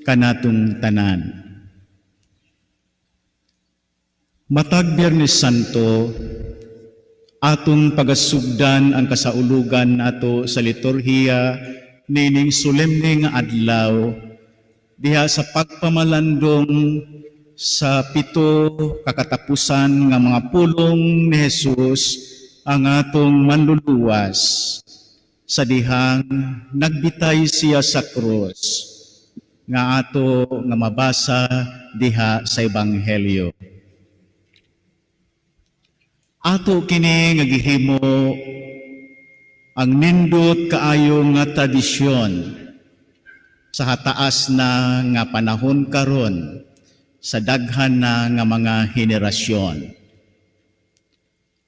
Kanatong tanan. Matag Biyernes Santo, atong pagasugdan ang kasaulugan nato sa liturhiya nining solemne nga adlaw diha sa pagpamalandong sa pito kakatapusan nga mga pulong ni Jesus, ang atong Manluluwas, sa dihang nagbitay siya sa krus, nga ato nga mabasa diha sa Ebanghelyo. Ato kini nga gihimo ang nindot kaayo nga tradisyon sa hataas na nga panahon karon, sa daghan na nga mga henerasyon.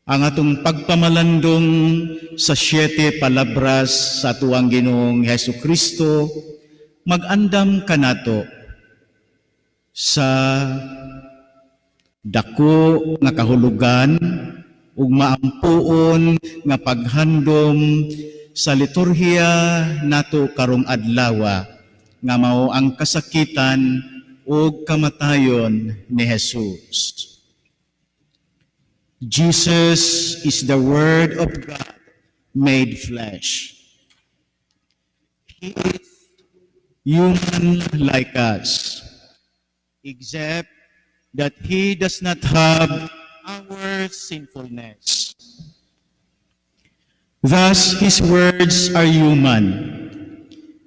Ang atong pagpamalandong sa siyete palabras sa atuang Ginoong Hesus Kristo mag-andam kanato sa dako nga kahulugan ug maampuon nga paghandom sa liturhiya nato karong adlaw, nga mao ang kasakitan ug kamatayon ni Jesus. Jesus is the Word of God made flesh. He is human like us, except that He does not have our sinfulness. Thus, His words are human,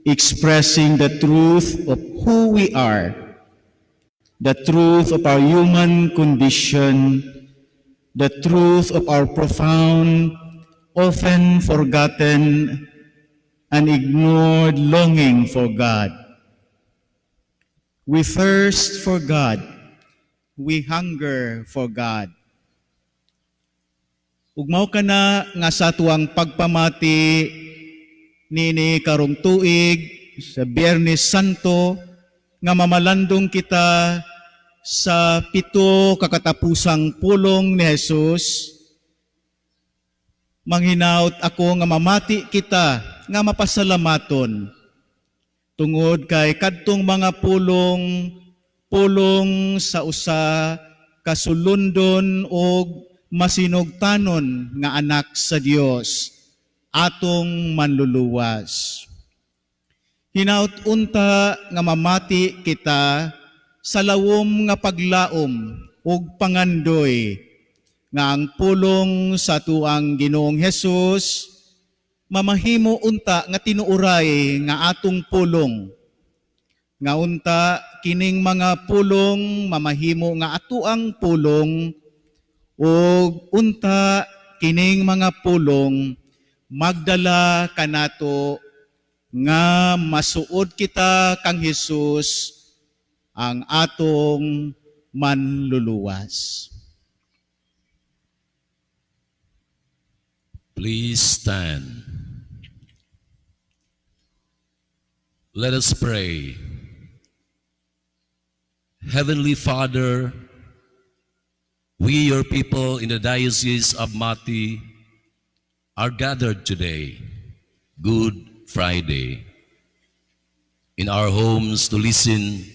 expressing the truth of who we are, the truth of our human condition, the truth of our profound, often forgotten, and ignored longing for God. We thirst for God. We hunger for God. Ug mao kana nga sa atuang pagpamati nini karong tuig sa Biyernes Santo, nga mamalandong kita sa pito kakatapusang pulong ni Jesus, manghinaot ako nga mamati kita nga mapasalamaton tungod kay kadtong mga pulong, pulong sa usa ka sulundon og masinugtanon nga anak sa Dios, atong Manluluwas. Hinaut unta nga mamati kita sa lawom nga paglaom ug pangandoy nga ang pulong sa atuang Ginoong Hesus mamahimo unta nga tinuoray nga atong pulong, nga unta kining mga pulong mamahimo nga atuang pulong, ug unta kining mga pulong magdala kanato nga masuod kita kang Hesus, ang atong Manluluwas. Please stand. Let us pray. Heavenly Father, we, your people in the Diocese of Mati, are gathered today, Good Friday, in our homes to listen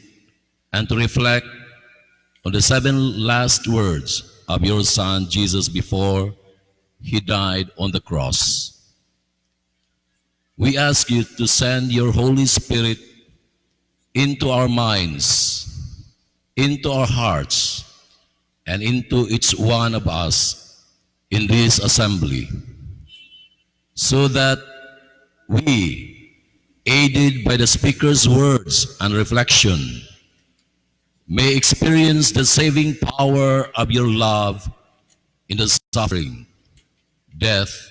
and to reflect on the seven last words of your Son Jesus before he died on the cross. We ask you to send your Holy Spirit into our minds, into our hearts, and into each one of us in this assembly, so that we, aided by the speaker's words and reflection, may experience the saving power of your love in the suffering, death,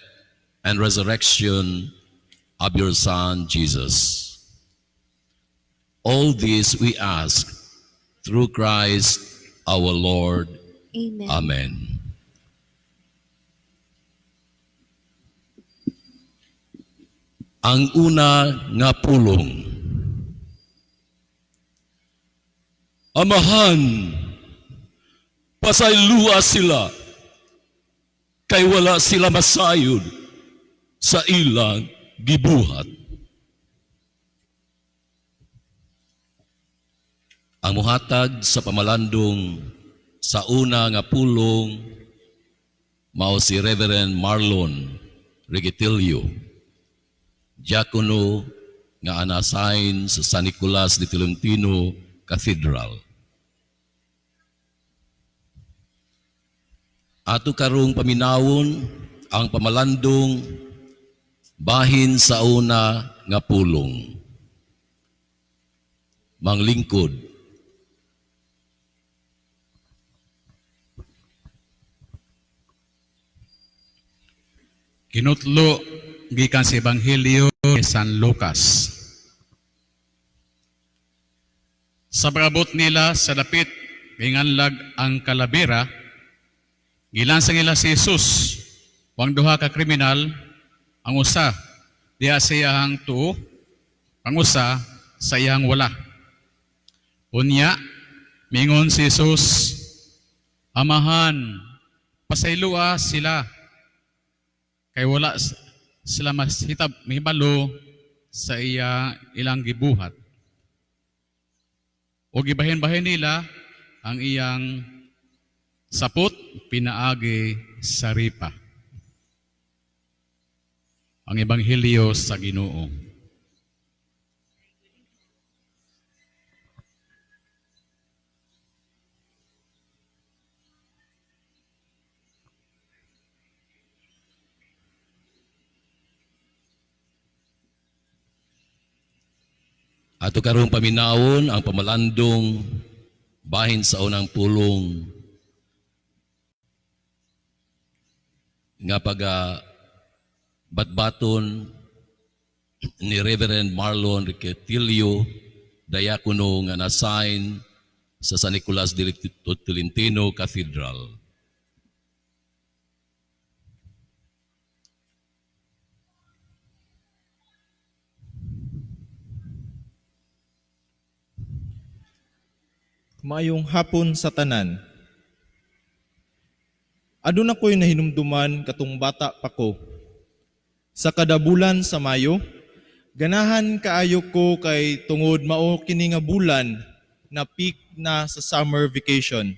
and resurrection of your Son, Jesus. All this we ask through Christ our Lord. Amen. Amen. Ang una nga pulong. Amahan, pasaylua sila, kay wala sila masayod sa ilang gibuhat. Ang muhatag sa pamalandong sa una nga pulong mao si Reverend Marlon Regitillo, diakono nga ana-assign sa San Nicolas de Tolentino Cathedral. Ato karong paminawon ang pamalandong bahin sa una nga pulong. Manglingkod. Kinutlo gikan sa Ebanghelyo ni San Lucas. Sa pag-abot nila sa dapit ginganlag ang kalabera, gilansang nila si Jesus, ang duha ka kriminal, ang usa diha sa iyahang tuo, ang usa sa iyahang wala. Unya, mingon si Jesus, "Amahan, pasayloa sila, kay wala sila masitab mahibalo sa iya ilang gibuhat." O gibahin-bahin nila ang iyang sapot pinaagi sa ripa. Ang Ebanghelyo sa Ginoo. Ato karong paminawon ang pamalandong bahin sa unang pulong nga paga batbaton ni Reverend Marlon Riquetillo, diakono nga na-assign sa San Nicolas de Tolentino Cathedral. Maayong hapon sa tanan. Aduna ko'y nahinumduman katong bata pa ko. Sa kada bulan sa Mayo, ganahan kaayo ko kay tungod mao kini nga bulan na peak na sa summer vacation.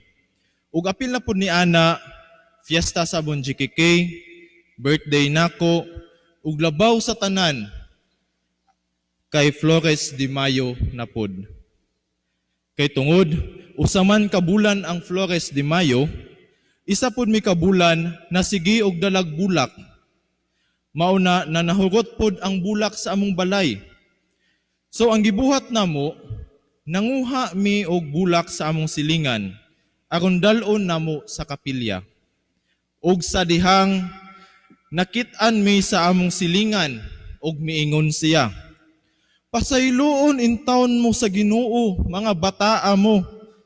Ug apil na pud ni ana, fiesta sa among GKK, birthday nako, ug labaw sa tanan kay Flores de Mayo na pud. Kay tungod, usa man ka bulan ang Flores de Mayo, isa pud mi ka bulan na sige og dalag bulak. Mao na na nahugot pod ang bulak sa among balay. So ang gibuhat namo, nanguha mi og bulak sa among silingan aron dal-on namo sa kapilya. Og sa dihang nakit-an mi sa among silingan og miingon siya, "Pasayloon intawon mo sa Ginoo mga bataa mo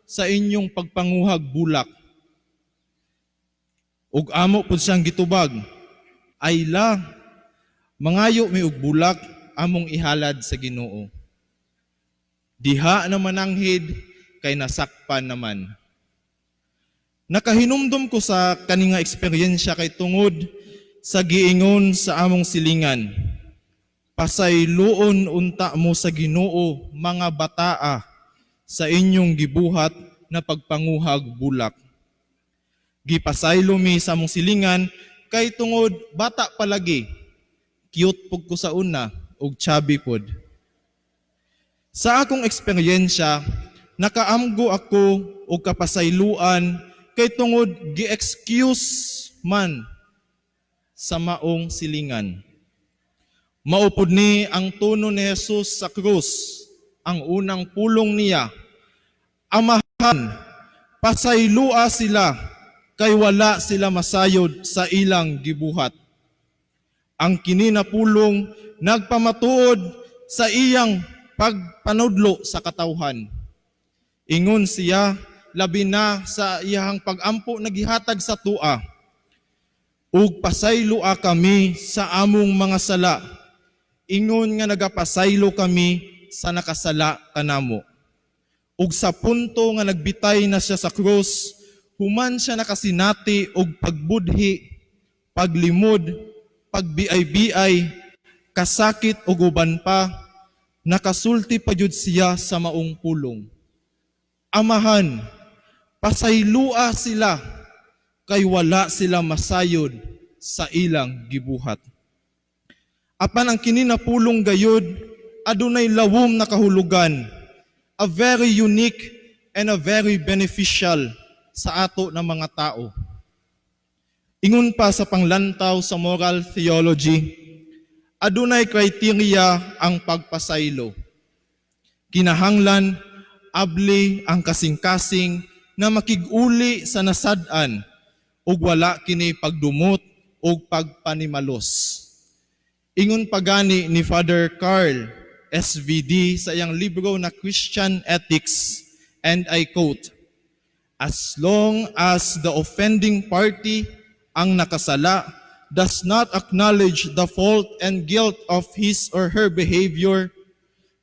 sa inyong pagpanguhag bulak." Ug amo pud siyang gitubag, "Ay la, mangayo mi og bulak among ihalad sa Ginoo." Diha na mananghid kay nasakpan naman. Nakahinumdum ko sa kani nga eksperyensya kay tungod sa giingon sa among silingan, "Pasayloon unta mo sa Ginoo mga bataa sa inyong gibuhat na pagpanguhag bulak." Gipasaylo mi sa among silingan kay tungod bata palagi. Cute pud ko sa una ug chubby pod. Sa akong eksperyensya, nakaamgo ako og kapasayloan kay tungod gi-excuse man sa maong silingan. Mao pud ni ang tono ni Jesus sa krus, ang unang pulong niya, "Amahan, pasaylua sila, kay wala sila masayod sa ilang gibuhat." Ang kini na pulong nagpamatuod sa iyang pagpanudlo sa katawhan. Ingon siya, labi na sa iyang pag-ampo nagihatag sa tua, "Ug pasayloa kami sa among mga sala, ingon nga nagapasaylo kami sa nakasala kanamo." Ug sa punto nga nagbitay na siya sa krus, human siya nakasinati og pagbudhi, paglimod, pagbiay-biay, kasakit ug uban pa, nakasulti pa jud siya sa maong pulong. "Amahan, pasaylua sila kay wala sila masayod sa ilang gibuhat." Apan ang kini na pulong gayud adunay lawom na kahulugan, a very unique and a very beneficial sa ato ng mga tao. Ingon pa sa panglantaw sa moral theology, adunay criteria ang pagpasaylo. Kinahanglan abli ang kasing-kasing na makig-uli sa nasad-an ug wala kini pagdumot ug pagpanimalos. Ingon pagani ni Father Carl SVD sa iyang libro na Christian Ethics, and I quote, "As long as the offending party, ang nakasala, does not acknowledge the fault and guilt of his or her behavior,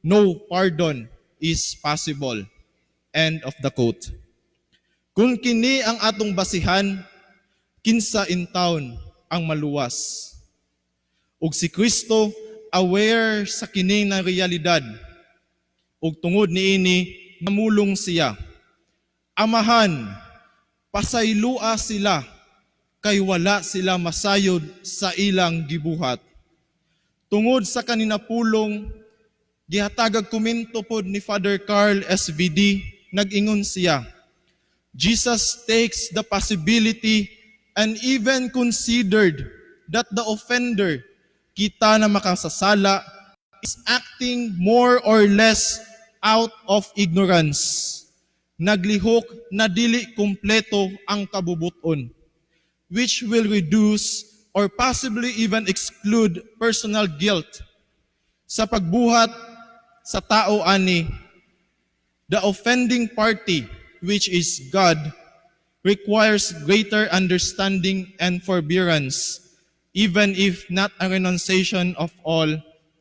no pardon is possible." End of the quote. Kung kini ang atong basihan, kinsa in town ang maluwas? Ug si Kristo aware sa kini na realidad. Ug tungod niini namulong siya, "Amahan, pasaylua sila kay wala sila masayod sa ilang gibuhat." Tungod sa kanina pulong, gihatagag komento pod ni Father Carl SVD, nag-ingon siya, "Jesus takes the possibility and even considered that the offender, kita na makasasala, is acting more or less out of ignorance. Naglihok na dili kumpleto ang kabubuton, which will reduce or possibly even exclude personal guilt. Sa pagbuhat sa tao ani, the offending party, which is God, requires greater understanding and forbearance, even if not a renunciation of all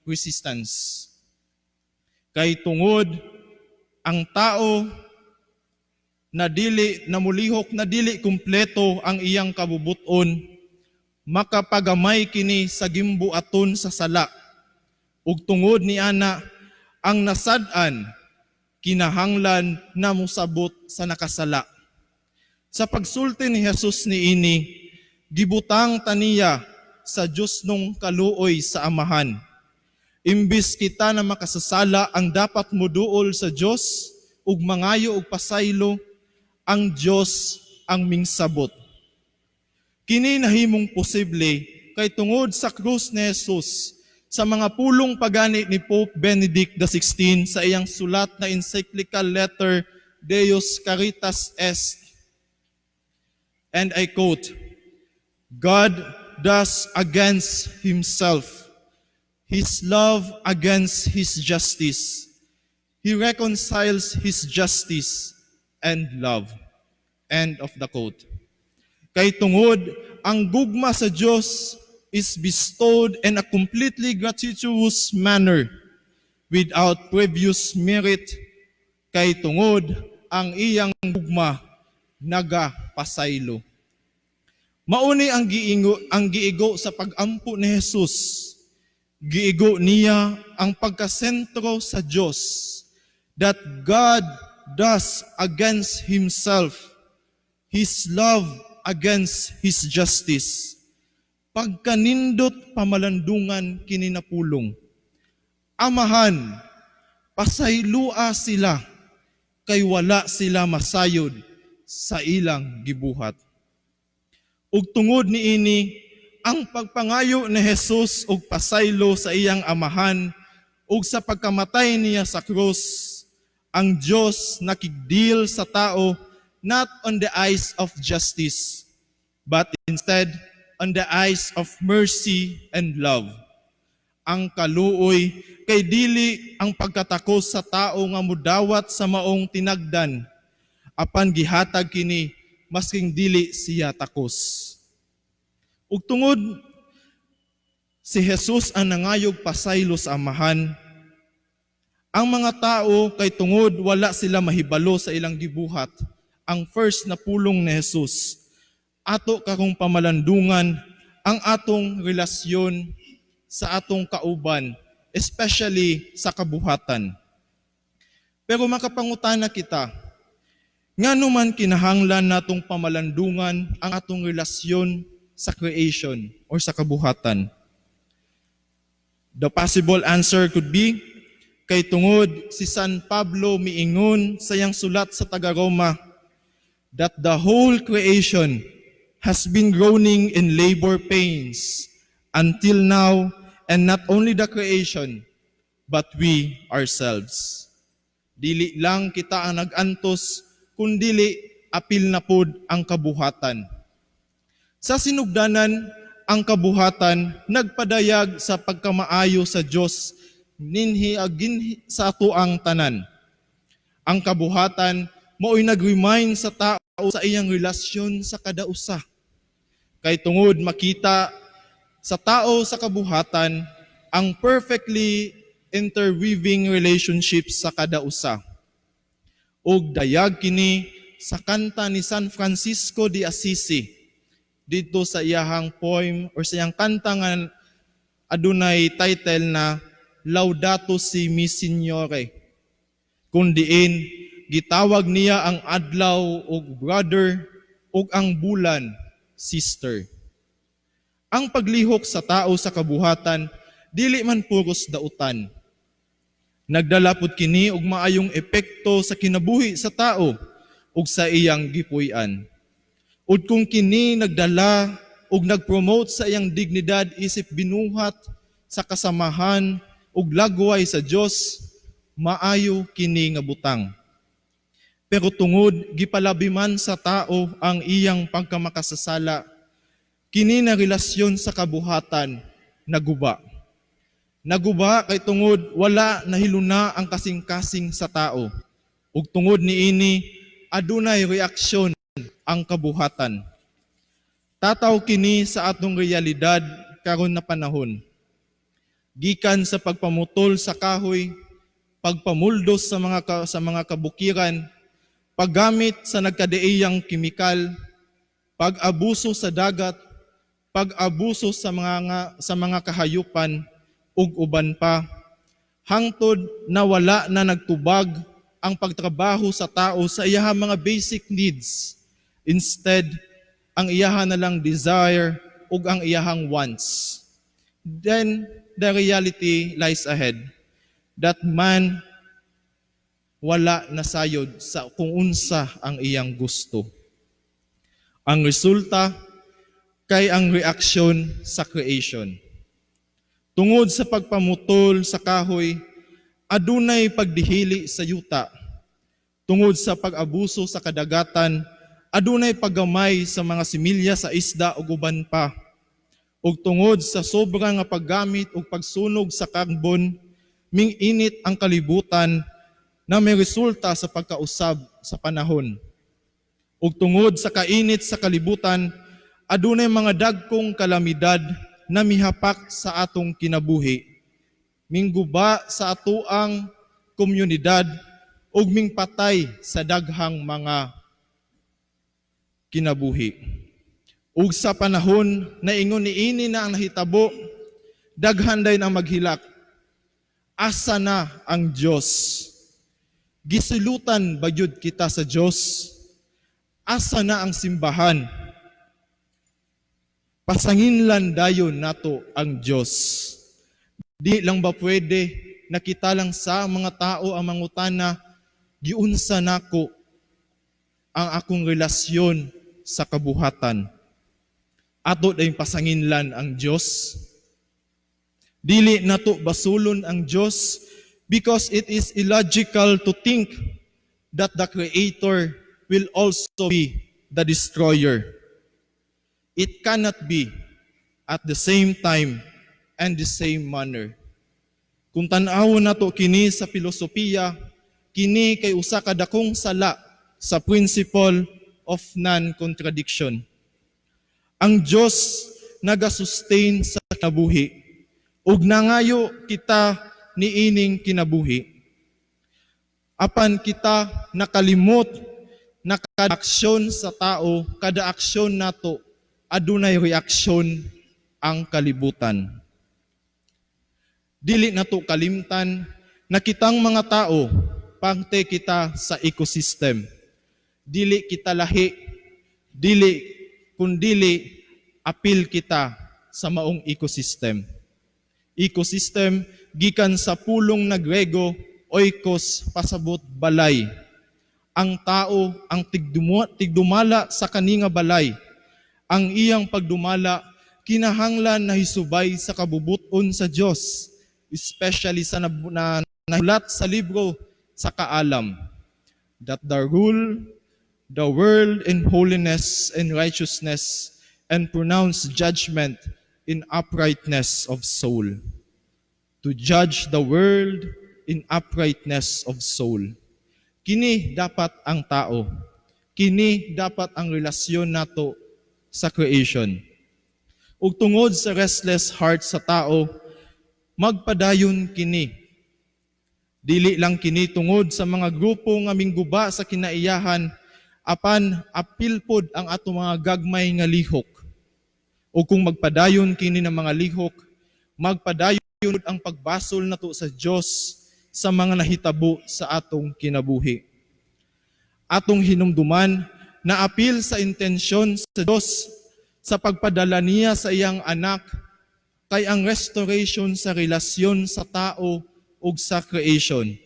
resistance." Kay tungod ang tao na dili namulihok na dili kumpleto ang iyang kabubuton, makapagamay kini sa gimbuaton sa sala. Ug tungod ni ana, ang nasad-an kinahanglan na mosabot sa nakasala. Sa pagsulti ni Jesus niini, gibutang taniya sa Dios nung kaluoy sa Amahan. Imbis kita na makasasala ang dapat muduol sa Dios ug mangayo og pasaylo, ang Dios ang mingsabot. Kini nahimong posible kay tungod sa krus ni Jesus. Sa mga pulong pagani ni Pope Benedict XVI sa iyang sulat na encyclical letter Deus Caritas Est, and I quote, "God does against himself, his love against his justice. He reconciles his justice and love." End of the quote. Kay tungod ang gugma sa Dios is bestowed in a completely gratuitous manner without previous merit, kay tungod ang iyang gugma nagapasaylo. Mauni ang giigo sa pagampo ni Jesus. Giigo niya ang pagkasentro sa Dios, that God does against himself, his love against his justice. Pagkanindot pamalandungan kini na pulong, "Amahan, pasaylua sila kay wala sila masayod sa ilang gibuhat." Ug tungod niini, ang pagpangayo ni Jesus og pasaylo sa iyang Amahan ug sa pagkamatay niya sa krus, ang Dios nakigdeal sa tao not on the eyes of justice, but instead on the eyes of mercy and love. Ang kaluoy kay dili ang pagkatakos sa tao nga mudawat sa maong tinagdan, apan gihatag kini masking dili siya takos. Ug tungod si Jesus ang nangayog pasaylo sa Amahan, ang mga tao kay tungod wala sila mahibalo sa ilang gibuhat. Ang first na pulong ni Jesus, ato karong pamalandungan ang atong relasyon sa atong kauban, especially sa kabuhatan. Pero makapangutana kita, Ngano man kinahanglan natong pamalandungan ang atong relasyon sa creation or sa kabuhatan? The possible answer could be kay tungod si San Pablo miingon sa iyang sulat sa taga-Roma that the whole creation has been groaning in labor pains until now, and not only the creation, but we ourselves. Dili lang kita ang nag-antos, kundili apil na pod ang kabuhatan. Sa sinugdanan, ang kabuhatan nagpadayag sa pagkamaayo sa Dios ninhi aginhi sa atoang tanan. Ang kabuhatan mao'y nag-remind sa tao sa iyang relasyon sa kada usa. Kay tungod makita sa tao sa kabuhatan ang perfectly interweaving relationships sa kada usa. Ug dayag kini sa kanta ni San Francisco de Assisi didto sa iyahang poem or sa iyang kanta nga adunay title na Laudato Si Mi Signore, kung diin gitawag niya ang adlaw og brother ug ang bulan sister. Ang paglihok sa tao sa kabuhatan dili man puros dautan. Nagdala pud kini og maayong epekto sa kinabuhi sa tao ug sa iyang gipuy-an. Ug kung kini nagdala ug nagpromote sa iyang dignidad isip binuhat sa kasamahan ug lagway sa Dios, maayo kini nga butang. Pero tungod gipalabi man sa tao ang iyang pagkamakasasala, kini na relasyon sa kabuhatan naguba. Naguba kay tungod wala nahiluna ang kasing-kasing sa tao. Ug tungod niini, adunay reaksyon ang kabuhatan. Tataw kini sa atong realidad karon na panahon. Gikan sa pagpamutol sa kahoy, pagpamuldos sa mga kabukiran, paggamit sa nagkadeeyang kemikal, pag-abuso sa dagat, pag-abuso sa mga kahayupan ug uban pa, hangtod na wala na nagtubag ang pagtrabaho sa tao sa iyahang mga basic needs. Instead, ang iyaha na lang desire ug ang iyahang wants. Then the reality lies ahead that man wala nasayod sa kung unsa ang iyang gusto. Ang resulta kay ang reaksyon sa creation. Tungod sa pagpamutol sa kahoy, adunay pagdihili sa yuta. Tungod sa pag-abuso sa kadagatan, adunay paggamay sa mga similya sa isda ug uban pa. Ug tungod sa sobra nga paggamit ug pagsunog sa karbon, ming-init ang kalibutan na may resulta sa pagkausab sa panahon. Ug tungod sa kainit sa kalibutan, adunay mga dagkong kalamidad na mihapak sa atong kinabuhi. Mingguba sa atoang komunidad ug mingpatay sa daghang mga kinabuhi. Ug sa panahon na ingon niini na ang nahitabo, daghan dayon ang maghilak. Asa na ang Dios? Gisilutan ba gyud kita sa Dios? Asa na ang simbahan? Pasanginlan dayon nato ang Dios. Di lang ba pwede na kita lang sa mga tao ang mangutana, giunsa nako ang akong relasyon sa kabuhatan? Ato dayong pasanginlan ang Dios. Dili nato basulon ang Dios because it is illogical to think that the Creator will also be the destroyer. It cannot be at the same time and the same manner. Kung tan-awon nato kini sa filosofiya, kini kay usa ka dakong sala sa principle of non-contradiction. Ang Dios nagasustain sa kinabuhi ug nangayo kita niining kinabuhi. Apan kita nakalimot na kada aksyon sa tao, kada aksyon nato, adunay reaksyon ang kalibutan. Dili nato kalimtan na kitang mga tao, parte kita sa ecosystem. Dili kita lahi, dili kundili apil kita sa maong ecosystem. Ecosystem gikan sa pulong na Grego, oikos, pasabot balay. Ang tao ang tigdumala sa kaninga balay. Ang iyang pagdumala kinahanglan na hisubay sa kabubuton sa Dios, especially sa na nahulat sa libro sa Kaalam, that the rule the world in holiness and righteousness and pronounce judgment in uprightness of soul. To judge the world in uprightness of soul. Kini dapat ang tao. Kini dapat ang relasyon nato sa creation. Ug tungod sa restless heart sa tao, magpadayon kini. Dili lang kini tungod sa mga grupo nga mingguba sa kinaiyahan, apan apil pod ang ato mga gagmay nga lihok. O kung magpadayon kini ng mga lihok, magpadayon ang pagbasol nato sa Dios sa mga nahitabo sa atong kinabuhi. Atong hinumduman na apil sa intensyon sa Dios sa pagpadala niya sa iyang anak kay ang restoration sa relasyon sa tao ug sa creation.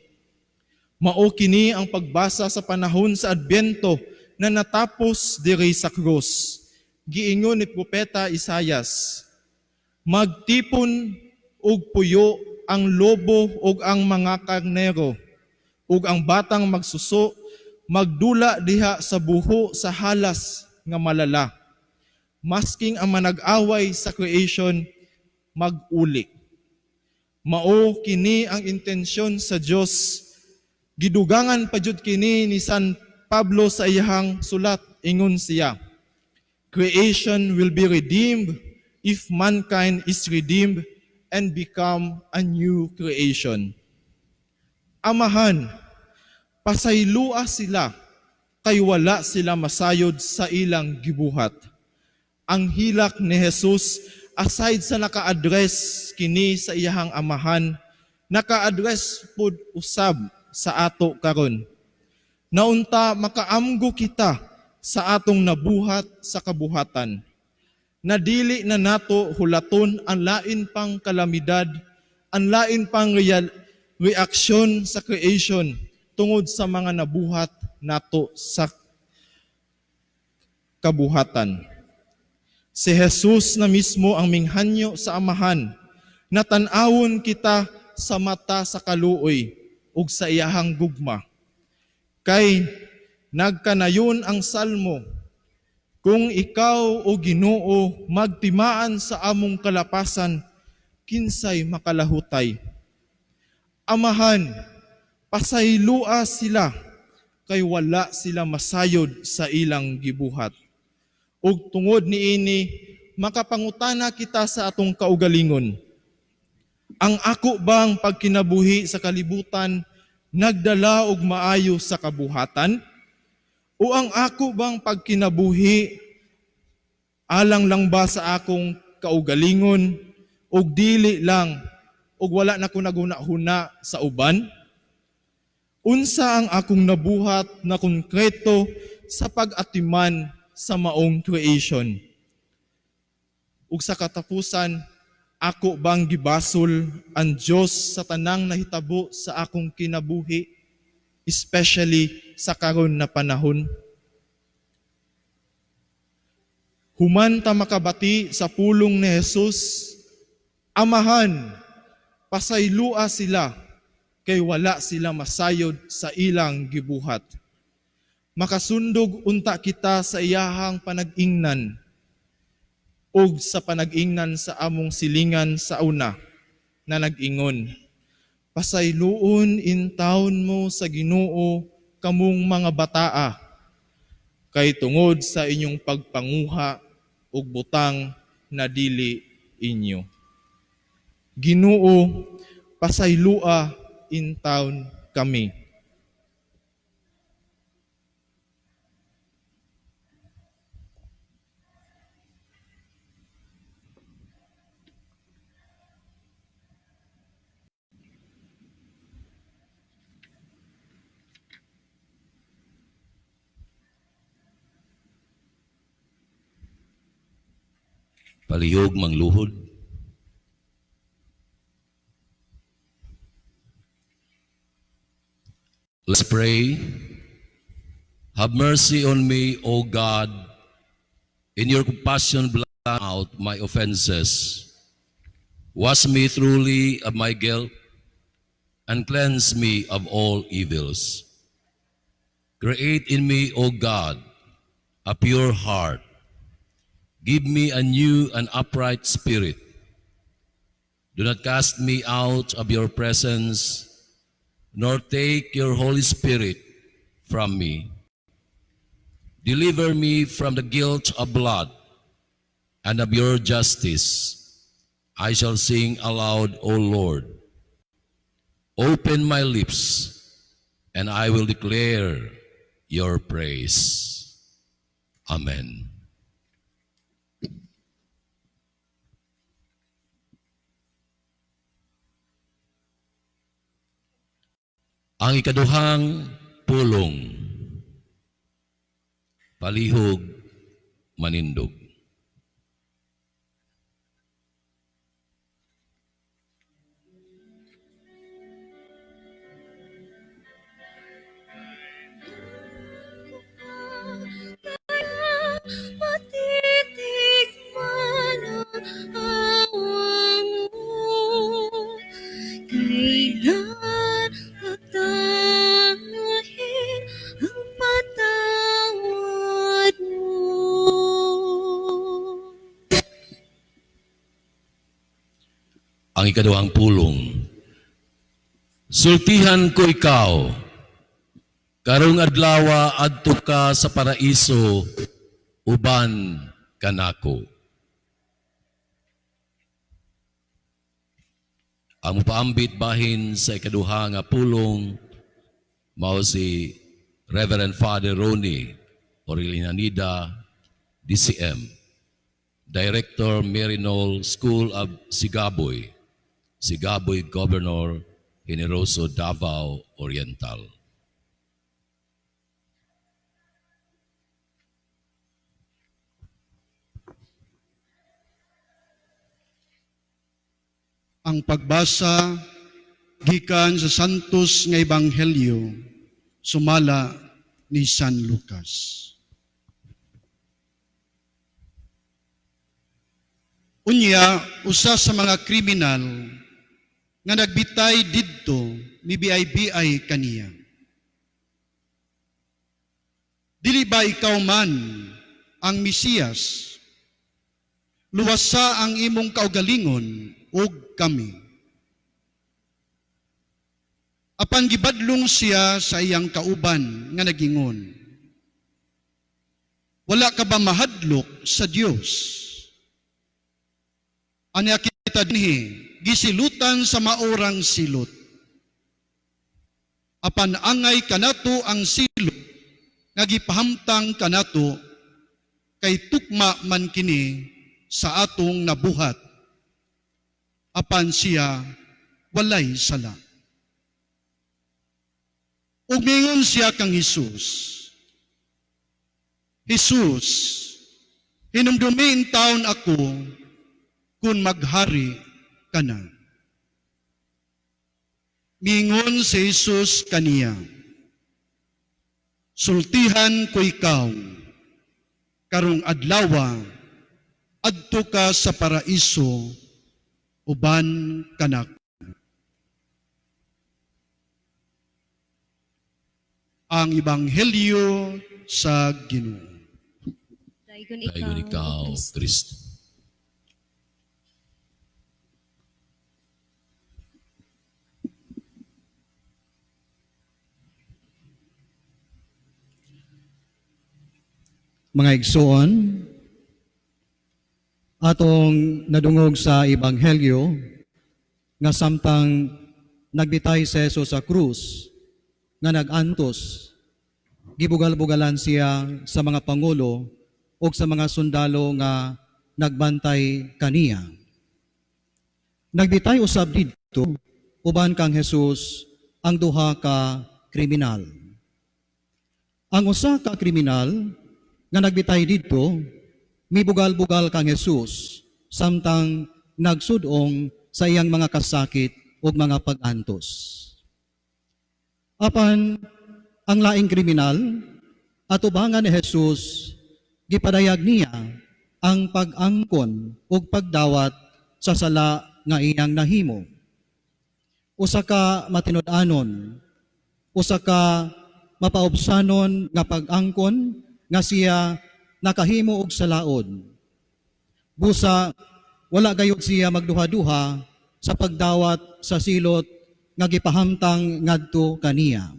Mao kini ang pagbasa sa panahon sa Adbyento na natapos diri sa krus. Giingon ni Propeta Isayas, magtipon og puyo ang lobo ug ang mga karnero, ug ang batang magsuso magdula diha sa buho sa halas nga malala. Masking ang manag-away sa creation mag-uli. Mao kini ang intensyon sa Dios. Gidugangan pa jud kini ni San Pablo sa iyahang sulat, ingon siya, creation will be redeemed if mankind is redeemed and become a new creation. Amahan, pasaylua sila kay wala sila masayod sa ilang gibuhat. Ang hilak ni Jesus, aside sa naka-address kini sa iyahang amahan, naka-address pud usab sa ato karon. Naunta makaamgo kita sa atong nabuhat sa kabuhatan. Na dili na nato hulaton ang lain pang kalamidad, ang lain pang reaksyon sa creation tungod sa mga nabuhat nato sa kabuhatan. Si Jesus na mismo ang minghanyo sa amahan, na tan-awon kita sa mata sa kaluoy ug sa iyahang gugma. Kay nagkanayon ang salmo, kung ikaw o Ginoo magtimaan sa among kalapasan, kinsay makalahutay. Amahan, pasaylua sila, kay wala sila masayod sa ilang gibuhat. Ug tungod niini, makapangutana kita sa atong kaugalingon. Ang ako bang pagkinabuhi sa kalibutan nagdala og maayo sa kabuhatan? O ang ako bang pagkinabuhi alang lang ba sa akong kaugalingon og dili lang og wala na ko naghuna-huna sa uban? Unsa ang akong nabuhat na konkreto sa pag-atiman sa maong creation? Ug sa katapusan, ako bang gibasol ang Dios sa tanang nahitabo sa akong kinabuhi, especially sa karon na panahon? Human ta makabati sa pulong ni Jesus, Amahan, pasaylua sila, kay wala sila masayod sa ilang gibuhat. Makasundog unta kita sa iyahang panag-ingnan ug sa panag-ingnan sa among silingan sa una na nag-ingon, pasayloon intawon mo sa Ginoo kamong mga bataa, kay tungod sa inyong pagpanguha ug butang na dili inyo. Ginoo, pasaylua intawon kami. Palihog mangluhod. Let's pray. Have mercy on me, O God. In your compassion, blot out my offenses. Wash me thoroughly of my guilt and cleanse me of all evils. Create in me, O God, a pure heart. Give me a new and upright spirit. Do not cast me out of your presence, nor take your Holy Spirit from me. Deliver me from the guilt of blood and of your justice. I shall sing aloud, O Lord. Open my lips, and I will declare your praise. Amen. Ang ikaduhang pulong, palihog manindog. Matitikman ang awa mo? Kailan magdahil ang patawad mo? Ang ikaduhang pulong, sultihan ko ikaw, karong adlawa adto ka sa paraiso, uban kanako. Ang mupaambit bahin sa ikaduha nga pulong mao si Reverend Father Ronnie Orillanida, DCM, Director, Maryknoll School of Sigaboy, Sigaboy, Governor Generoso, Davao Oriental. Ang pagbasa gikan sa Santos nga Ebanghelyo sumala ni San Lucas. Unya, usa sa mga kriminal nga nagbitay didto mibiay-biay kaniya. "Dili ba ikaw man ang Mesiyas? Luwasa ang imong kaugalingon ug kami." Apan gibadlong siya sa iyang kauban nga nagingon, "Wala ka ba mahadlok sa Dios? Ania kita dinhi gisilutan sa maorang silot. Apan angay kanato ang silot nga gipahamtang kanato, kay tukma man kini sa atong nabuhat. Apan siya walay sala." Ug mingon siya kang Jesus, "Jesus, hinumdumi taon ako kung maghari ka na." Mingon si Jesus kaniya, "Sultihan ko ikaw, karong adlawa, adto ka sa paraiso, uban kanako." Ang Ebanghelyo sa Ginoo. Daygon Dayon ikaw, Kristo. Kristo. Mga igsoon, atong nadungog sa Ebanghelyo nga samtang nagbitay si Jesus sa krus nga nag-antos, gibugal-bugalan siya sa mga pangulo o sa mga sundalo nga nagbantay kaniya. Nagbitay usab didto uban kang Jesus ang duha ka kriminal. Ang usa ka kriminal nga nagbitay didto mibugal-bugal kang Jesus. samtang nagsudong sa iyang mga kasakit ug mga pag-antos. Apan ang laing kriminal, atubangan ni Jesus, gipadayag niya ang pag-angkon ug pagdawat sa sala nga iyang nahimo. Usa ka matinud-anon, usa ka mapaubsanon nga pag-angkon nga siya nakahimo og salaod. Busa wala gayud siya magduha-duha sa pagdawat sa silot nga gipahamtang ngadto kaniya.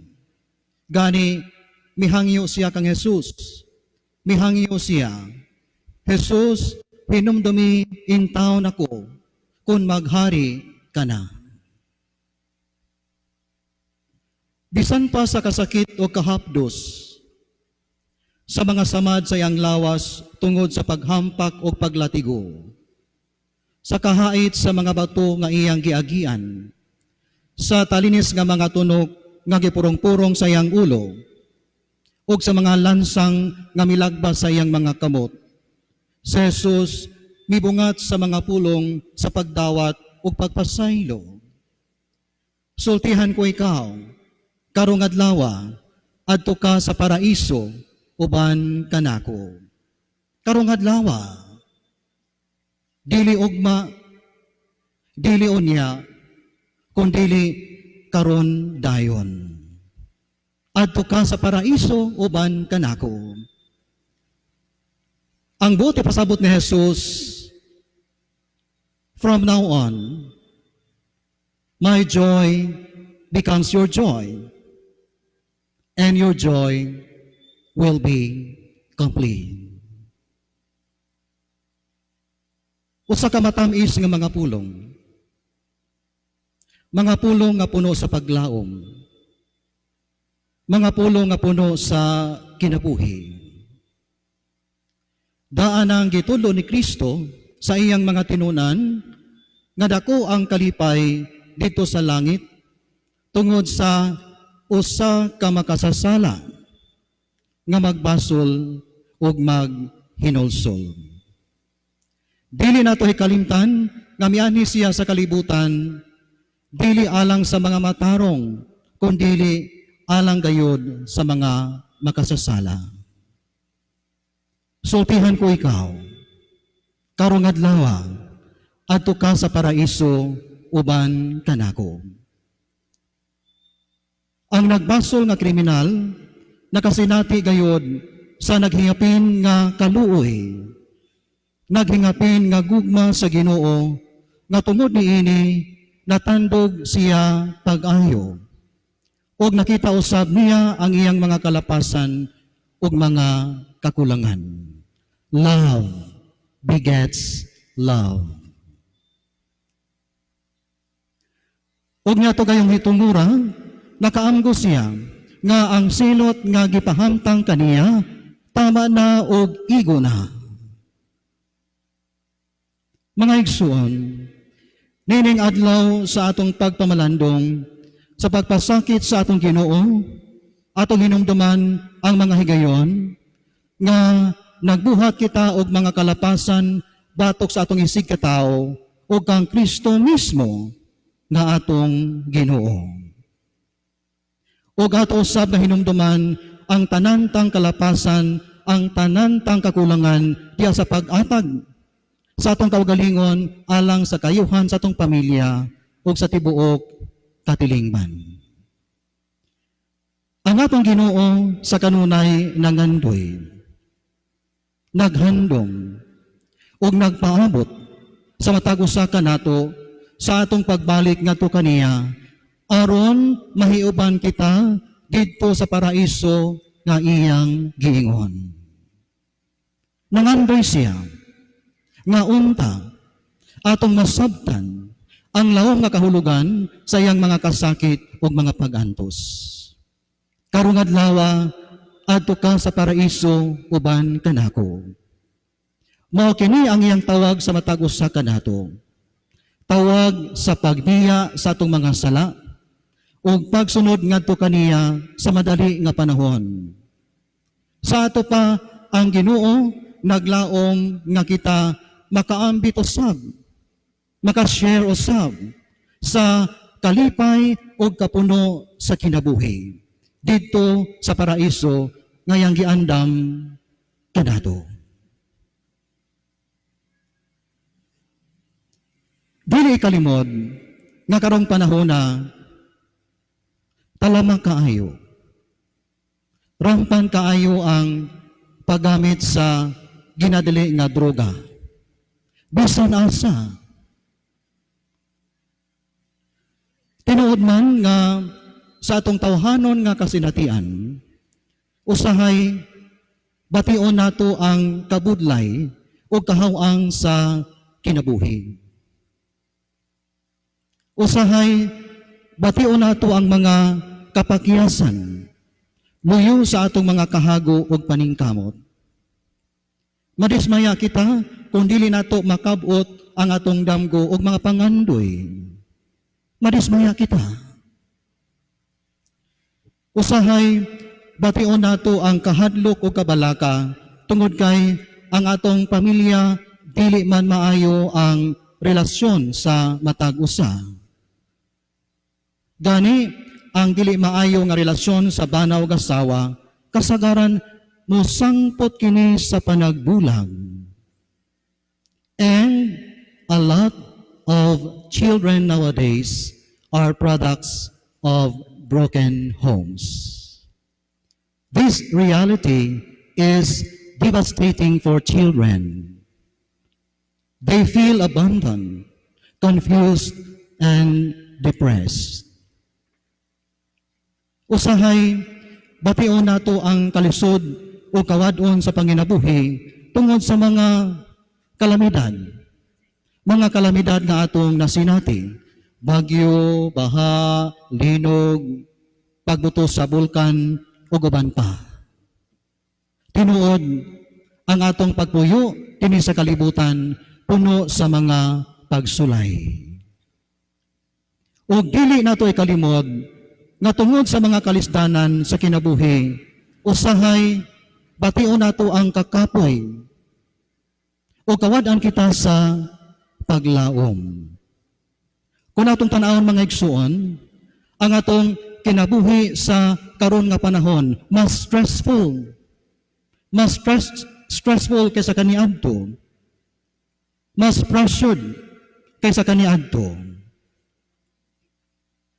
Gani mihangyo siya kang Jesus. Mihangyo siya, "Jesus, hinumdumi intawon ako kung maghari ka na." Bisan pa sa kasakit o kahapdos, sa mga samad sa iyang lawas tungod sa paghampak o paglatigo, sa kahait sa mga bato nga iyang giagian, sa talinis nga mga tunok nga gipurong-purong sa iyang ulo, ug sa mga lansang nga milagbas sa iyang mga kamot, si Jesus mibungat sa mga pulong sa pagdawat ug pagpasaylo. "Sultihan ko ikaw, karong adlawa, adto ka sa paraiso uban kanako." Karong adlawa, dili ugma, dili unya, kundili karon dayon. Adto ka sa paraiso uban kanako. Ang buot ipasabot ni Jesus, "From now on, my joy becomes your joy, and your joy will be complete." Usa ka matamis nga mga pulong. Mga pulong nga puno sa paglaom. Mga pulong nga puno sa kinabuhi. Daan ang gitudlo ni Kristo sa iyang mga tinunan nga dako ang kalipay dito sa langit tungod sa usa ka makasasala nga magbasol ug maghinulsol. Dili nato hikalimtan nga mianhi siya sa kalibutan dili alang sa mga matarong, kundili alang gayud sa mga makasasala. "Sultihan ko ikaw, karong adlaw, adto ka sa paraiso uban kanako." Ang nagbasol nga kriminal nakasinati gayod sa naghingapin nga kaluoy, naghingapin nga gugma sa Ginoo nga tungod niini natandog siya pag-ayo. Ug nakita usab niya ang iyang mga kalapasan ug mga kakulangan. Love begets love. Ug niadto gayong hitungura, nakaamgo siya nga ang silot nga gipahamtang kaniya tama na og igo na. Mga igsuon, nining adlaw sa atong pagpamalandong sa pagpasakit sa atong Ginoo, atong hinumduman ang mga higayon nga nagbuhat kita og mga kalapasan batok sa atong isig katawo ug kang Kristo mismo nga atong Ginoo. Ug ato usab nga hinumduman ang tanan tang kalapasan, ang tanan tang kakulangan diya sa pag-atag sa atong kaugalingon alang sa kayuhan sa atong pamilya ug sa tibuok katilingban. Ang atong Ginoo sa kanunay nangandoy, naghandom ug nagpaabot sa matag usa kanato sa atong pagbalik ngadto kaniya aron mahiuban kita didto sa paraiso nga iyang giingon. Nangandoy siya nga unta atong masabtan ang lawom nga kahulugan sa iyang mga kasakit ug mga pag-antos. "Karong adlaw, adto ka sa paraiso uban kanako." Mao kini ang iyang tawag sa matag usa kanato. Tawag sa pagbiya sa atong mga sala ug pagsunod ngadto kaniya sa madali nga panahon. Sa ato pa ang Ginoo naglaom nga kita makaambit usab, makashare usab sa kalipay o kapuno sa kinabuhi didto sa paraiso nga iyang giandam kanato. Dili ikalimod nga karong panahon na talama kaayo. Rampan kaayo ang paggamit sa ginadali nga droga. Bisan asa. Tinuod man nga sa atong tawhanon nga kasinatian, usahay bation nato ang kabudlay o kahawang sa kinabuhi. Usahay bation nato ang mga kapakyasan, luyo sa atong mga kahago ug paningkamot. Madismaya kita kung dili nato makabot ang atong damgo ug mga pangandoy. Madismaya kita. Usahay bation nato ang kahadlok o kabalaka tungod kay ang atong pamilya dili man maayo ang relasyon sa matag usa. Gani ang dili maayo nga relasyon sa bana ug asawa kasagaran mosangpot kini sa panagbulag. And a lot of children nowadays are products of broken homes. This reality is devastating for children. They feel abandoned, confused, and depressed. Usahay, bation nato ang kalisod o kawad-on sa panginabuhi tungod sa mga kalamidad. Mga kalamidad nga atong nasinati, bagyo, baha, linog, pagbuto sa bulkan, ug uban pa. Tinuod, ang atong pagpuyo dinhi sa kalibutan puno sa mga pagsulay. Ug dili nato ikalimod nga tungod sa mga kalisdanan sa kinabuhi, usahay bation nato ang kakapoy o kawad-an kita sa paglaom. Kung atong tan-awon, mga igsuon, ang atong kinabuhi sa karon nga panahon mas stressful. Mas stressful kaysa kaniadto. Mas pressured kaysa kaniadto.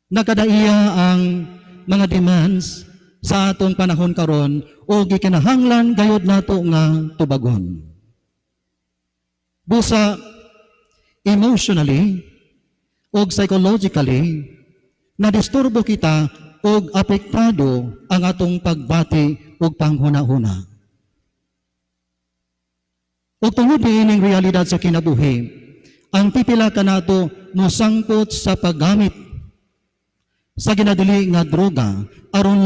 Nakadaiya ang mga demands sa atong panahon karon o gikinahanglan gayod nato nga tubagon. Busa emotionally o psychologically nadisturbo kita og apektado ang atong pagbati ug panghuna-huna. Ug tungod niining realidad sa kinabuhi, ang pipila kanato mosangpot sa paggamit sa ginadili nga droga aron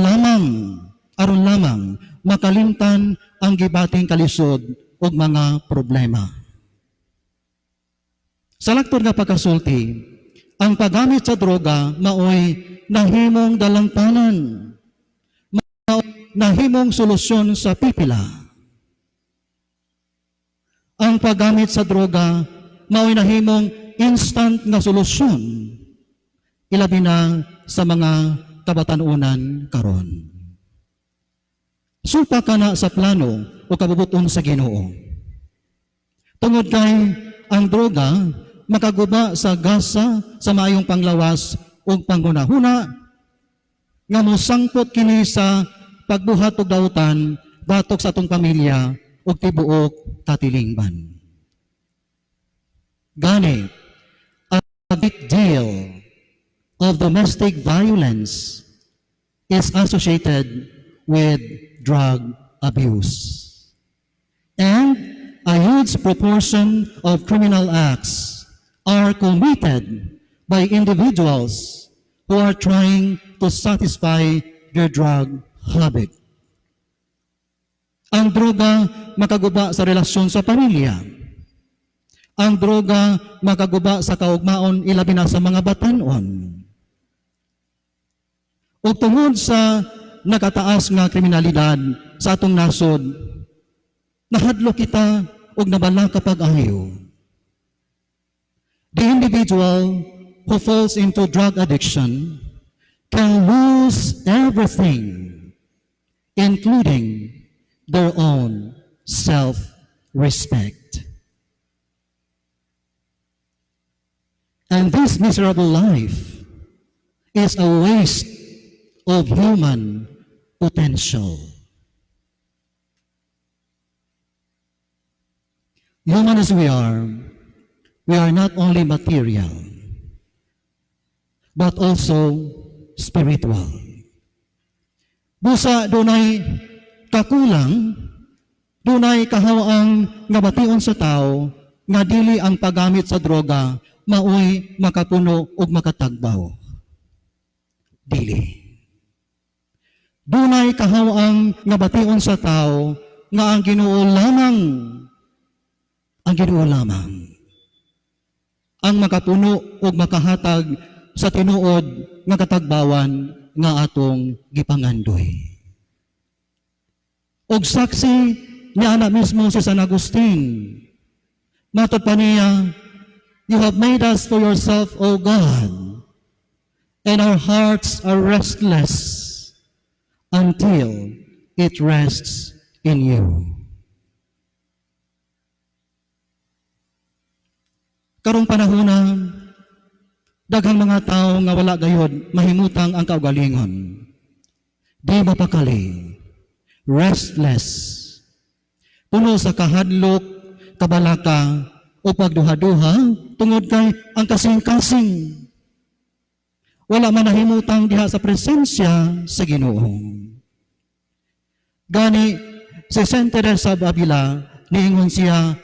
lamang makalimtan ang gibating kalisod ug mga problema. Sa laktor nga pagkasulti, ang paggamit sa droga maoy nahimong dalangpanan, maoy nahimong solusyon sa pipila. Ang paggamit sa droga maoy nahimong instant nga solusyon, ilabi na sa mga kabatanunan karon. Supa kana sa plano o kabubuton sa Ginoo. Tungod kay ang droga makaguba sa gasa sa maayong panglawas ug panghunahuna nga mosangpot kini sa pagbuhat og dautan batok sa atong pamilya ug tibuok katilingban. Gani, a big deal of domestic violence is associated with drug abuse. And a huge proportion of criminal acts are committed by individuals who are trying to satisfy their drug habit. Ang droga makaguba sa relasyon sa pamilya. Ang droga makaguba sa kaugmaon, ilabi na sa mga batanon. Ug tungod sa nakataas nga kriminalidad sa atong nasod, nahadlok kita ug nabalaka pag-ayo. The individual who falls into drug addiction can lose everything, including their own self-respect. And this miserable life is a waste of human potential. Human as we are not only material, but also spiritual. Busa dunay kakulang, dunay kahawaang nga bation sa tao nga dili ang paggamit sa droga maoy makapuno ug makatagbaw. Dili. Dunay kahawaang nga bation sa tao nga ang Ginoo lamang, ang Ginoo lamang ang makapuno ug makahatag sa tinuod nga katagbawan nga atong gipangandoy. Og saksi niya ana mismo si San Agustin. Matod pa niya, "You have made us for yourself, O God, and our hearts are restless until it rests in you." Karong panahona, daghang mga tao nga wala gayod mahimutang ang kaugalingon. Di mapakali, restless, puno sa kahadlok, kabalaka, o pagduha-duha, tungod kay ang kasing-kasing wala man nahimutang diha sa presensya sa Ginoo. Gani, si Saint Teresa of Avila, niingon siya,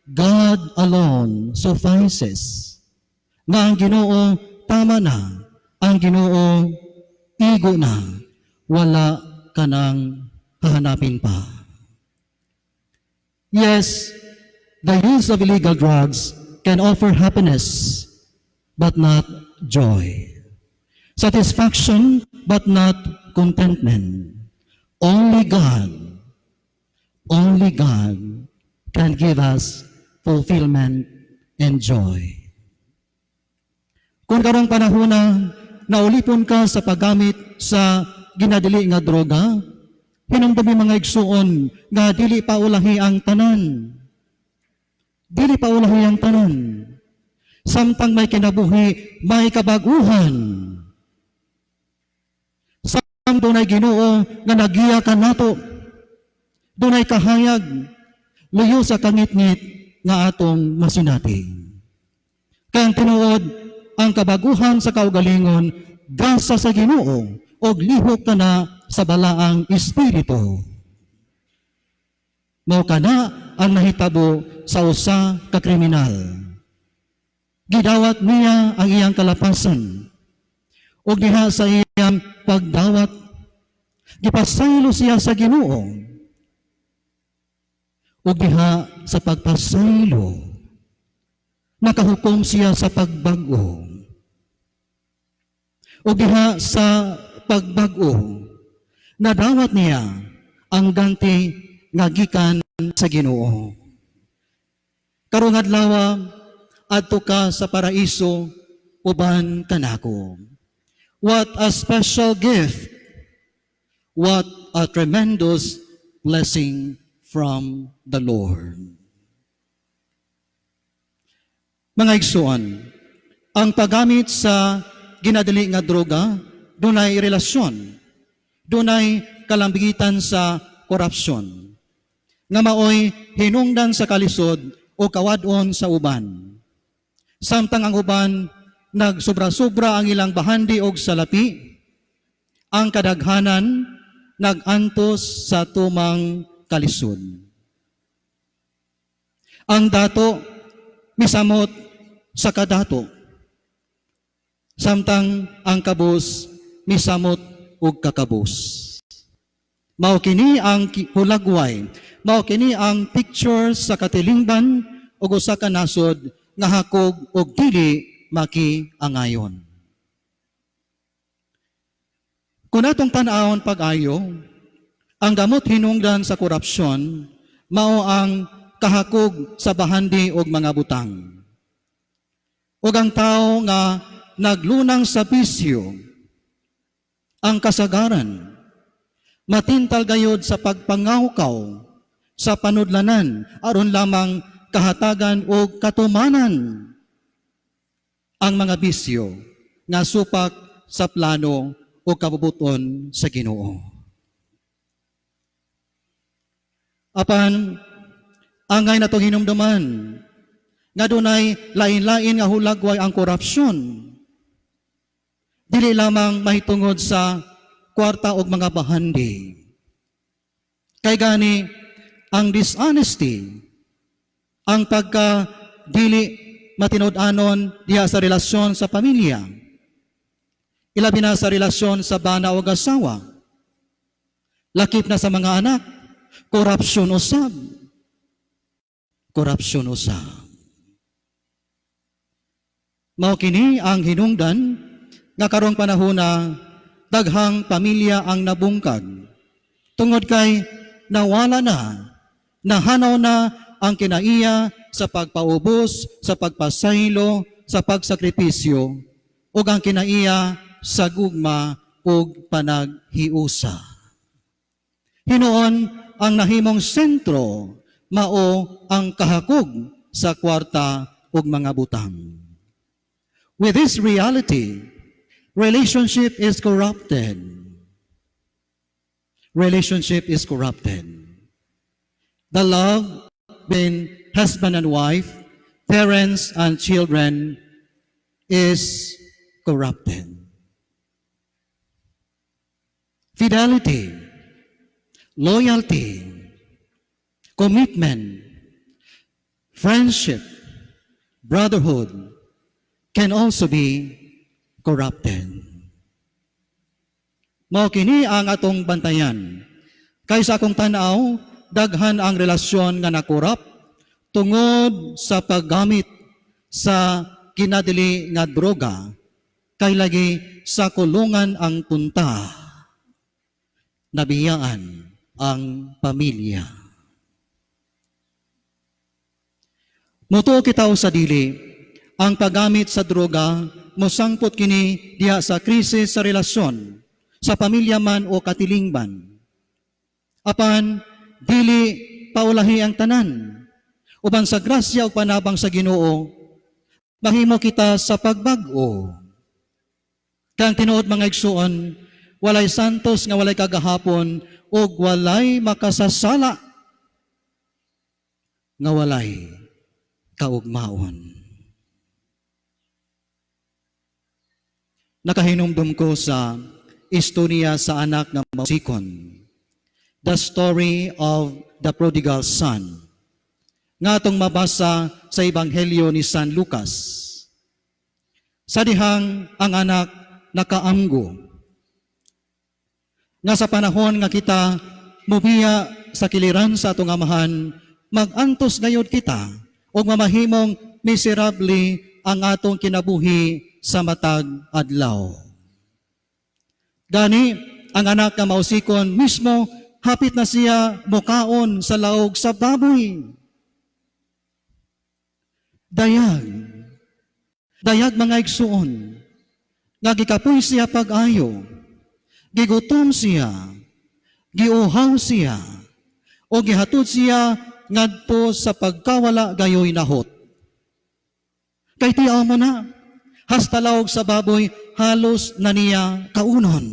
"God alone suffices." Nga ang Ginoo tama na, ang Ginoo igo na, wala ka nang hahanapin pa. Yes, the use of illegal drugs can offer happiness, but not joy. Satisfaction, but not contentment. Only God can give us fulfillment and joy. Kung karong panahon na naulipon ka sa paggamit sa ginadili nga droga, hinumdumi, mga igsuon, nga dili pa ulahi ang tanan. Dili pa ulahi ang tanan. Samtang may kinabuhi, may kabaguhan. Samtang dunay Ginoo nga nagiya kanato, dunay kahayag, luyo sa kangitngit nga atong masinati. Kaya ang tinuod, ang kabaguhan sa kaugalingon, gasa sa Ginoo, og lihok kana sa Balaang Espiritu. Mao kana ang nahitabo sa usa ka kriminal. Gidawat niya ang iyang kalapasan. Og diha sa iyang pagdawat, gipasaylo siya sa Ginoo. Ug diha sa pagpasaylo, nakahukom siya sa pagbag-o. Ug diha sa pagbag-o, nadawat niya ang ganti nga gikan sa Ginoo. "Karong adlaw, adto ka sa paraiso uban kanako." What a special gift! What a tremendous blessing from the Lord. Mga igsuon, ang paggamit sa ginadali nga droga dunay relasyon, dunay kalambigitan sa korupsyon, nga maoy hinungdan sa kalisod o kawad-on sa uban. Samtang ang uban nagsobra-sobra ang ilang bahandi og salapi, ang kadaghanan nagantos sa tumang kalisod. Ang dato misamot sa kadato, samtang ang kabus misamot og kakabus. Mao kini ang hulagway, mao kini ang picture sa katilingban ug usa ka nasod nga hakog og dili makiangayon. Kung atong tan-awon pag-ayo, ang gamot hinungdan sa korupsyon mao ang kahakog sa bahandi og mga butang. Ug ang tao nga naglunang sa bisyo, ang kasagaran, matintal gayod sa pagpangawkaw sa panudlanan aron lamang kahatagan o katumanan ang mga bisyo nga supak sa plano o kabubuton sa Ginoo. Apan angay natong hinumduman nga dunay lain-lain nga hulagway ang korupsyon. Dili lamang mahitungod sa kwarta og mga bahandi. Kay gani ang dishonesty, ang pagka dili matinud-anon diha sa relasyon sa pamilya, ilabi na sa relasyon sa bana o asawa, lakip na sa mga anak, korupsyon usab. Korupsyon usab. Mao kini ang hinungdan nga karong panahona daghang pamilya ang nabungkag tungod kay nawala na, nahanaw na ang kinaiya sa pagpaubos, sa pagpasaylo, sa pagsakripisyo, ug ang kinaiya sa gugma ug panaghiusa. Hinuon ang nahimong sentro mao ang kahakog sa kwarta ug mga butang. With this reality, relationship is corrupted. Relationship is corrupted. The love between husband and wife, parents and children is corrupted. Fidelity, loyalty, commitment, friendship, brotherhood can also be corrupted. Mao kini ang atong bantayan. Kay sa akong tan-aw, daghan ang relasyon nga nakorap tungod sa paggamit sa kinadili nga droga, kay lagi sa kulungan ang punta. Nabiyaan ang pamilya. Mutuo kita sa dili, ang paggamit sa droga mosangpot kini diha sa krisis sa relasyon, sa pamilya man o katilingban. Apan dili paulahi ang tanan. Uban sa grasya ug panabang sa Ginoo, mahimo kita sa pagbag-o. Kang tinuod, mga igsuon, walay santos nga walay kagahapon ug walay makasasala nga walay kaugmaon. Nakahinumdum ko sa istorya sa anak nga mausikon. The story of the prodigal son. Nga atong mabasa sa Ebanghelyo ni San Lucas. Sa dihang ang anak nakaamgo. Nga sa panahon nga kita mubiya sa kiliran sa atong amahan, magantos gayod kita ug mamahimong miserable ang atong kinabuhi sa matag adlaw. Gani, ang anak nga mausikon mismo, hapit na siya mukaon sa laog sa baboy. Dayag. Dayag, mga igsuon, nga gikapoy siya pag-ayo, gigutom siya, giuhaw siya, o gihatod siya ngadto sa pagkawala gayoy nahot. Kay tiyaw mo na, hasta laog sa baboy, halos na niya kaunon.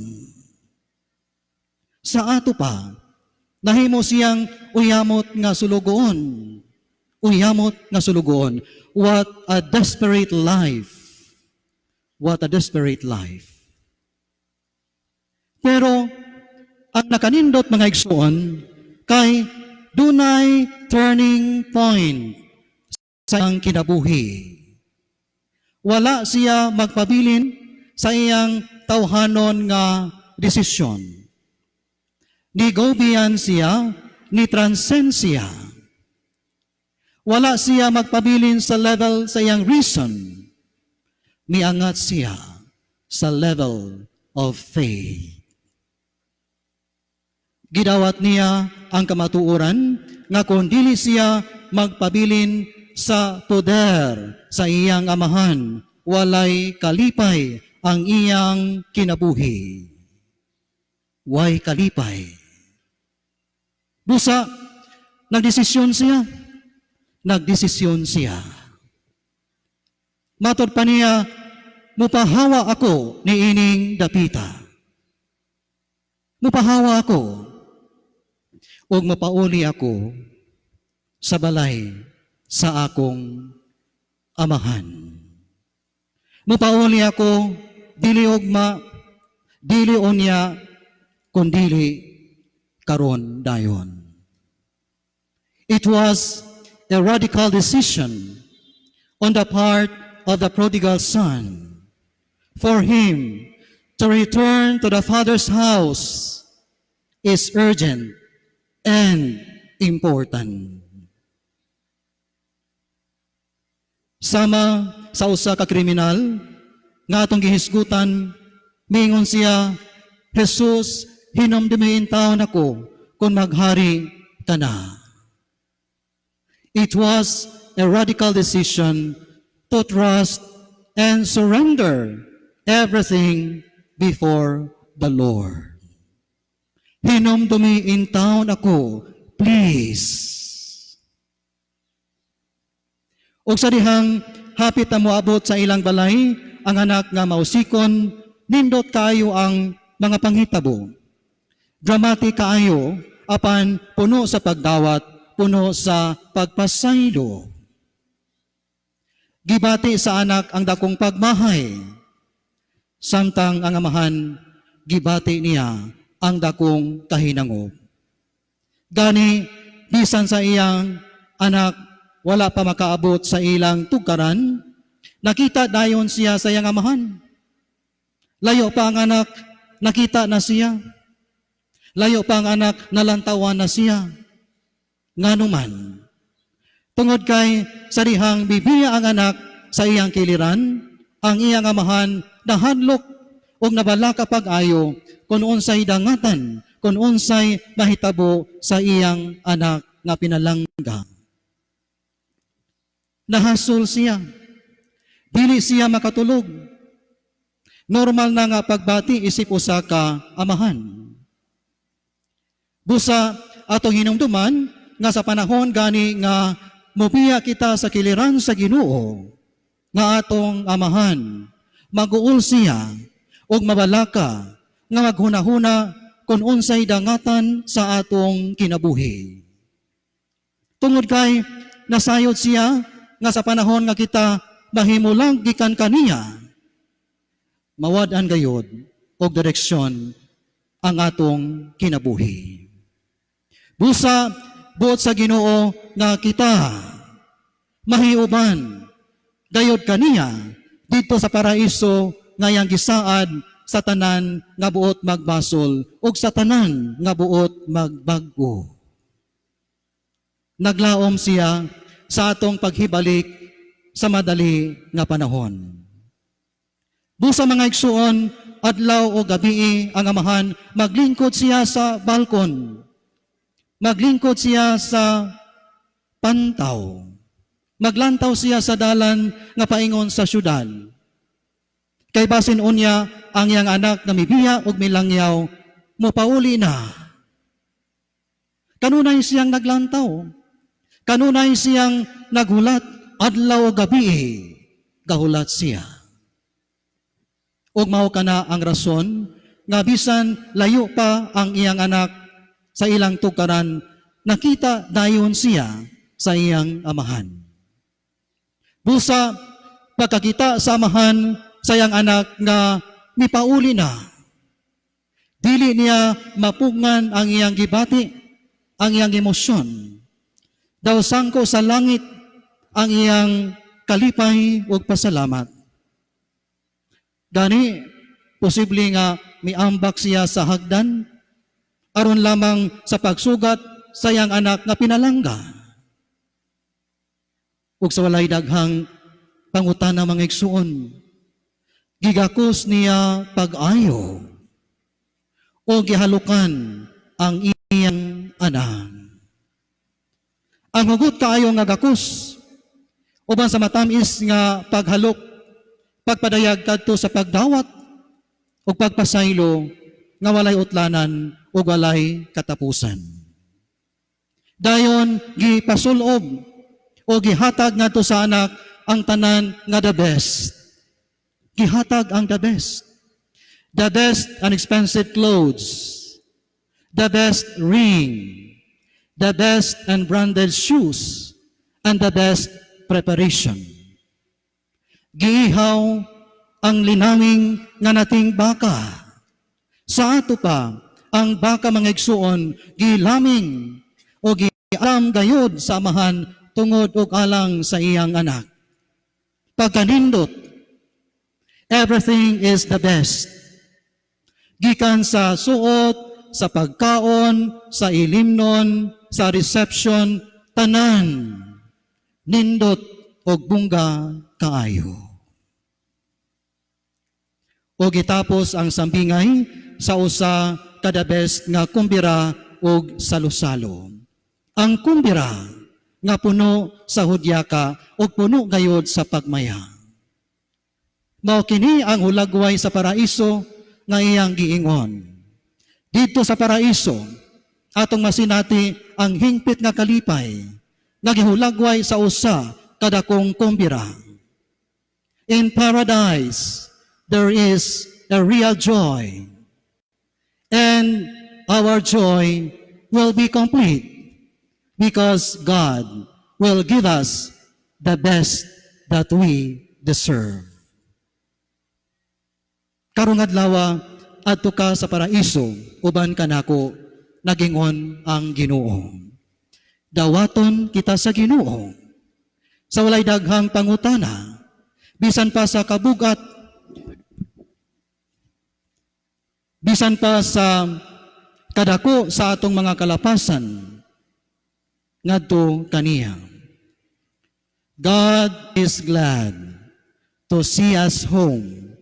Sa ato pa, nahimo siyang uyamot nga sulugoon. Uyamot nga sulugoon. What a desperate life. What a desperate life. Pero, ang nakanindot, mga igsoon, kay dunay turning point sa iyang kinabuhi. Wala siya magpabilin sa iyang tawhanon nga desisyon. Ni go beyond siya, ni transcend siya. Wala siya magpabilin sa level sa iyang reason. Miangat siya sa level of faith. Gidawat niya ang kamatuoran nga kung dili siya magpabilin sa sa poder sa iyang amahan, walay kalipay ang iyang kinabuhi. Way kalipay. Busa, nagdesisyon siya. Nagdesisyon siya. Matod pa niya, "Mupahawa ako niining dapita. Mupahawa ako ug mapauli ako sa balay sa akong amahan. Mupauli ako dili ugma, dili unya, kundili karon dayon." It was a radical decision on the part of the prodigal son for him to return to the father's house is urgent and important. Sama sa usa ka kriminal nga atong gihisgutan, miingon siya, "Jesus, hinumdumi intawon ako kung maghari ka na." It was a radical decision to trust and surrender everything before the Lord. "Hinumdumi intawon ako, please." Ug sa dihang hapit na moabot sa ilang balay ang anak nga mausikon, nindot kaayo ang mga panghitabo. Dramatic kaayo apan puno sa pagdawat, puno sa pagpasaylo. Gibati sa anak ang dakong pagmahay. Samtang ang amahan, gibati niya ang dakong kahinangop. Gani, bisan sa iyang anak wala pa makaabot sa ilang tugkaran, nakita dayon siya sa iyang amahan. Layo pa ang anak, nakita na siya. Layo pa ang anak, nalantawan na siya. Nganuman? Tungod kay sa dihang bibiya ang anak sa iyang kiliran, ang iyang amahan nahadlok og nabalaka pag-ayo kung unsay dangatan, kung unsay mahitabo sa iyang anak nga pinalangga. Nahasol siya. Dili siya makatulog. Normal na nga pagbati isip usa ka amahan. Busa atong hinumduman nga sa panahon gani nga mobiya kita sa kiliran sa Ginoo nga atong amahan, maguol siya ug mabalaka nga maghunahuna kung unsay dangatan sa atong kinabuhi. Tungod kay nasayod siya nga sa panahon nga kita mahimulang gikan kaniya, mawad-an gayod og direksyon ang atong kinabuhi. Busa buot sa Ginoo nga kita mahiuban gayod kaniya didto sa paraiso nga iyang gisaad sa tanan nga buot magbasol ug sa tanan nga buot magbag-o. Naglaom siya sa atong paghibalik sa madali nga panahon. Busa, mga igsuon, adlaw o gabi ang amahan, maglingkod siya sa balkon. Maglingkod siya sa pantaw. Maglantaw siya sa dalan nga paingon sa syudad. Kay basin unya ang iyang anak nga mibiya ug milangyaw mopauli na. Kanunay siyang naglantaw. Kanunay siyang naghulat adlaw o gabi, gahulat siya. Ug mao kana ang rason nga bisan layo pa ang iyang anak sa ilang tukaran, nakita dayon siya sa iyang amahan. Busa pagkakita sa amahan sa iyang anak nga mipauli na, dili niya mapugngan ang iyang gibati, ang iyang emosyon. Daw sangko sa langit ang iyang kalipay ug pasalamat. Gani, posible nga miambak siya sa hagdan aron lamang sa pagsugat sa iyang anak nga pinalangga. Ug sa walay daghang pangutana, mga igsuon, gigakos niya pag-ayo o gihalukan ang iyang anak. Ang hugot kaayo nga gakos. Uban sa matamis nga paghalok, pagpadayag kadto sa pagdawat ug pagpasaylo nga walay utlanan ug walay katapusan. Dayon gipasulob o gihatag ngadto sa anak ang tanan nga the best. Gihatag ang the best. The best and expensive clothes, the best ring, the best and branded shoes, and the best preparation. Giihaw ang linaming nga nating baka. Sa ato pa, ang baka, mga igsuon, gilaming o gialam gayod sa amahan tungod og alang sa iyang anak. Pagkanindot, everything is the best. Gikan sa suot, sa pagkaon, sa ilimnon, sa reception, tanan nindot og bungga kaayo. O gitapos ang sambingay sa usa kada best nga kumbira og salo-salo. Ang kumbira nga puno sa hudyaka ug puno gayod sa pagmaya. Mao kini ang hulagway sa paraiso nga iyang giingon. Didto sa paraiso, atong masinati ang hingpit nga kalipay nga gihulagway sa usa kadakong kumbira. In paradise, there is a real joy. And our joy will be complete because God will give us the best that we deserve. Karong adlaw, adto ka sa paraiso uban kanako, nagingon ang Ginoo. Dawaton kita sa Ginoo sa walay daghang pangutana, bisan pa sa kabugat, bisan pa sa kadako sa atong mga kalapasan ngadto kaniya. God is glad to see us home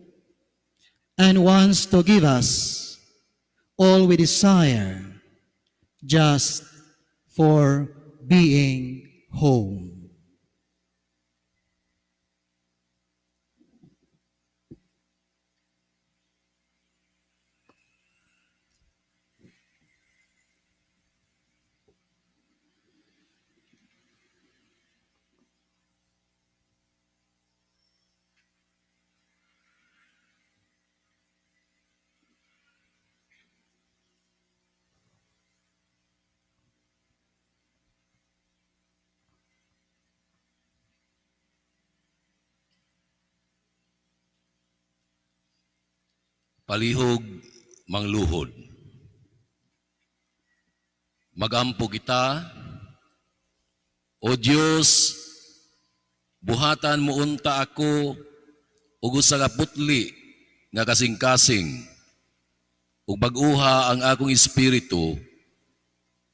and wants to give us all we desire just for being home. Palihog mangluhod. Magampo kita. O Dios, buhatan mo unta ako ug usa ka putli nga kasing-kasing ug bag-uha ang akong espiritu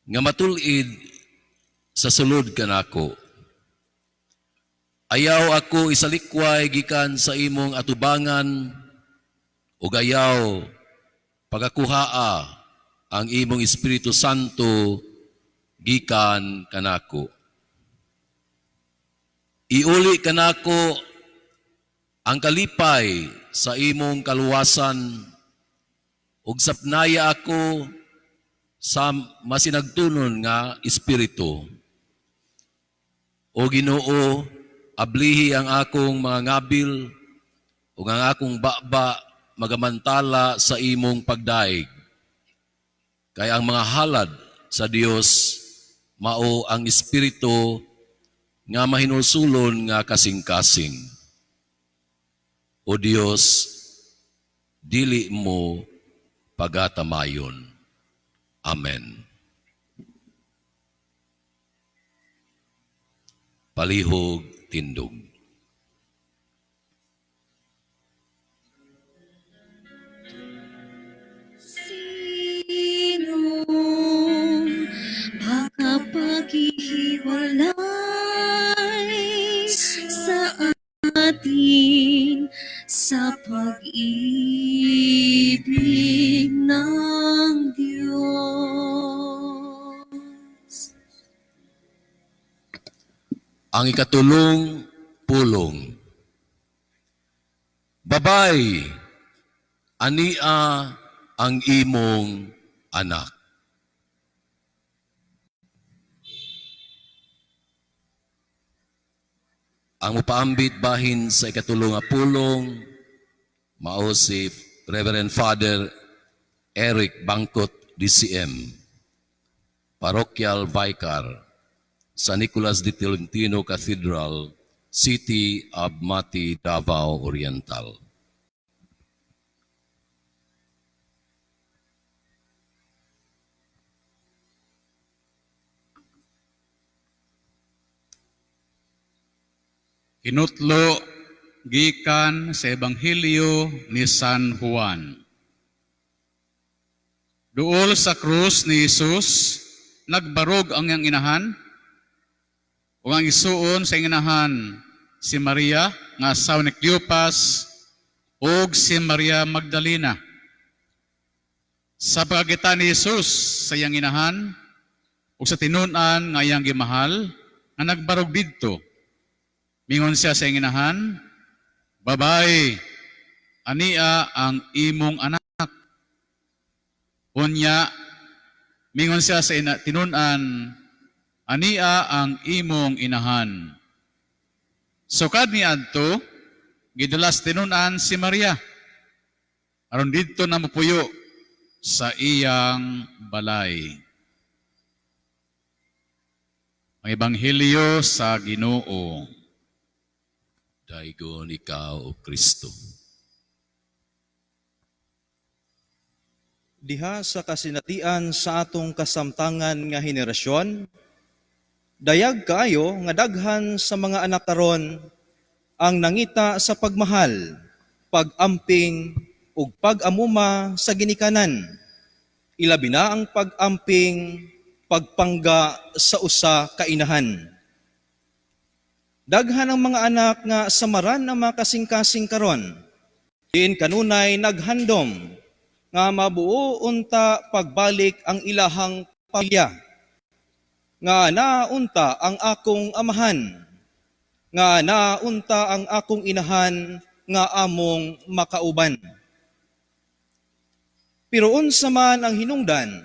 nga matul-id sa sulod kanako. Ayaw ako isalikway gikan sa imong atubangan ug ayaw pagakuhaa ang imong Espiritu Santo gikan kanako. Iuli kanako ang kalipay sa imong kaluwasan ug sapnaya ako sa masinagtunon nga espiritu. O Ginoo, ablihi ang akong mga ngabil ug ang akong baba magamantala sa imong pagdaig. Kay ang mga halad sa Dios mao ang espiritu nga mahinulsulon nga kasing-kasing. O Dios, dili mo pagatamayon. Amen. Palihog tindog. Sino makapaghiwalay sa atin sa pag-ibig ng Diyos? Ang ikatulong pulong. "Babay, ania ang imong anak." Ang mupaambit bahin sa ikatulo nga pulong mao si Reverend Father Eric Bangkot DCM, Parochial Vicar sa Nicolas de Tolentino Cathedral, City of Mati, Davao Oriental. Hinutlo gikan sa Ebanghelyo ni San Juan. Duol sa krus ni Jesus, nagbarog ang iyang inahan, ug ang isuon sa iyang inahan si Maria nga asawa ni Cleopas ug si Maria Magdalena. Sa pagkakita ni Jesus sa iyang inahan ug sa tinun-an nga iyang gimahal nga nagbarog didto, mingon siya sa iyang inahan, "Babay, ania ang imong anak." Unya, mingon siya sa tinun-an, "Ania ang imong inahan." Sukad niadto, gidala sa tinun-an si Maria, aron didto na mopuyo sa iyang balay. Ang Ebanghelyo sa Ginoo. Daygon ikaw, O Kristo. Diha sa kasinatian sa atong kasamtangan nga henerasyon, dayag kaayo nga daghan sa mga anak karon ang nangita sa pagmahal, pag-amping ug pag-amuma sa ginikanan. Ilabi na ang pag-amping, pagpangga sa usa ka inahan. Daghan ang mga anak nga samaran ang mga kasing-kasing karon. Diin kanunay naghandom nga mabuo unta pagbalik ang ilahang pamilya. Nga naunta ang akong amahan, nga naunta ang akong inahan nga among makauban. Pero unsa man ang hinungdan,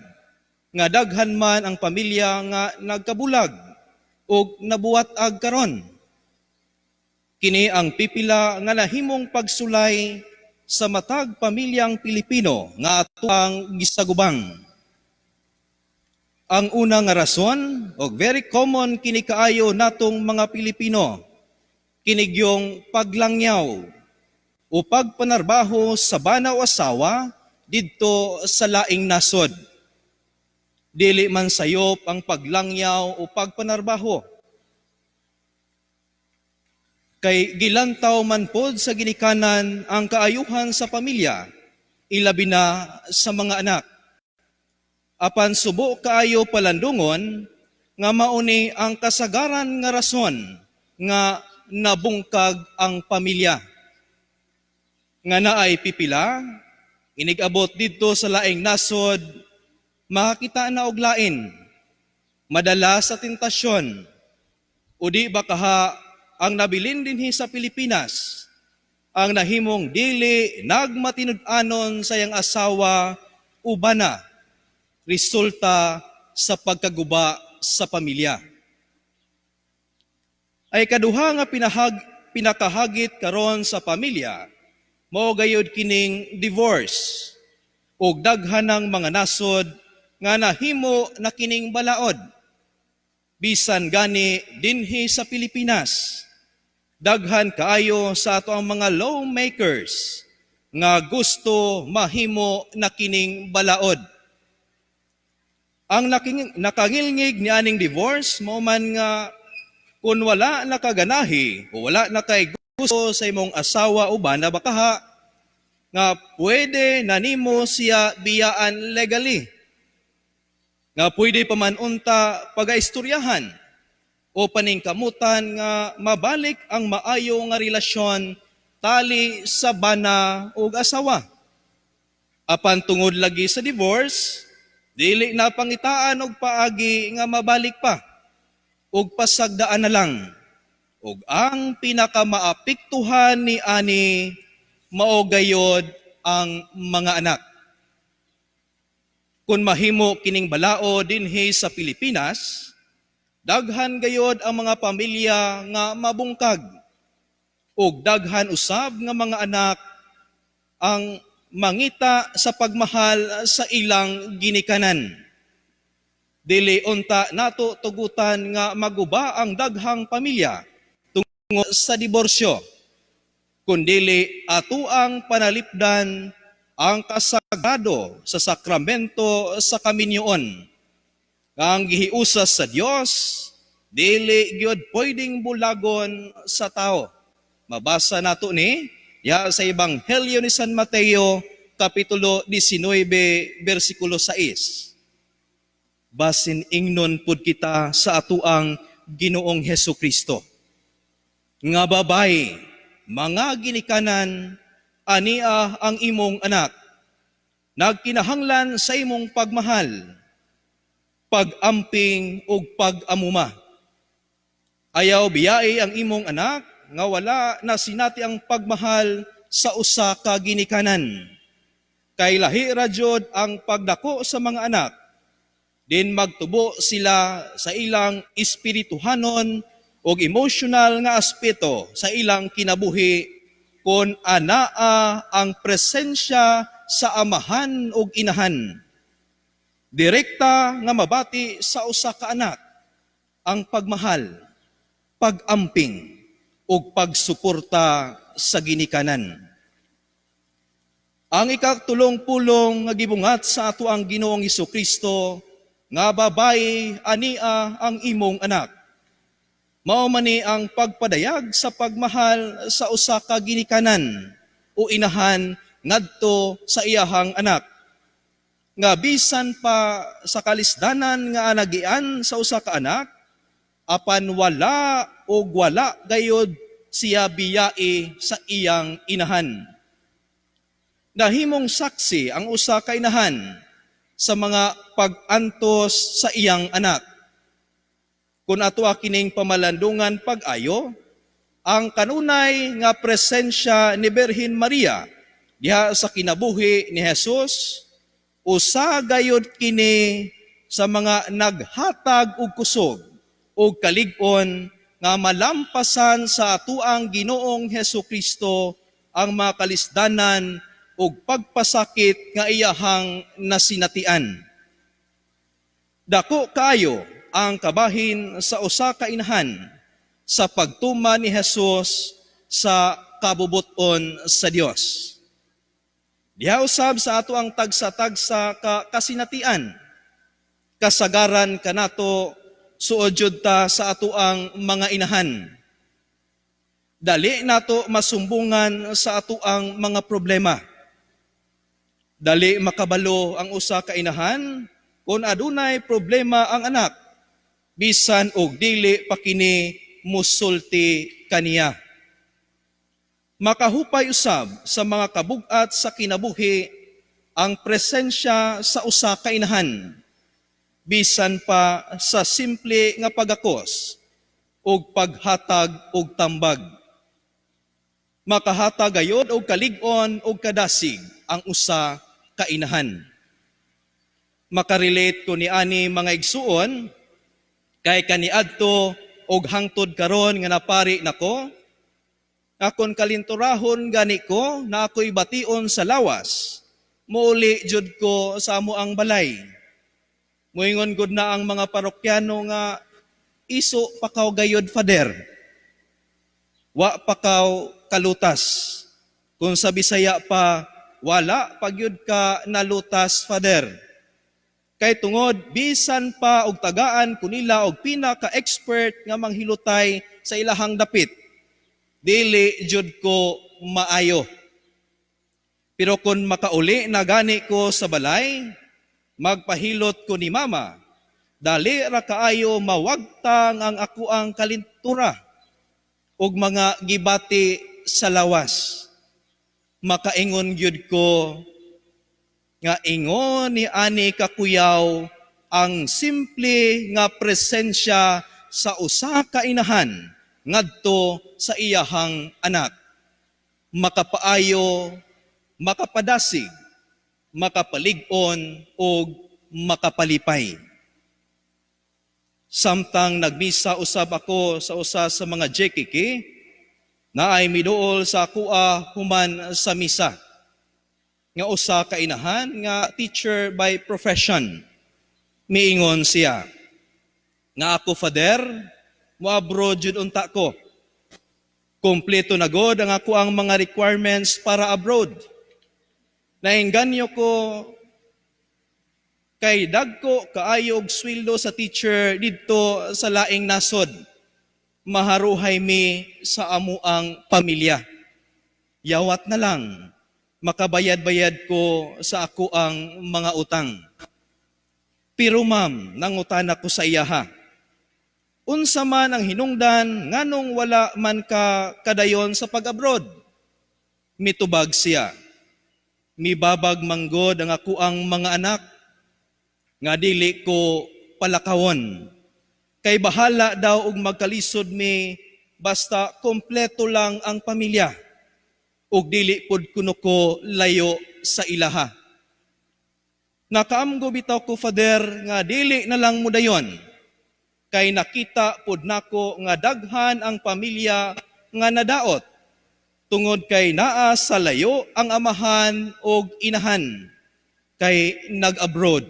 nga daghan man ang pamilya nga nagkabulag ug nabuwat-ag karon. Kini ang pipila nga nahimong pagsulay sa matag pamilyang Pilipino nga atuang gisagubang. Ang una nga rason, og very common kini kaayo natong mga Pilipino, kinigyong paglangyaw o pagpanarbaho sa bana o asawa didto sa laing nasod. Dili man sayop ang paglangyaw o pagpanarbaho. Kay gilantaw man pod sa ginikanan ang kaayuhan sa pamilya, ilabi na sa mga anak. Apan subo kaayo palandungon nga mauni ang kasagaran nga rason nga nabungkag ang pamilya. Nga naay pipila, inigabot didto sa laing nasod, makakita na og lain, madala sa tentasyon, o di ba kaha ang nabilin dinhi sa Pilipinas, ang nahimong dili nagmatinud-anon sa iyang asawa o bana, resulta sa pagkaguba sa pamilya. Ay kaduha nga pinakahagit karon sa pamilya, mao gayud kining divorce ug daghanang mga nasod nga nahimo na kining balaod. Bisan gani dinhi sa Pilipinas, daghan kaayo sa ato ang mga lawmakers nga gusto mahimo na kining balaod. Ang nakangilngig ni aning divorce mao man nga kun wala nakaganahi o wala na kay gusto sa imong asawa o bana bakaha nga pwede na nimo siya biyaan legally. Nga pwede pa man unta pagaistoryahan o paningkamutan nga mabalik ang maayo nga relasyon tali sa bana ug asawa. Apan tungod lagi sa divorce, dili na pangitaan og paagi nga mabalik pa ug pasagdaan na lang. Ug ang pinakamaapektuhan ni ani mao gayod ang mga anak. Kung mahimo kining balao dinhi sa Pilipinas, daghan gayod ang mga pamilya nga mabungkag ug daghan usab nga mga anak ang mangita sa pagmahal sa ilang ginikanan. Dili unta nato tugutan nga maguba ang daghang pamilya tungod sa diborsyo, kundili atoang panalipdan ang kasagrado sa sakramento sa kaminyoon. Ang gihiusa sa Dios dili gyud pwedeng bulagon sa tao. Mabasa nato ni ya sa Ebanghelyo ni San Mateo, kapitulo 19, bersikulo 6. Basin ingnon pud kita sa atoang Ginoong Hesus Kristo nga, "Babae, mga ginikanan, ania ang imong anak. Nagkinahanglan sa imong pagmahal, pag-amping ug pag-amuma. Ayaw biyai ang imong anak nga wala na sinati ang pagmahal sa usa ka ginikanan. Kay lahi ra jud ang pagdako sa mga anak din magtubo sila sa ilang espirituhanon ug emotional nga aspeto sa ilang kinabuhi kon anaa ang presensya sa amahan ug inahan. Direkta nga mabati sa usa ka anak ang pagmahal, pag-amping ug pagsuporta sa ginikanan." Ang ikatulong pulong nga gibungat sa ato ang Ginoong Kristo nga, "Babae, ania ang imong anak," mao man ni ang pagpadayag sa pagmahal sa usa ka ginikanan o inahan ngadto sa iyahang anak. Nga bisan pa sa kalisdanan nga anagian sa usa ka anak, apan wala o wala gayod siya biyai sa iyang inahan. Nahimong saksi ang usa ka inahan sa mga pag-antos sa iyang anak. Kung ato kining pamalandungan pag-ayo, ang kanunay nga presensya ni Birhen Maria diha sa kinabuhi ni Jesus, usa gayod kini sa mga naghatag og kusog og kalig-on nga malampasan sa atoang Ginoong Hesus Kristo ang mga kalisdanan ug pagpasakit nga iyahang nasinatian. Dako kaayo ang kabahin sa usa ka inahan sa pagtuman ni Jesus sa kabubuton sa Dios. Diha usab sa ato ang tagsa-tagsa ka kasinatian, kasagaran kanato suod jud ta sa ato ang mga inahan. Dali nato masumbungan sa ato ang mga problema. Dali makabalo ang usa ka inahan kung adunay problema ang anak, bisan og dili pa kini musulti kaniya. Makahupay usab sa mga kabug-at sa kinabuhi ang presensya sa usa ka inahan, bisan pa sa simple nga pagakos ug paghatag og tambag. Makahatag gayod og kalig-on ug kadasig ang usa ka inahan. Makarelate ko ni ani, mga igsuon, kay kaniadto og hangtod karon nga napari nako, akon kalinturahon gani ko na ako'y bation sa lawas, muuli jud ko sa amo ang balay. Muingon gud na ang mga parokyano nga, "Iso pa kaw gayod, Father. Wa pa kaw kalutas." Kung sa Bisaya pa, "Wala pa gyud ka nalutas, Father." Kay tungod bisan pa og tagaan ko nila og pinaka-expert nga manghilutay sa ilahang dapit, dili jud ko maayo. Pero kung makauli na gani ko sa balay, magpahilot ko ni Mama, dali ra kaayo mawagtang ang akoang kalintura ug mga gibati sa lawas. Makaingon gyud ko nga ingon ni ani kakuyaw ang simple nga presensya sa usa ka inahan. ngadto sa iyahang anak. Makapaayo, makapadasig, makapalig-on ug makapalipay. Samtang nagmisa usab ako sa usa sa mga JKK, naay miduol sa akoa human sa misa nga usa ka inahan nga teacher by profession. Miingon siya nga, "Ako, Father, mo-abroad jud unta ko. Kompleto na god ang akoang mga requirements para abroad. Nainganyo ko kay dagko kaayo og sweldo sa teacher didto sa laing nasod. Maharuhay mi sa amuang pamilya. Yawat na lang makabayad-bayad ko sa akoang mga utang. Pero ma'am, nangutana ko sa iyaha, unsa man ang hinungdan nganong wala man ka kadayon sa pag-abroad?" Mitubag siya, "Mibabag manggod ang akoang mga anak nga dili ko palakawon. Kay bahala daw og magkalisod mi basta kompleto lang ang pamilya. Ug dili pod kuno ko layo sa ilaha. Nakaamgo bitaw ko, Father, nga dili na lang mudayon. Kay nakita pod nako nga daghan ang pamilya nga nadaot tungod kay naa sa layo ang amahan og inahan kay nag-abroad.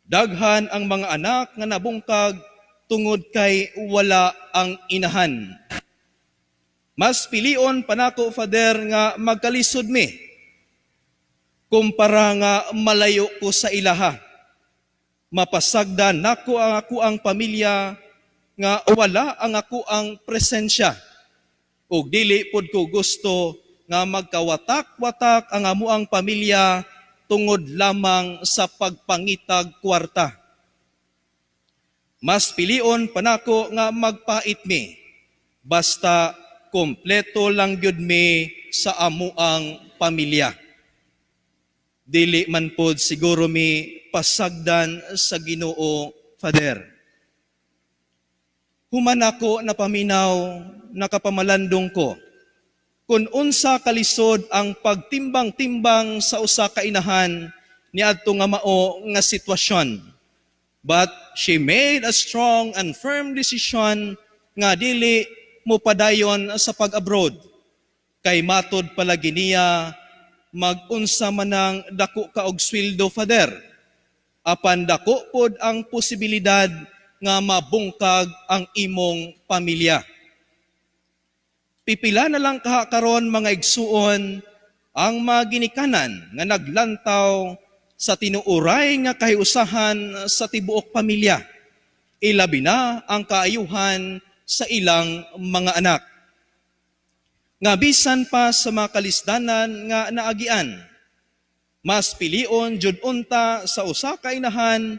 Daghan ang mga anak nga nabungkag tungod kay wala ang inahan. Mas pilion pa nako, Father, nga magkalisod mi kumpara nga malayo ko sa ilaha. Mapasagdan nako ang akoang pamilya nga wala ang akoang presensya. Ug dili pod ko gusto nga magkawatak-watak ang amuang pamilya tungod lamang sa pagpangitag kwarta. Mas pilion pa nako nga magpait mi basta kompleto lang gyud mi sa amuang pamilya. Dili man pod siguro mi pasagdan sa Ginoo, Father." Human ako napaminaw, nakapamalandong ko kung unsa kalisod ang pagtimbang-timbang sa usa ka inahan niadto nga mao nga sitwasyon. But she made a strong and firm decision nga dili mo padayon sa pag-abroad. Kay matod palagi niya, mag-unsa man ang dako ka og sweldo, Father, apan dako pod ang posibilidad nga mabungkag ang imong pamilya. Pipila na lang kaha karon, mga igsuon, ang mga ginikanan nga naglantaw sa tinuuray nga kahiusahan sa tibuok pamilya. Ilabi na ang kaayuhan sa ilang mga anak. Nga bisan pa sa mga kalisdanan nga naagian, mas pilion jud unta sa usa ka inahan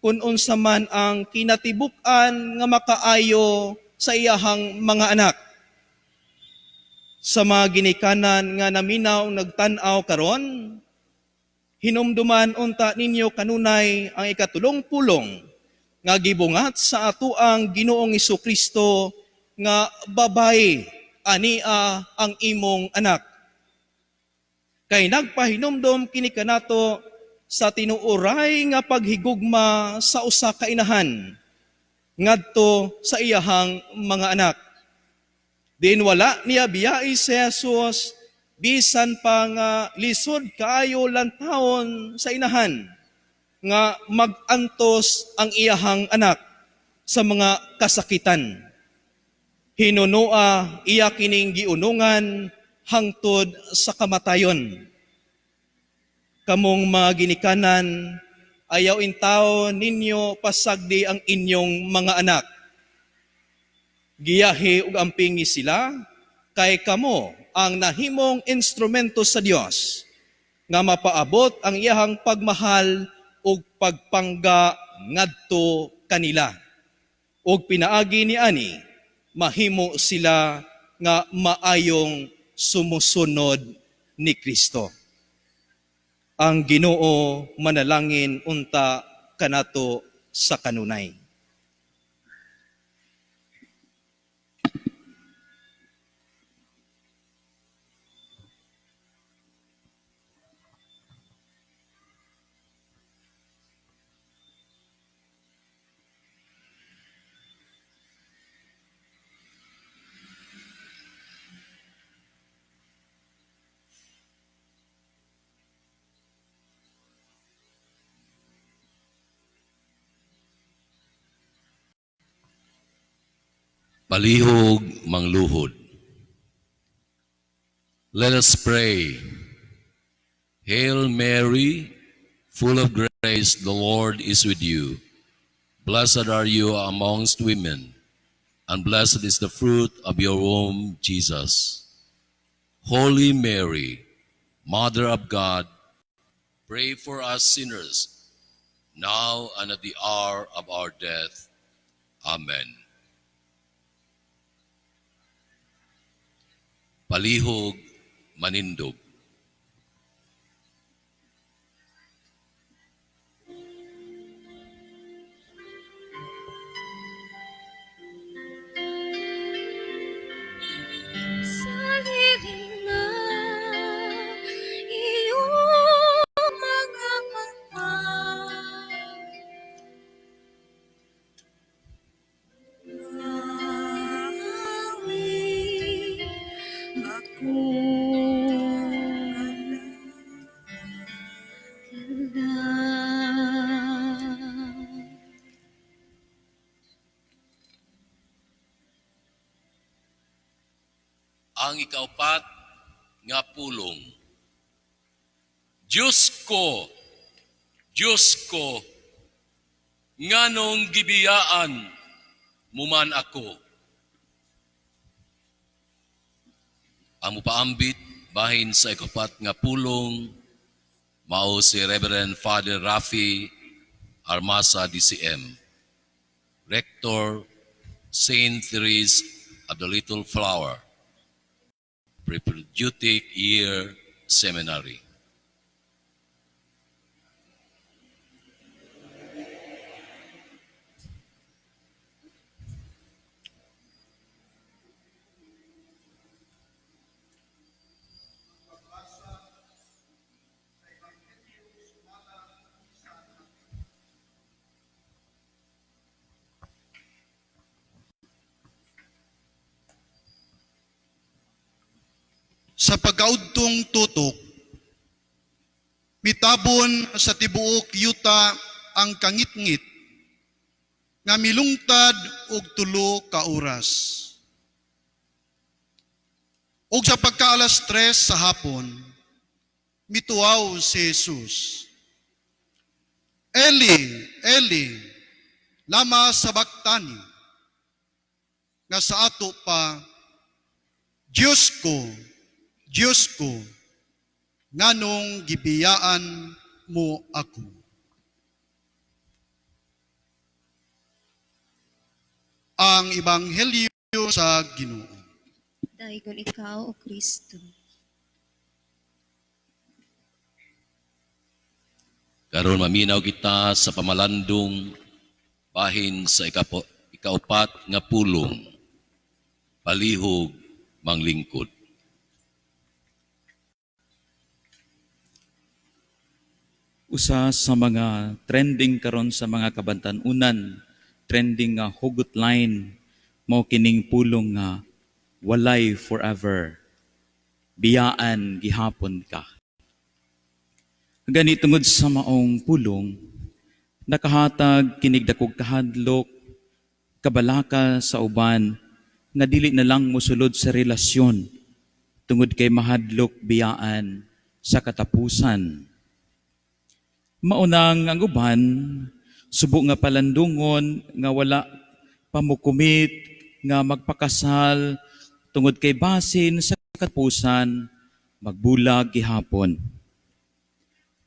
kung unsa man ang kinatibuk-an nga makaayo sa iyahang mga anak. Sa mga ginikanan nga naminaw nagtan-aw karon, hinumduman unta ninyo kanunay ang ikatulong pulong nga gibungat sa atoang Ginoong Kristo nga, "Babayi, ania ang imong anak." Kay nagpahinumdom kini kanato sa tinuoray nga paghigugma sa usa ka inahan ngadto sa iyahang mga anak. Diin wala niya biyai si Jesus bisan pa nga lisod kaayo lantawon sa inahan nga mag-antos ang iyahang anak sa mga kasakitan. Hinunoa iya kining giunungan hangtod sa kamatayon. Kamong mga ginikanan, ayaw intaw ninyo pasagdi ang inyong mga anak. Giyahi ug ampingi sila kay kamo ang nahimong instrumento sa Dios nga mapaabot ang iyahang pagmahal ug pagpangga ngadto kanila. Ug pinaagi ni ani mahimo sila nga maayong sumusunod ni Kristo. Ang Ginoo manalangin unta kanato sa kanunay. Palihog mangluhod. Let us pray. Hail Mary, full of grace, the Lord is with you. Blessed are you amongst women, and blessed is the fruit of your womb, Jesus. Holy Mary, Mother of God, pray for us sinners, now and at the hour of our death. Amen. Palihog manindog. Sa lilim ng iyong mga mata, Naawit ako. Kailan Ang ikaupat nga pulong. Diyos ko, Diyos ko, nganong gibiyaan mo man ako? Ang mupaambit bahin sa ikaupat nga pulong mao si Reverend Father Rafi Armasa DCM, Rector, Saint Therese of the Little Flower, Propedeutic Year Seminary. Sa pagkaudtong tutok, mitabon sa tibuok yuta ang kangitngit nga milungtad og 3 ka oras. Og sa pagkaalas 3 sa hapon, mituaw si Jesus. "Eli, Eli, lama sabachthani?" Nga sa ato pa, "Diyos ko, Diyos ko, nganong gibiyaan mo ako?" Ang Ebanghelyo sa Ginoo. Daygon ikaw, O Kristo. Karon maminaw kita sa pamalandong bahin sa ikaupat nga pulong, palihog manglingkod. Usa sa mga trending karon sa mga kabatan-unan, trending nga hugot line mao kining pulong nga "walay forever, biyaan gihapon ka." Gani tungod sa maong pulong, nakahatag kinig dakog kahadlok, kabalaka sa uban nga dili na lang mosulod sa relasyon tungod kay mahadlok biyaan sa katapusan. Maunang ang uban, subo nga palandungon nga wala pa mo-commit nga magpakasal tungod kay basin sa katapusan magbulag gihapon.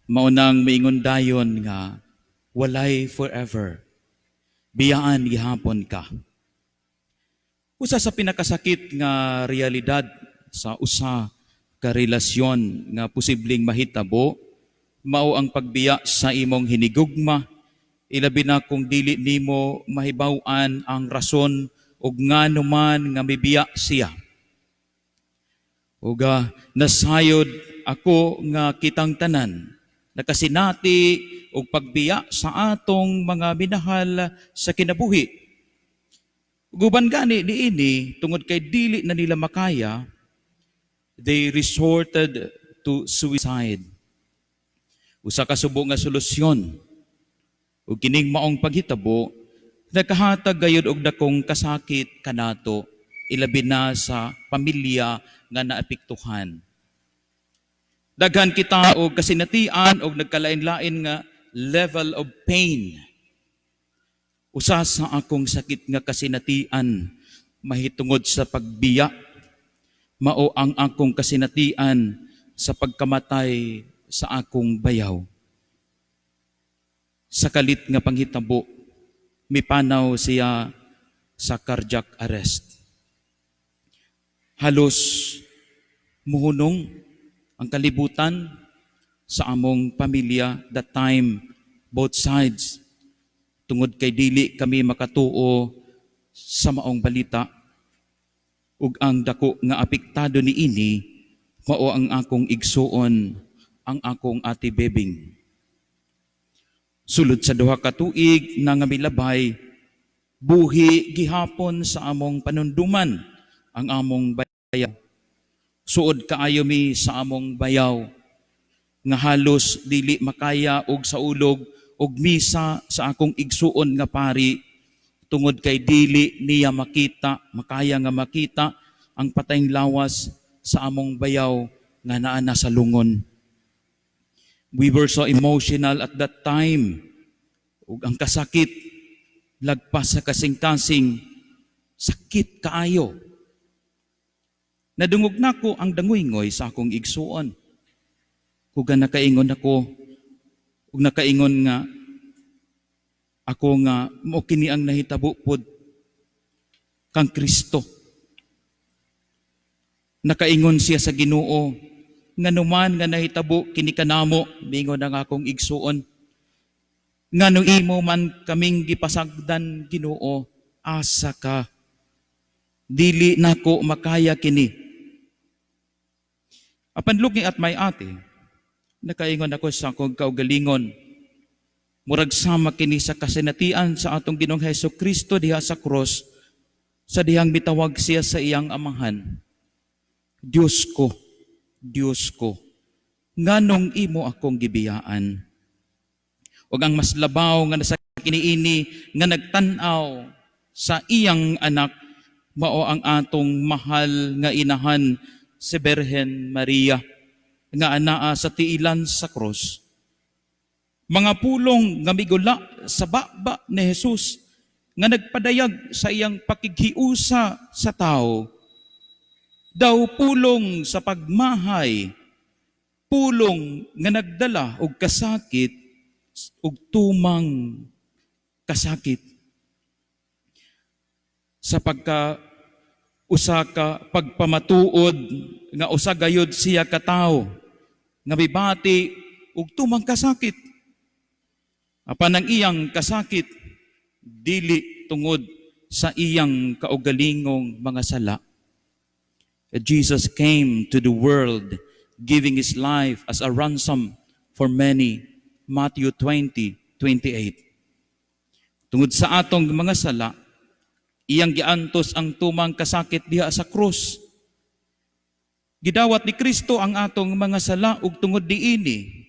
Maunang maingon dayon nga "walay forever, biyaan gihapon ka." Usa sa pinakasakit nga realidad sa usa ka relasyon nga posibleng mahitabo mao ang pagbiya sa imong hinigugma, ilabi na kung dili nimo mahibaw-an ang rason ug ngano man nga mibiya siya. Ug nasayod ako nga kitang tanan nakasinati og pagbiya sa atong mga minahal sa kinabuhi. Guban gani niini, tungod kay dili na nila makaya, they resorted to suicide. Usa ka subo nga solusyon. Ug kining maong paghitabo Nagkahatag gayud og dakong kasakit kanato, ilabi na sa pamilya nga naapektuhan. Daghan kita og kasinatian og nagkalain-lain nga level of pain. Usa sa akong sakit nga kasinatian mahitungod sa pagbiya mao ang akong kasinatian sa pagkamatay sa akong bayaw. Sa kalit nga panghitabo, mipanaw siya sa cardiac arrest. Halos muhunong ang kalibutan sa among pamilya that time, both sides, tungod kay dili kami makatuo sa maong balita, ug ang dako nga apektado niini mao ang akong igsuon, ang akong Ate Bebing. Sulod sa 2 ka tuig na nga milabay, buhi gihapon sa among panunduman ang among bayaw. Suod kaayo mi sa among bayaw nga halos dili makaya og saulog og misa sa akong igsuon nga pari tungod kay dili niya makita, makaya nga makita ang patayng lawas sa among bayaw nga naa na sa lungon. We were so emotional at that time. Ug ang kasakit lagpas sa kasing-kasing, sakit kaayo. Nadungog nako ang danguyngoy sa akong igsuon. Kuga nakaingon ako ug nakaingon nga ako nga mao kini ang nahitabo pod kang Kristo. Nakaingon siya sa Ginoo, "Nganuman nga nahitabo kini kanamo," mingon ang akong igsuon. "Ngano imo man kaming gipasagdan, Ginoo? Asa ka? Dili nako makaya kini." Upon looking at my ate, nakaingon ako sa akong kaugalingon, murag sama kini sa kasinatian sa atong Ginoong Hesus Kristo diha sa cross, sa dihang mitawag siya sa iyang Amahan, "Diyos ko, Diyos ko, nganong imo akong gibiyaan?" Ug ang mas labaw nga nasa kiniini nga nagtan-aw sa iyang anak mao ang atong mahal nga inahan, si Berhen Maria, nga anaa sa tiilan sa krus. Mga pulong nga migula sa baba ni Jesus nga nagpadayag sa iyang pakighiusa sa tao. Daw pulong sa pagmahay, pulong nga nagdala og kasakit ug tumang kasakit. Sa pagka usa ka pagpamatuod nga usa gayud siya ka tawo nga mibati og tumang kasakit. Apan ang iyang kasakit dili tungod sa iyang kaugalingong mga sala. Jesus came to the world giving his life as a ransom for many. Matthew 20:28. Tungod sa atong mga sala, iyang giantos ang tumang kasakit diha sa krus. Gidawat ni Kristo ang atong mga sala ug tungod niini,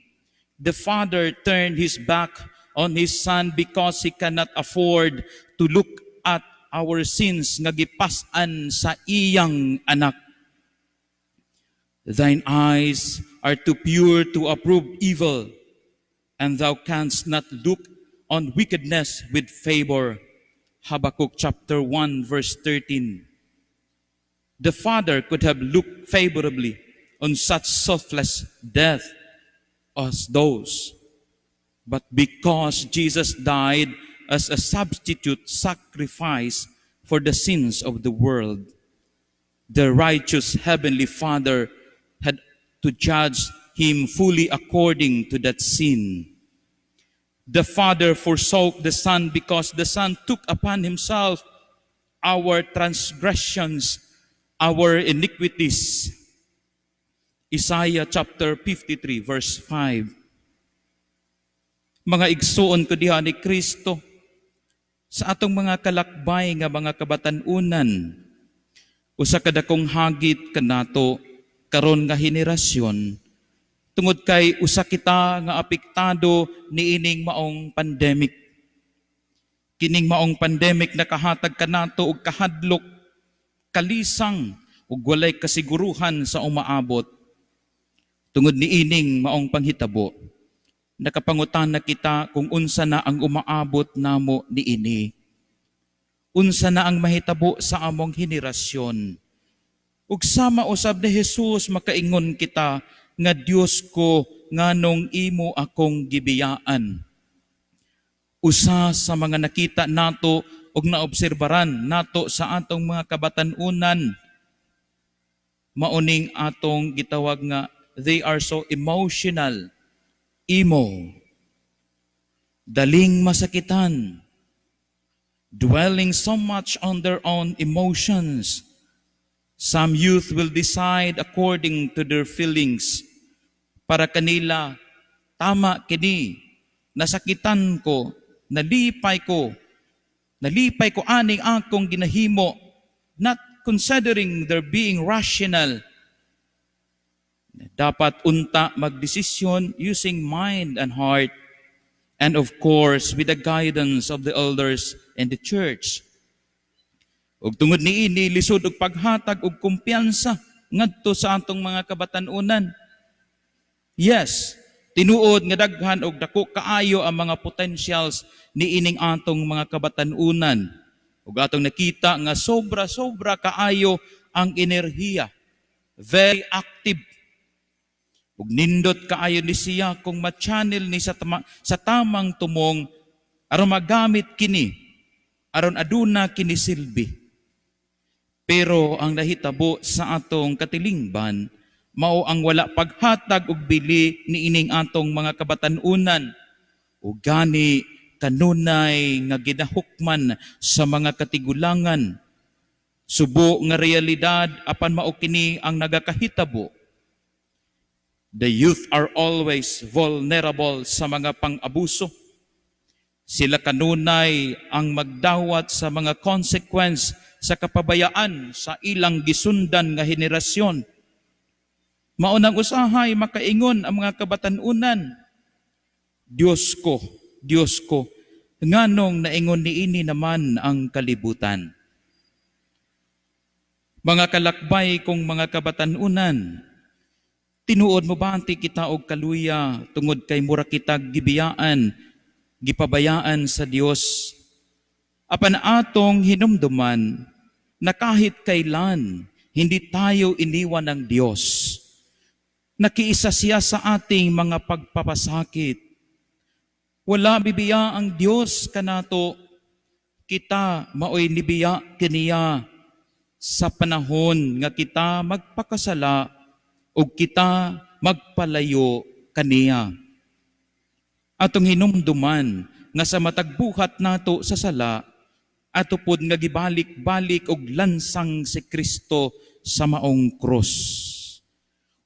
the Father turned his back on his Son because he cannot afford to look at our sins nga gipas-an sa iyang anak. "Thine eyes are too pure to approve evil, and thou canst not look on wickedness with favor." Habakkuk chapter 1 verse 13. The Father could have looked favorably on such selfless death as those. But because Jesus died as a substitute sacrifice for the sins of the world, the righteous Heavenly Father had to judge him fully according to that sin. The Father forsook the Son because the Son took upon himself our transgressions, our iniquities. Isaiah chapter 53 verse 5. Mga igsuon ko diha ni Kristo, sa atong mga kalakbay nga mga kabatan-unan, usa ka dakong hagit kanato karon nga henerasyon tungod kay usa kita nga apektado niining maong pandemic. Kining maong pandemic nakahatag kanato og kahadlok, kalisang ug walay kasiguruhan sa umaabot. Tungod niining maong panghitabo, nakapangutana kita kung unsa na ang umaabot namo niini. Unsa na ang mahitabo sa among henerasyon. Ug sama usab ni Jesus, makaingon kita nga, "Dios ko, nganong imo akong gibiyaan?" Usa sa mga nakita nato ug naobserbaran nato sa atong mga kabatan-unan, mao ning atong gitawag nga they are so emotional, emo, daling masakitan, dwelling so much on their own emotions. Some youth will decide according to their feelings. Para kanila, tama kini, nasakitan ko, nalipay ko, nalipay ko aning akong ginahimo, not considering their being rational. Dapat unta magdesisyon using mind and heart, and of course with the guidance of the elders and the church. Ug tungod niini, lisod og paghatag og kumpiyansa ngadto sa atong mga kabatan-unan. Yes, tinuod nga daghan og dako kaayo ang mga potentials niining atong mga kabatan-unan. Ug atong nakita nga sobra-sobra kaayo ang enerhiya. Very active. Ug nindot kaayo ni siya kung ma-channel ni sa tamang tumong aron magamit kini, aron aduna kini silbi. Pero ang nahitabo sa atong katilingban, mao ang wala paghatag og bili niining atong mga kabatan-unan. Ug gani kanunay nga ginahukman sa mga katigulangan. Subo nga realidad, apan mao kini ang nagakahitabo. The youth are always vulnerable sa mga pang-abuso. Sila kanunay ang magdawat sa mga consequence sa kapabayaan sa ilang gisundan nga henerasyon. Mao nang usahay makaingon ang mga kabatan-unan, "Diyos ko, Diyos ko, nganong naingon niini naman ang kalibutan?" Mga kalakbay kong mga kabatan-unan, tinuod mobati kita og kaluya tungod kay mura kita gibiyaan, gipabayaan sa Dios. Apan atong hinumduman na kahit kailan hindi tayo iniwan ng Dios. Nakiisa siya sa ating mga pagpapasakit. Wala bibiya ang Dios kanato. Kita maoy nibiya kaniya sa panahon nga kita magpakasala ug kita magpalayo kaniya. Atong hinumduman nga sa matag buhat nato sa sala, ato pod nga gibalik-balik og lansang si Kristo sa maong krus.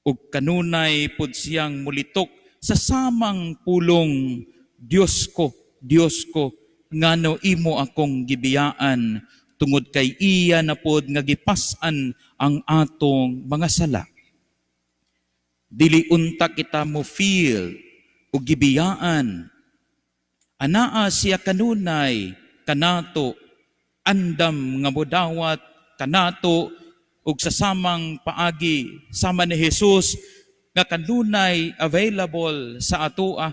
Ug kanunay pod siyang mulitok sa samang pulong, "Diyos ko, Diyos ko, ngano imo akong gibiyaan?" tungod kay iya na pod nga gipas-an ang atong mga sala. Dili unta kita mo feel og gibiyaan. Anaa siya kanunay kanato, andam nga modawat kanato og sa samang paagi sama ni Jesus nga kanunay available sa atoa.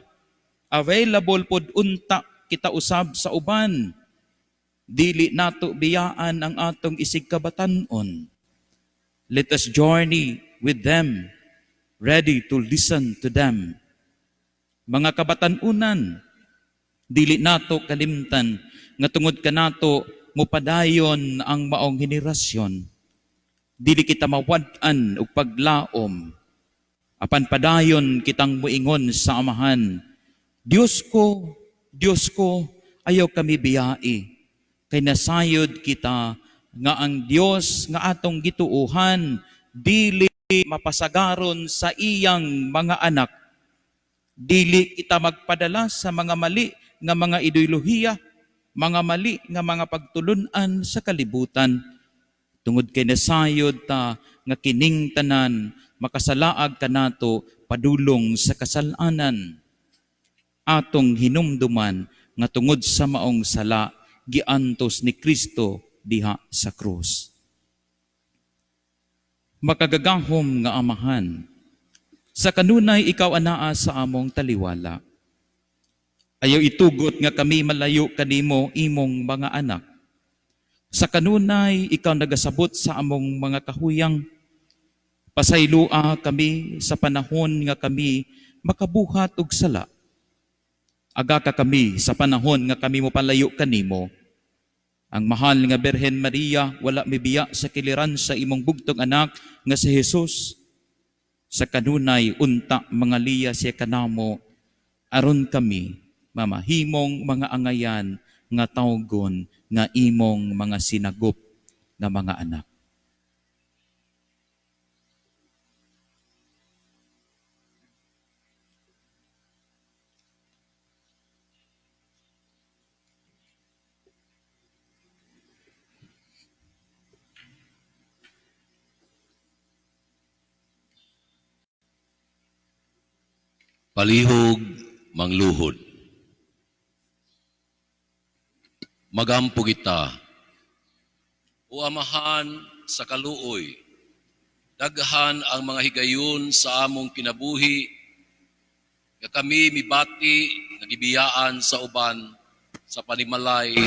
Available pod unta kita usab sa uban. Dili nato biyaan ang atong isig kabatan-on. Let us journey with them, ready to listen to them. Mga kabatan-unan, dili nato kalimtan nga tungod kanato mupadayon ang maong henerasyon. Dili kita mawad-an og paglaom. Apan padayon kitang muingon sa Amahan, "Diyos ko, Diyos ko, ayaw kami biyai." Kay nasayod kita nga ang Dios nga atong gituuhan dili mapasagaron sa iyang mga anak. Dili kita magpadala sa mga mali nga mga ideolohiya, mga mali nga mga pagtulunan sa kalibutan. Tungod kay nasayod ta nga kining tanan makasalaag kanato padulong sa kasalanan. Atong hinumduman nga tungod sa maong sala, giantos ni Kristo diha sa krus. Makagagahom nga Amahan, sa kanunay ikaw anaa sa among taliwala. Ayaw itugot nga kami malayo kanimo imong mga anak. Sa kanunay ikaw nagasabot sa among mga kahuyang. Pasaylua kami sa panahon nga kami makabuhat og sala. Agaka kami sa panahon nga kami mopalayo kanimo. Ang mahal nga Birhen Maria wala mibiya sa kiliran sa imong bugtong anak nga si Jesus. Sa kanunay unta mga liya siya kanamo aron kami mamahimong mga angayan nga tawgon nga imong mga sinagop nga mga anak. Palihog mangluhod. Magampo kita. O Amahan sa kaluoy, daghan ang mga higayon sa among kinabuhi, nga kami mibati nagibiyaan sa uban, sa panimalay,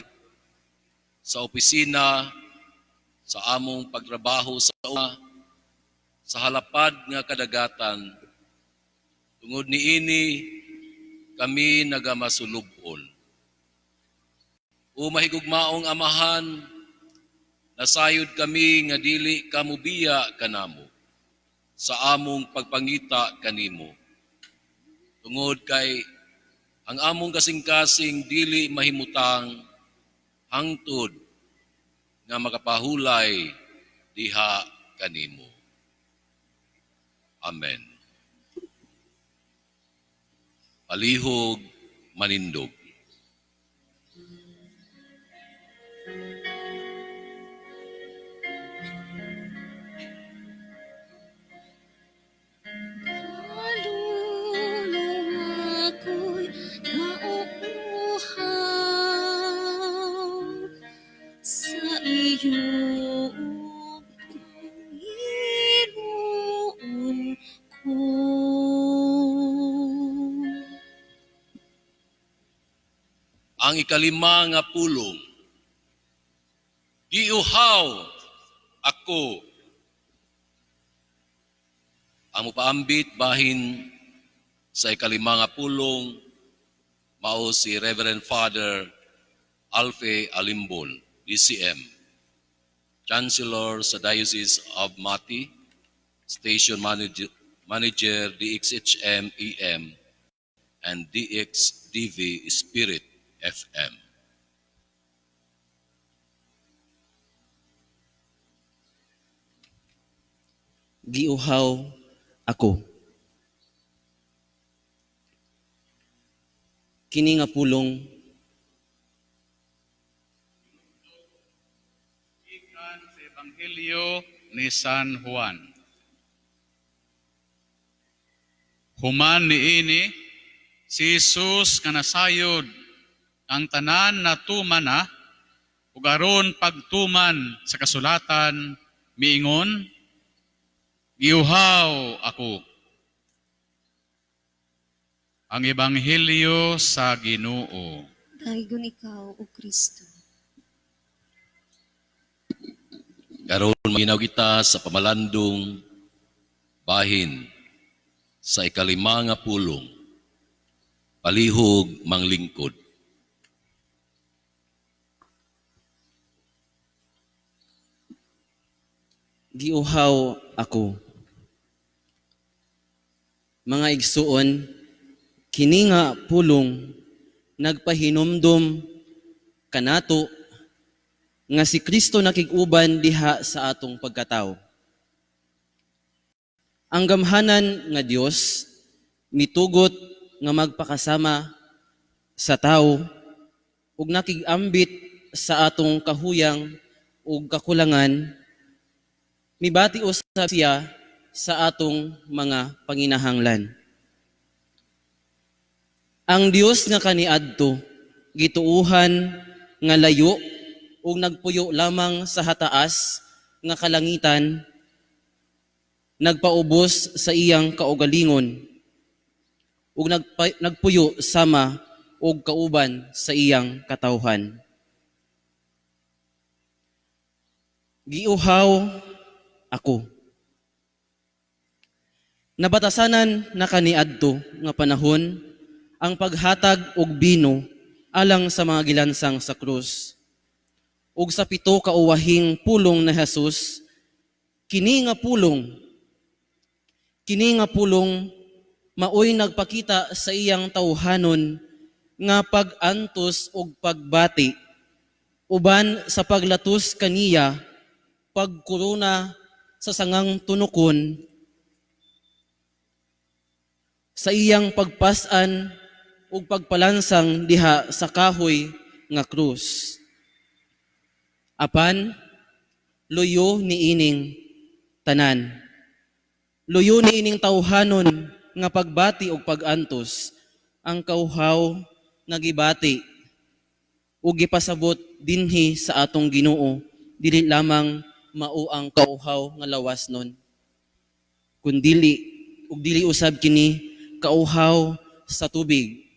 sa opisina, sa among pagtrabaho sa una, sa halapad nga kadagatan. Tungod niini kami nagamasulubon. O mahigugmaong Amahan, nasayod kami nga dili kamubiya kanamo sa among pagpangita kanimo. Tungod kay ang among kasing-kasing dili mahimutang hangtod nga makapahulay diha kanimo. Amen. Palihog manindog. Kaluluwa ko'y nauuhaw sa iyo, Panginoon ko. Ang ikalima nga pulong, giuhaw ako. Ang mupaambit bahin sa ikalima nga pulong mao si Reverend Father Alfe Alimbol, DCM, Chancellor sa Diocese of Mati, Station Manager DXHM EM and DXDV Spirit FM. Giuhaw ako. Kini nga pulong Gikan sa Ebanghelyo ni San Juan. Human niini, si Jesus nga nasayod ang tanan natuman na ug aron pagtuman sa kasulatan miingon, giuhaw ako. Ang Ebanghelyo sa Ginoo. Daygon ikaw, O Kristo. Karon maginaw kita sa pamalandong bahin sa ikalima nga pulong, palihog manglingkod. Giuhaw ako. Mga igsuon, kini nga pulong nagpahinumdum kanato nga si Kristo nakig-uban diha sa atong pagkatao. Ang gamhanan nga Dios mitugot nga magpakasama sa tao ug nakig-ambit sa atong kahuyang ug kakulangan, mibati usab siya sa atong mga panginahanglan. Ang Dios nga kaniadto gituuhan nga layo ug nagpuyo lamang sa hataas nga kalangitan, nagpaubos sa iyang kaugalingon ug nagpuyo sama og kauban sa iyang katawhan. Giuhaw ako. Nabatasanan na kaniadto nga panahon ang paghatag og bino alang sa mga gilansang sa krus. Ug sa 7 ka uwahing pulong ni Jesus, kini nga pulong maoy nagpakita sa iyang tawhanon nga pag-antos ug pagbati uban sa paglatos kaniya, pagkuruna sa sangang tunukon, sa iyang pagpas-an ug pagpalansang diha sa kahoy nga krus. Apan luyo niining tanan. Luyo niining tawhanon nga pagbati ug pag-antos ang kauhaw nga gibati ug gipasabot dinhi sa atong Ginoo, dili lamang mao ang kauhaw nga lawas nun, kundili ug dili usab kini kauhaw sa tubig.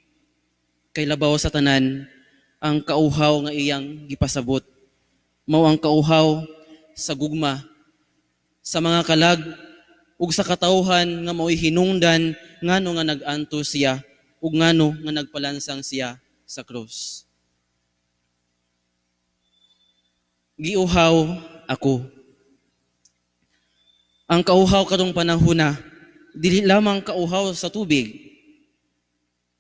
Kay labaw sa tanan ang kauhaw nga iyang gipasabot mao ang kauhaw sa gugma sa mga kalag ug sa katawhan nga mao'y hinungdan ngano nga nag-antos siya ug ngano nga nagpalansang siya sa krus. Giuhaw ako. Ang kauhaw karong panahona dili lamang kauhaw sa tubig.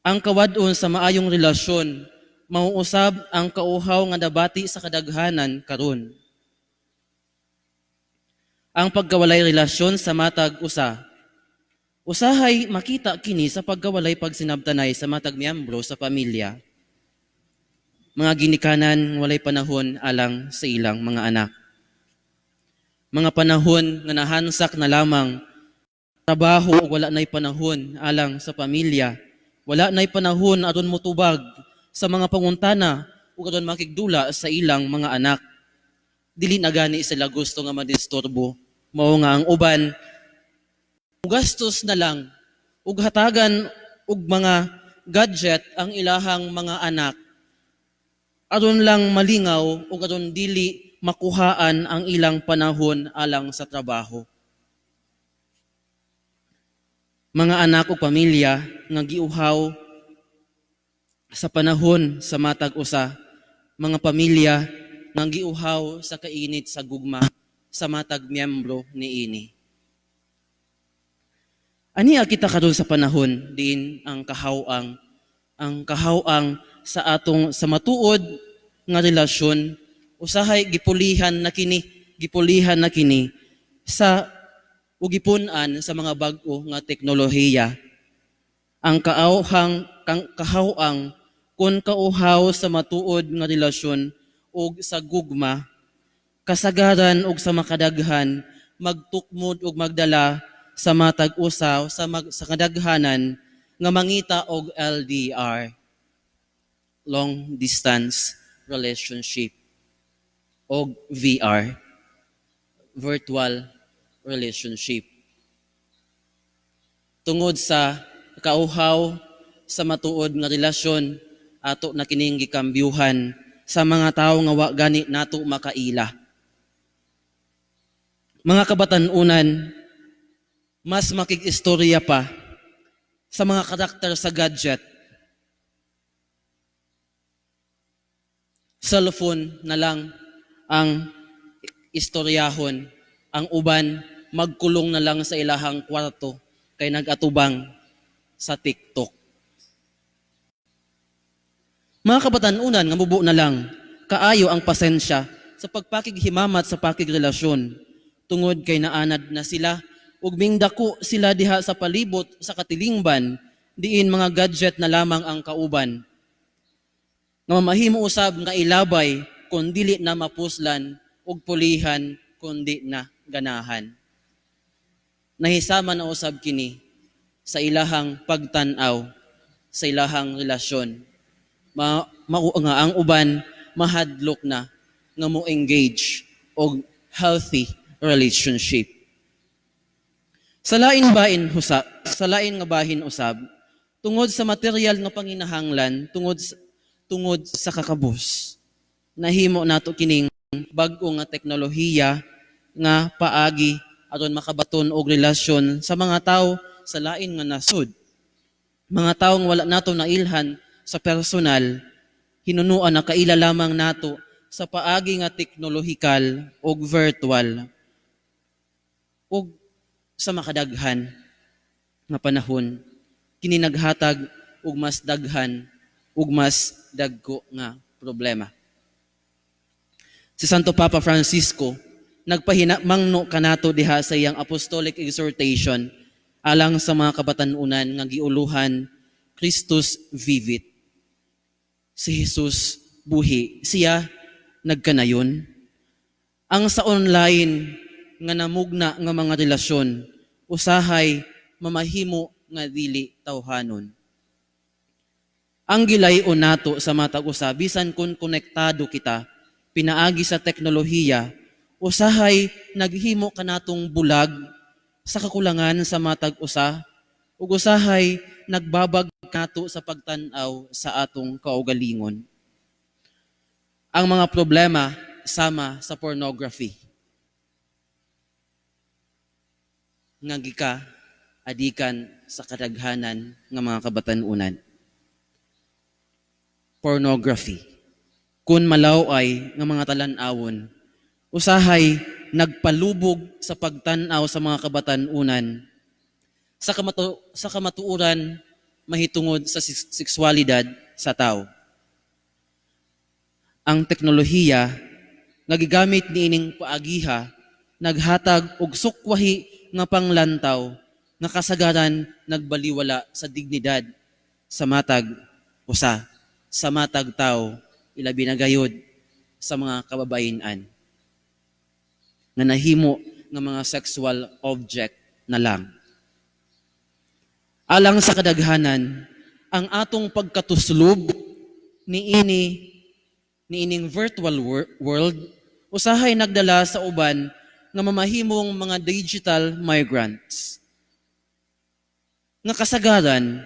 Ang kawad-on sa maayong relasyon mauusab ang kauhaw nga nabati sa kadaghanan karon. Ang pagkawalay relasyon sa matag usa, usahay makita kini sa pagkawalay pagsinabtanay sa matag miyembro sa pamilya. Mga ginikanan walay panahon alang sa ilang mga anak. Mga panahon nga nahansak na lamang trabaho ug wala na'y panahon alang sa pamilya. Wala na'y panahon aron motubag sa mga panguntana ug aron makigdula sa ilang mga anak. Dili na gani sila gusto nga madisturbo. Mao nga ang uban gastos na lang ug hatagan og mga gadget ang ilahang mga anak aron lang malingaw ug aron dili makuhaan ang ilang panahon alang sa trabaho. Mga anak ug pamilya nga giuhaw sa panahon sa matag usa, mga pamilya nga giuhaw sa kainit sa gugma sa matag miyembro niini. Aniya kita karon sa panahon diin ang kahawang sa atong sa matuod nga relasyon usahay gipulihan na kini sa ugipun-an sa mga bag-o nga teknolohiya. Ang kahawang kun kauhaw sa matuod nga relasyon ug sa gugma, kasagaran ug sa makadaghan, magtukmod ug magdala sa matag usaw sa kadaghanan nga mangita og LDR, long distance relationship, og VR, virtual relationship. Tungod sa kauhaw sa matuod nga relasyon, ato na kining gikambyuhan sa mga tawo nga wa gani nato makaila. Mga kabatan-unan, mas makig-istorya pa sa mga karakter sa gadget. Cellphone na lang ang istoryahon. Ang uban, magkulong na lang sa ilahang kwarto kay nag-atubang sa TikTok. Mga kabatan-unan, nga mubo na lang, kaayo ang pasensya sa pagpakighimamat sa pakigrelasyon, tungod kay naanad na sila, ug mingdako sila diha sa palibot sa katilingban, diin mga gadget na lamang ang kauban. Nga mamahimo usab nga ilabay, kun dili na mapuslan, ug pulihan, kundi na ganahan. Nahisama na usab kini sa ilahang pagtan-aw, sa ilahang relasyon. Mao nga ang uban mahadlok na nga mo engage og healthy relationship. Sa lain nga bahin usab, tungod sa material nga panginahanglan, tungod sa kakabos, nahimo nato kining bag-o nga teknolohiya nga paagi aron makabaton og relasyon sa mga tawo sa lain nga nasod. Mga tawo nga wala nato nailhan sa personal, hinunuan na kaila lamang nato sa paagi nga teknolohikal og virtual ug sa makadaghan nga panahon kini naghatag og mas daghan ug mas dagko nga problema. Si Santo Papa Francisco nagpahinamangno kanato diha sa iyang apostolic exhortation alang sa mga kabatan-unan nga giuluhan Christus Vivit. Si Jesus buhi, siya nagkanayon. Ang sa online nga namugna nga mga relasyon usahay mamahimo nga dili tawhanon. Ang gilay-on nato sa matag usa, bisan kung konektado kita pinaagi sa teknolohiya, usahay naghimo kanatong bulag sa kakulangan sa matag usa ug usahay nagbabag nato sa pagtan-aw sa atong kaugalingon. Ang mga problema sama sa pornography nga gika adikan sa kadaghanan nga mga kabatan-unan. Pornography, kun malaw-ay nga mga talan-awon, usahay nagpalubog sa pagtan-aw sa mga kabatan-unan sa kamatuoran mahitungod sa sexualidad sa tao. Ang teknolohiya nga gigamit niining paagiha naghatag og sukwahi nga panglantaw nga kasagaran nagbaliwala sa dignidad sa matag usa, sa matag tao, ilabi na gayod sa mga kababayen-an nga nahimo nga mga sexual object na lang. Alang sa kadaghanan, ang atong pagkatuslob niining virtual world usahay nagdala sa uban nga mamahimong mga digital migrants. Nga kasagaran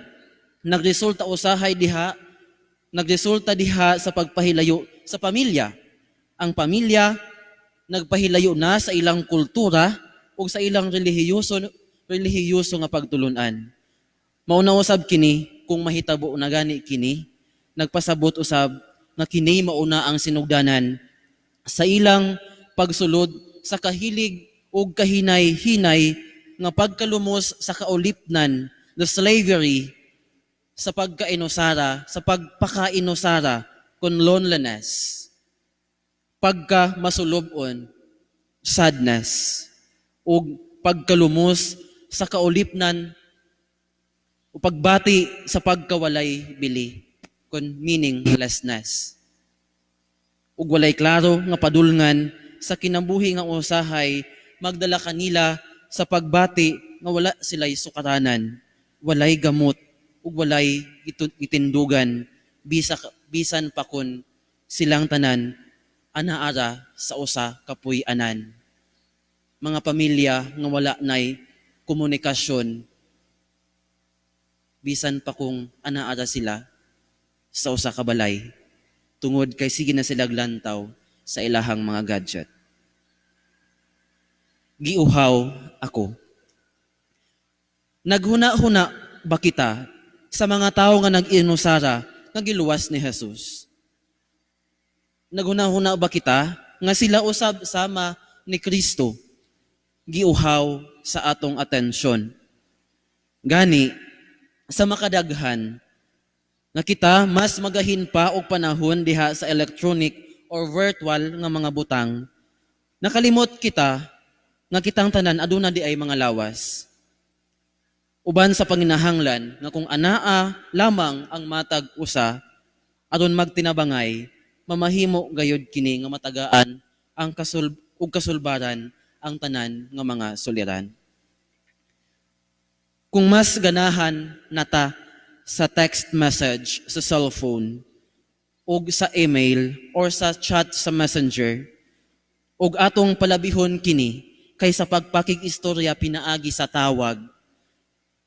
nagresulta diha sa pagpahilayo sa pamilya. Ang pamilya nagpahilayo na sa ilang kultura ug sa ilang relihiyoso nga pagtulunan. Mauna usab kini kung mahitabo na gani kini, nagpasabot usab nga kini mauna ang sinugdanan sa ilang pagsulod sa kahilig ug kahinay-hinay nga pagkalumos sa kaulipnan, the slavery, sa pagkainusara, sa pagpakainusara, kun loneliness, pagka masulubon, sadness, ug pagkalumos sa kaulipnan o pagbati sa pagkawalay bili, kun meaninglessness. Ug walay klaro nga padulngan sa kinabuhi nga usahay magdala kanila sa pagbati nga wala sila'y sukaranan, walay gamot ug walay gitindugan bisan pa kun silang tanan anaara sa usa ka puy-anan. Mga pamilya nga wala nay komunikasyon bisan pa kung anaara sila sa usa ka balay tungod kay sige na sila lantaw sa ilahang mga gadget. Giuhaw ako. Naghuna-huna ba kita sa mga tao nga nag-inusara nga giluwas ni Jesus? Naghuna-huna ba kita nga sila usab sama ni Kristo giuhaw sa atong atensyon? Gani, sa makadaghan nga kita mas magahin pa og panahon diha sa electronic or virtual nga mga butang, nakalimot kita nga kitang tanan aduna di ay mga lawas. Uban sa panginahanglan nga kung anaa lamang ang matag usa aron magtinabangay, mamahimo gayud kini nga matagaan ang ug kasulbaran ang tanan nga mga suliran. Kung mas ganahan nata sa text message sa cellphone ug sa email or sa chat sa Messenger, ug atong palabihon kini kaysa pagpakig-istorya pinaagi sa tawag.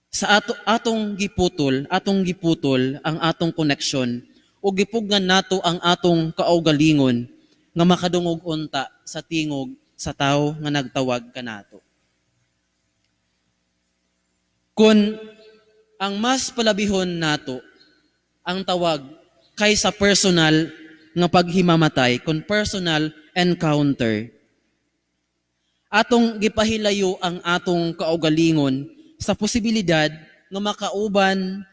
Sa ato, atong giputol ang atong connection ug gipugnan nato ang atong kaugalingon nga makadungog unta sa tingog sa tawo nga nagtawag kanato. Kung ang mas palabihon nato ang tawag kaysa personal nga paghimamatay, kung personal encounter, atong gipahilayo ang atong kaugalingon sa posibilidad nga makauban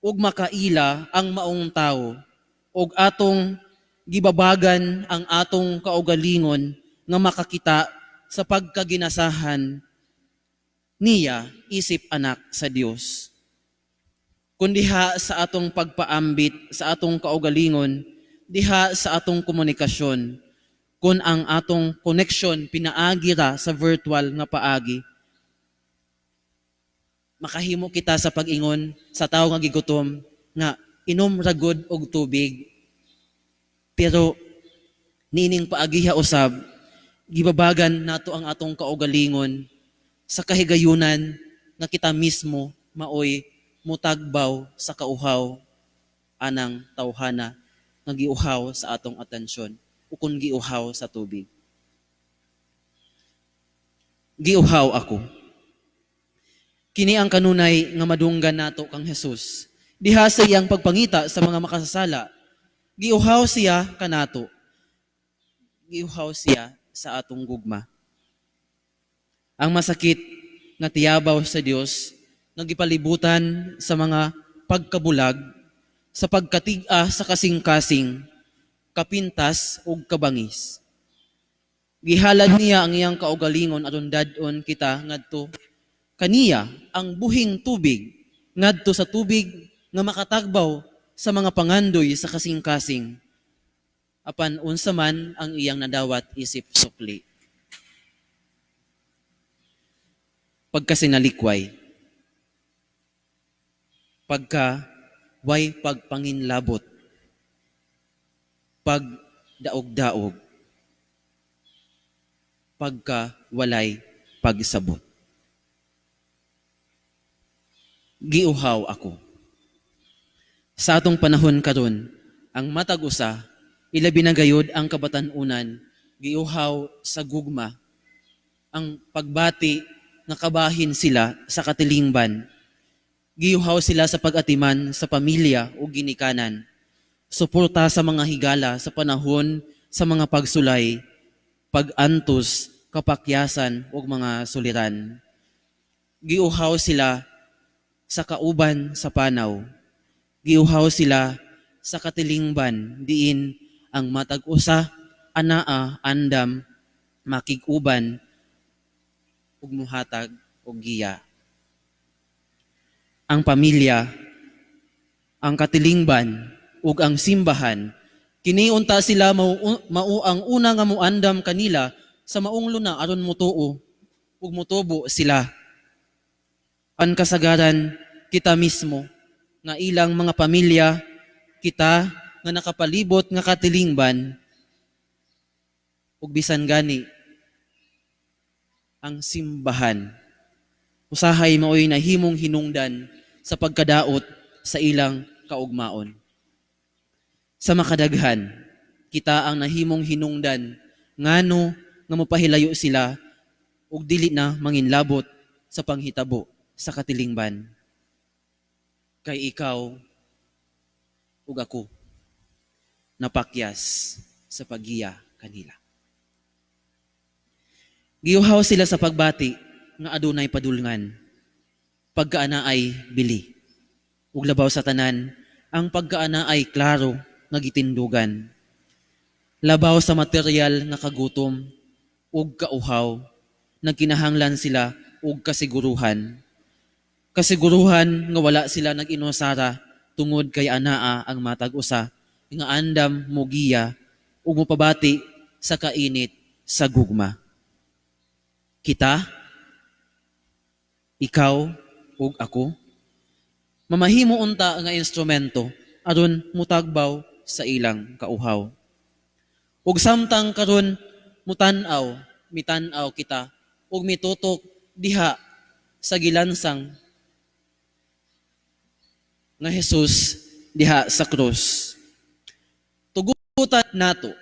ug makaila ang maong tawo, ug atong gibabagan ang atong kaugalingon nga makakita sa pagkaginasahan niya isip anak sa Dios. Kun diha sa atong pagpaambit sa atong kaugalingon, diha sa atong komunikasyon, kung ang atong connection pinaagi ra sa virtual nga paagi, makahimo kita sa pag-ingon sa tawo nga gigutom nga "Inom ra gud og tubig." Pero niining paagiha usab, gibabagan nato ang atong kaugalingon sa kahigayunan nga kita mismo maoy mutagbaw sa kauhaw anang tawhana nga giuhaw sa atong atensyon ukon giuhaw sa tubig. Giuhaw ako. Kini ang kanunay nga madunggan nato kang Jesus. Diha sa iyang pagpangita sa mga makasasala, giuhaw siya kanato. Giuhaw siya sa atong gugma. Ang masakit nga tiyabaw sa Dios nga gipalibutan sa mga pagkabulag, sa pagkatig-a sa kasing-kasing, kapintas ug kabangis. Gihalad niya ang iyang kaugalingon aron dad-on kita ngadto kaniya, ang buhing tubig, ngadto sa tubig nga makatagbaw sa mga pangandoy sa kasing-kasing. Apan unsa man ang iyang nadawat isip sukli? Pagkasinalikway, pagka way pagpanginlabot, pagdaog-daog, pagka walay pagsabot. Giuhaw ako. Sa atong panahon karon, ang matag usa, ilabi na gayud ang kabatan-unan, giuhaw sa gugma, ang pagbati nga kabahin sila sa katilingban. Giuhaw sila sa pag-atiman sa pamilya o ginikanan. Suporta sa mga higala sa panahon sa mga pagsulay, pag-antos, kapakyasan ug mga suliran. Giuhaw sila sa kauban sa panaw. Giuhaw sila sa katilingban diin ang matag usa anaa andam makig-uban ug muhatag og giya. Ang pamilya, ang katilingban ug ang simbahan, kini unta sila mao ang una nga muandam kanila sa maong luna aron mutuo ug mutubo sila. Ang kasagaran, kita mismo nga ilang mga pamilya, kita nga nakapalibot nga katilingban, ug bisan gani ang simbahan usahay maoy nahimong hinungdan sa pagkadaot sa ilang kaugmaon. Sa makadaghan, kita ang nahimong hinungdan ngano nga mopahilayo sila ug dili na manginlabot sa panghitabo sa katilingban. Kay ikaw ug ako napakyas sa paggiya kanila. Giuhaw sila sa pagbati nga adunay padulngan, pagkaanaay bili. Ug labaw sa tanan, ang pagkaanaay klaro nga gitindugan. Labaw sa material nga kagutom ug kauhaw, nagkinahanglan sila og kasiguruhan. Kasiguruhan nga wala sila nag-inusara tungod kay anaa ang matag usa nga andam mogiya ug mopabati sa kainit sa gugma. Kita, ikaw ug ako, mamahimo unta nga instrumento aron mutagbaw sa ilang kauhaw. Ug samtang karon mutan-aw, mitan-aw kita ug mitutok diha sa gilansang nga Jesus diha sa krus, tugutan nato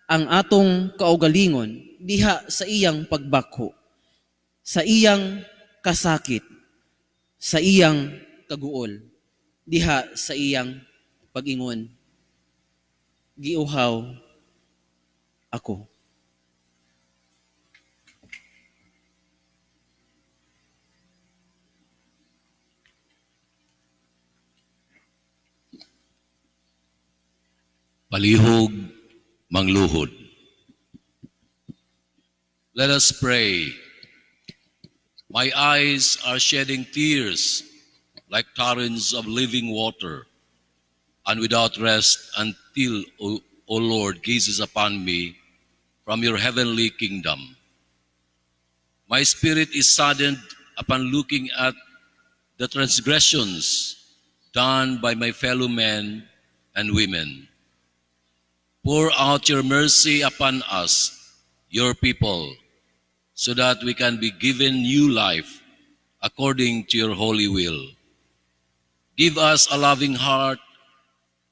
ang atong kaugalingon diha sa iyang pagbakho, sa iyang kasakit, sa iyang kaguol, diha sa iyang pag-ingon, "Giuhaw ako." Palihog mangluhod. Let us pray. My eyes are shedding tears like torrents of living water, and without rest until, O Lord, gazes upon me from your heavenly kingdom. My spirit is saddened upon looking at the transgressions done by my fellow men and women. Pour out your mercy upon us, your people, so that we can be given new life according to your holy will. Give us a loving heart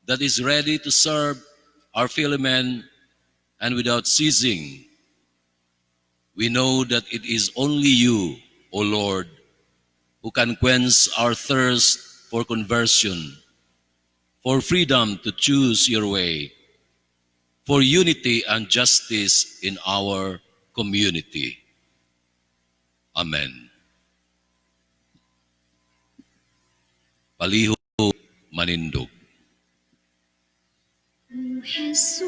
that is ready to serve our fellow men and without ceasing. We know that it is only you, O Lord, who can quench our thirst for conversion, for freedom to choose your way, for unity and justice in our community. Amen. Palihog manindog. O Jesus,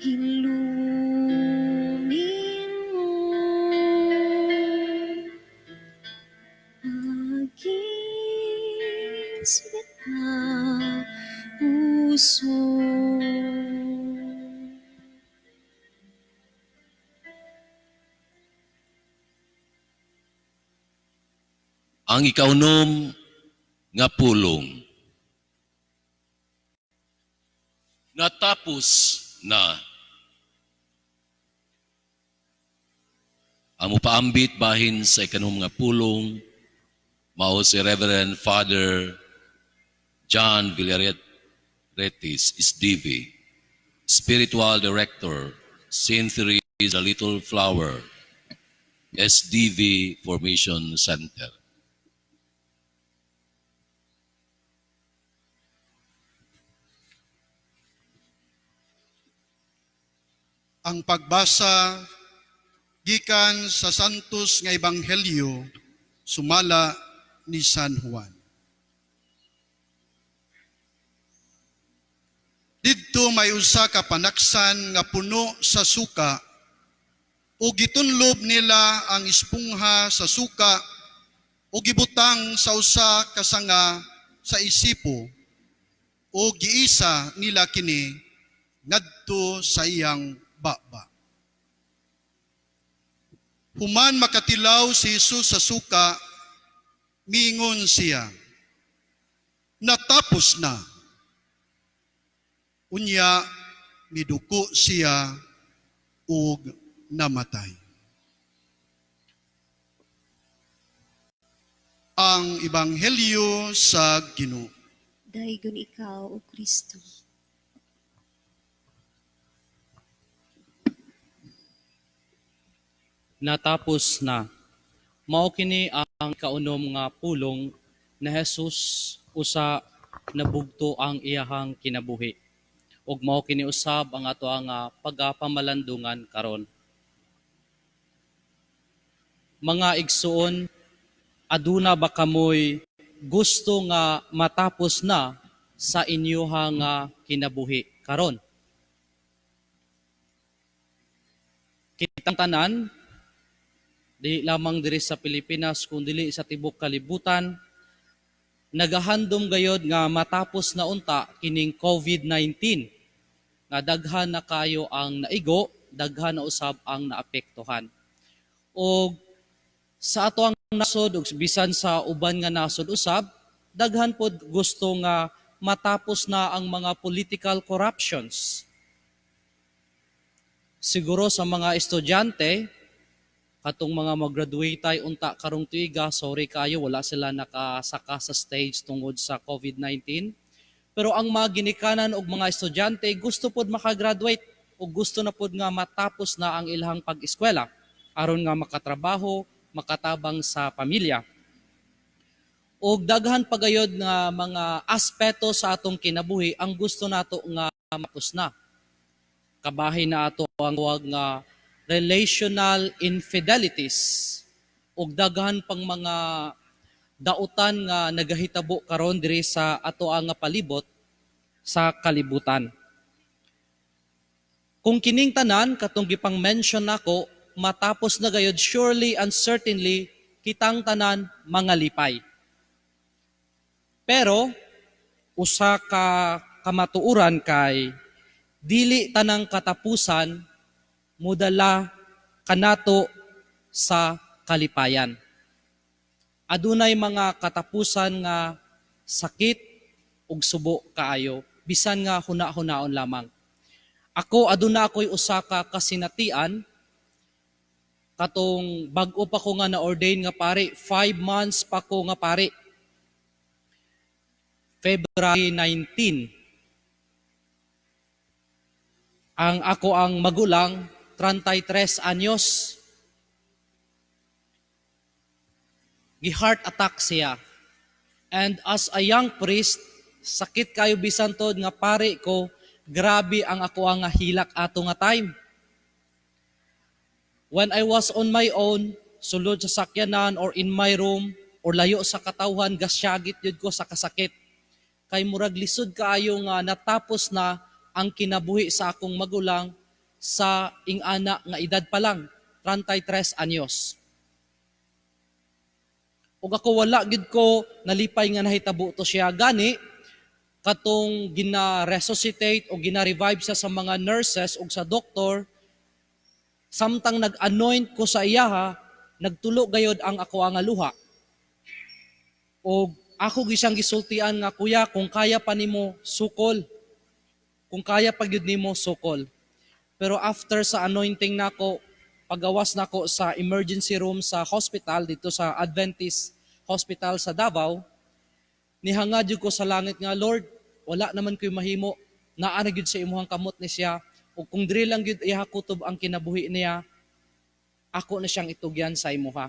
hinlumin mo aking sugat na puso. Ang ikaunom nga pulong. Natapos na. Ang mupaambit bahin sa ikanom nga pulong mao si Reverend Father John Villaret Retis SDV, Spiritual Director, Saint Therese Little Flower, SDV Formation Center. Ang pagbasa gikan sa Santos nga Ebanghelyo sumala ni San Juan. Didto may usa ka panaksan nga puno sa suka ug gitunlob nila ang espongha sa suka ug gibutang sa usa ka sanga sa isipo ug giisa nila kini ngadto sa iyang baba. Human makatilaw si Jesus sa suka, miingon siya, "Natapos na." Unya, miduko siya ug namatay. Ang Ebanghelyo sa Ginoo. Daygon ikaw, O Kristo. Natapos na. Mao kini ang kaunom nga pulong na Jesus usa nabugto ang iyahang kinabuhi. Ug mao kini usab ang ato nga pagapamalandungan karon. Mga igsuon, aduna ba kamoy gusto nga matapos na sa inyuha nga kinabuhi karon? Kitang tanan, di lamang diri sa Pilipinas kundi sa tibok kalibutan, nagahandom gayod nga matapos na unta kining COVID-19 nga daghan na kayo ang naigo, daghan na usab ang naapektuhan. Og sa ato ang nasod ug bisan sa uban nga nasod usab, daghan pod gusto nga matapos na ang mga political corruptions. Siguro sa mga estudyante, katong mga mag-graduate ay unta karong tuiga, sorry kayo, wala sila nakasaka sa stage tungod sa COVID-19. Pero ang mga ginikanan og mga estudyante, gusto pod makagraduate o gusto na pod nga matapos na ang ilang pag-eskwela aron nga makatrabaho, makatabang sa pamilya. Og daghan pagayod nga mga aspeto sa atong kinabuhi ang gusto nato nga matapos na. Kabahin na ato ang tawag nga relational infidelities ug daghan pang mga dautan nga nagahitabo karon diri sa ato nga palibot sa kalibutan. Kung kining tanan katong gipang mention nako matapos na gayod, surely and certainly kitang tanan mangalipay. Pero usa ka kamatuoran kay dili tanang katapusan mudala kanato sa kalipayan. Adunay mga katapusan nga sakit ug subo kaayo, bisan nga huna-hunaon lamang. Ako, aduna ako'y usa ka kasinatian katong bag-o pa ko nga na-ordain nga pari, 5 months pa ko nga pari. February 19. Ang ako ang magulang, 33 anyos. Gi-heart attack siya. And as a young priest, sakit kayo bisan tod nga pare ko, grabe ang ako ang hilak ato nga time. When I was on my own, sulod sa sakyanan or in my room or layo sa katawhan, gasyagit yun ko sa kasakit. Kay murag lisod kaayo nga natapos na ang kinabuhi sa akong magulang sa ingana nga edad pa lang, 33 anyos. Ug ako, wala gid ko nalipay nga nahitabo to siya. Gani katong gina-resuscitate o gina-revive siya sa mga nurses ug sa doktor, samtang nag-anoint ko sa iyaha, nagtulo gayod ang ako ang luha. Og ako gyud siyang gisultian nga, "Kuya, kung kaya pa nimo, sukol. Kung kaya pa gyud nimo, sukol." Pero after sa anointing nako, pagawas nako sa emergency room sa hospital dito sa Adventist Hospital sa Davao, nihangad jud ko sa langit nga, "Lord, wala naman ko'y mahimo, naa na gyud sa imuhang kamot ni siya, ug kung diri lang gyud iha kutob ang kinabuhi niya, ako na siyang itugyan sa imuha."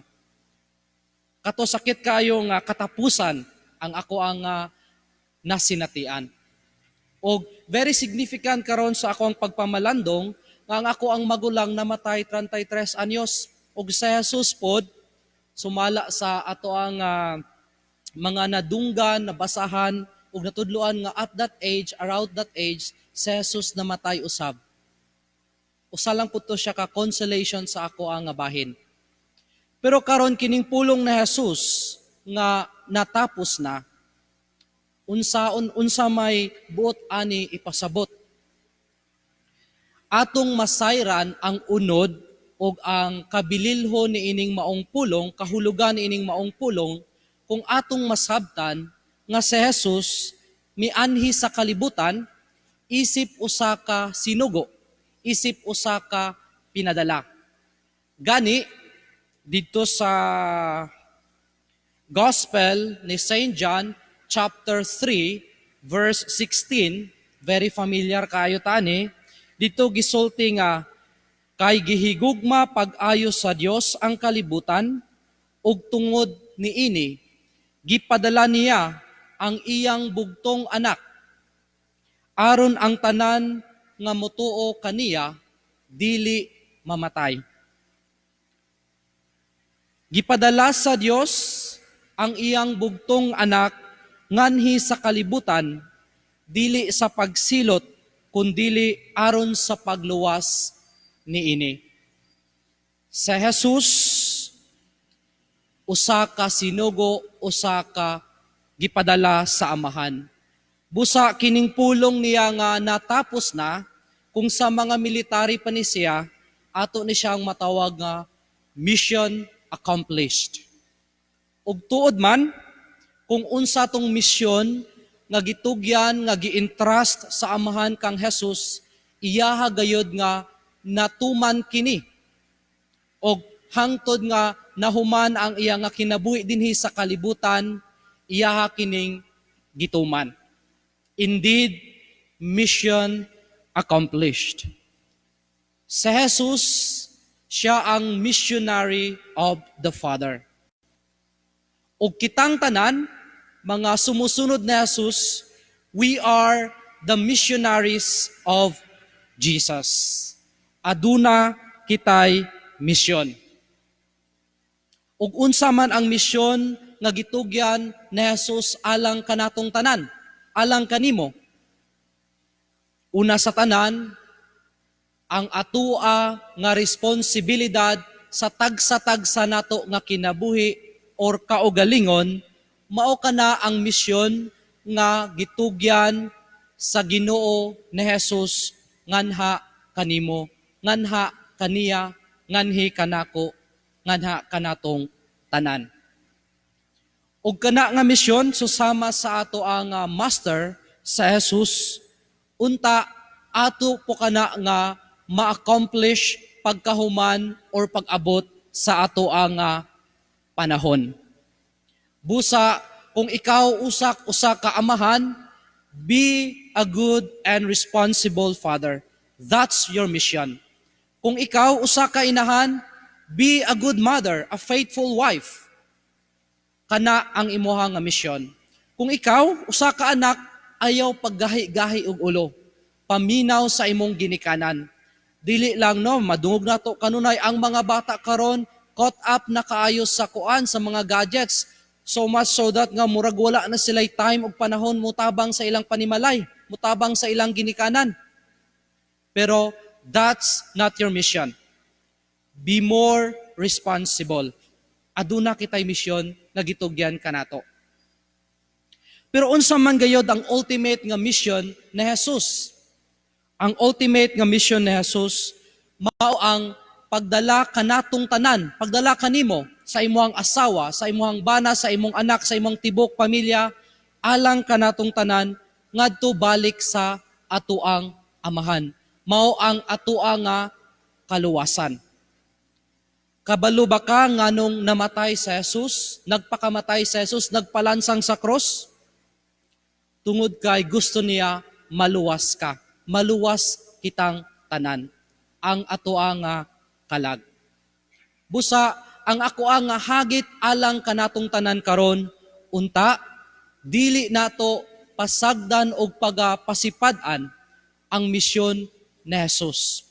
Kato sakit kayo nga katapusan ang ako ang nasinatian. Og very significant karon sa ako ang pagpamalandong nga ang ako ang magulang namatay 33 anyos, ug sa Jesus pod, sumala sa ato ang mga nadunggan, nabasahan ug natudloan nga at that age, around that age, si Jesus namatay usab. Usa lang pud to siya ka consolation sa ako ang bahin. Pero karon, kining pulong na Jesus nga "natapos na," unsa may buot ani ipasabot? Atong masayran ang unod og ang kabililho ni ining maong pulong, kahulugan ni ining maong pulong, kung atong masabtan nga si Jesus mianhi sa kalibutan isip usa ka sinugo, isip usa ka pinadala. Gani dito sa Gospel ni Saint John chapter 3 verse 16, very familiar kayo tani, dito gisulti nga kay gihigugma pag-ayo sa Dios ang kalibutan ug tungod niini gipadala niya ang iyang bugtong anak aron ang tanan nga motuo kaniya dili mamatay. Gipadala sa Dios ang iyang bugtong anak nganhi sa kalibutan, dili sa pagsilot kundili aron sa pagluwas niini. Sa Jesus, usa ka sinugo, usa ka gipadala sa Amahan. Busa kining pulong niya nga "natapos na," kung sa mga military pa ni siya, ato ni siyang matawag nga mission accomplished. Ug tuod man, kung unsa tong misyon nga gitugyan, nga gi-entrust sa Amahan kang Jesus, iyaha gayod nga natuman kini. Og hangtod nga nahuman ang iya nga kinabuhi dinhi sa kalibutan, iyaha kining gituman. Indeed, mission accomplished. Sa Jesus, siya ang missionary of the Father. O kitang tanan, mga sumusunod na Jesus, we are the missionaries of Jesus. Aduna kitay misyon. Ug unsa man ang misyon nga gitugyan ni Jesus alang kanatong tanan, alang kanimo? Una sa tanan, ang atua nga responsibilidad sa tagsa-tagsa nato nga kinabuhi or kaugalingon, mao kana ang misyon nga gitugyan sa Ginoo ni Jesus nganha kanimo, nganha kaniya, nganhi kanako, nganha kanatong tanan. Ug kana nga misyon susama sa ato ang master sa Jesus, unta ato po kana nga ma-accomplish pagkahuman or pag-abot sa ato ang panahon. Busa kung ikaw usak usa ka amahan, be a good and responsible father. That's your mission. Kung ikaw usa ka inahan, be a good mother, a faithful wife. Kana ang imuha nga misyon. Kung ikaw usa ka anak, ayaw paggahi-gahi og ulo. Paminaw sa imong ginikanan. Dili lang, no, madungog nato kanunay ang mga bata karon caught up na kaayo sa kuan, sa mga gadgets. So much so that nga murag wala na sila time og panahon mutabang sa ilang panimalay, mutabang sa ilang ginikanan. Pero that's not your mission. Be more responsible. Aduna kitay misyon nga gitugyan kanato. Pero unsa man gayod ang ultimate nga mission ni Jesus? Ang ultimate nga mission ni Jesus mao ang pagdala kanatong tanan, pagdala kanimo sa imong asawa, sa imong bana, sa imong anak, sa imong tibok pamilya, alang kanatong tanan ngadto balik sa atuang Amahan. Mao ang atua nga kaluwasan. Kabalo ba ka nganong namatay sa Jesus, nagpakamatay sa Jesus, nagpalansang sa cross? Tungod kay gusto niya maluwas ka. Maluwas kitang tanan. Ang atoa nga kalag. Busa, ang ako nga hagit alang kanatong tanan karon, unta, dili nato pasagdan og pagapasipad-an ang misyon ni Jesus.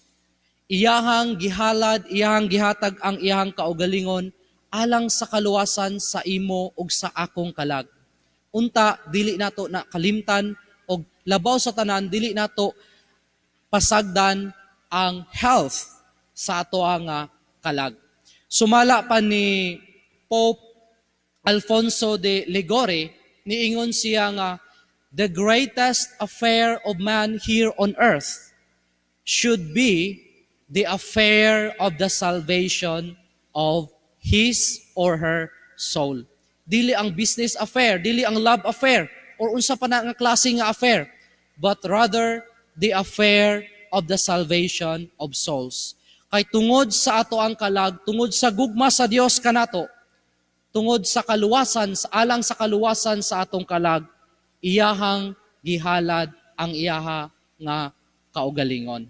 Iyahang gihalad, iyahang gihatag ang iyahang kaugalingon alang sa kaluwasan sa imo ug sa akong kalag. Unta, dili nato na kalimtan og labaw sa tanan, dili nato pasagdan ang health sa ato ang kalag. Sumala pa ni Pope Alfonso de Liguori, niingon siya nga the greatest affair of man here on earth should be the affair of the salvation of his or her soul. Dili ang business affair, dili ang love affair, or unsa pa na nga klase nga affair, but rather the affair of the salvation of souls. Kay tungod sa ato ang kalag, tungod sa gugma sa Dios kanato, tungod sa kaluwasan, sa alang sa kaluwasan sa atong kalag, iyahang gihalad ang iyaha nga kaugalingon.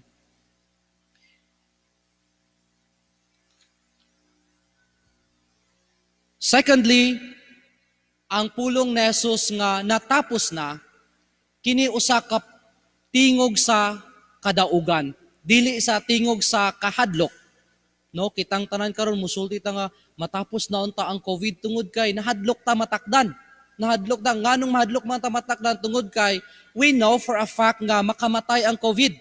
Secondly, ang pulong ni Jesus nga natapos na, kini usa ka tingog sa kadaugan, dili sa tingog sa kahadlok. No, kitang tanan karon musulti ta nga matapos na unta ang COVID tungod kay nahadlok ta matakdan. Nahadlok ta, nganong mahadlok man ta matakdan? Tungod kay we know for a fact nga makamatay ang COVID.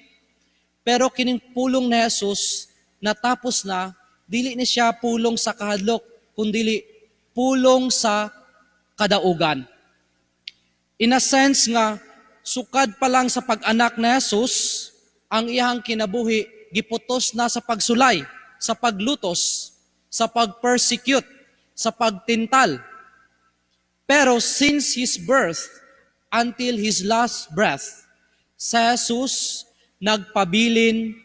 Pero kining pulong ni Jesus natapos na, dili ni siya pulong sa kahadlok, kundili pulong sa kadaugan. In a sense nga sukad pa lang sa pag-anak ni Jesus, ang iyang kinabuhi giputos na sa pagsulay, sa paglutos, sa pag-persecute, sa pagtintal. Pero since his birth until his last breath, si Jesus nagpabilin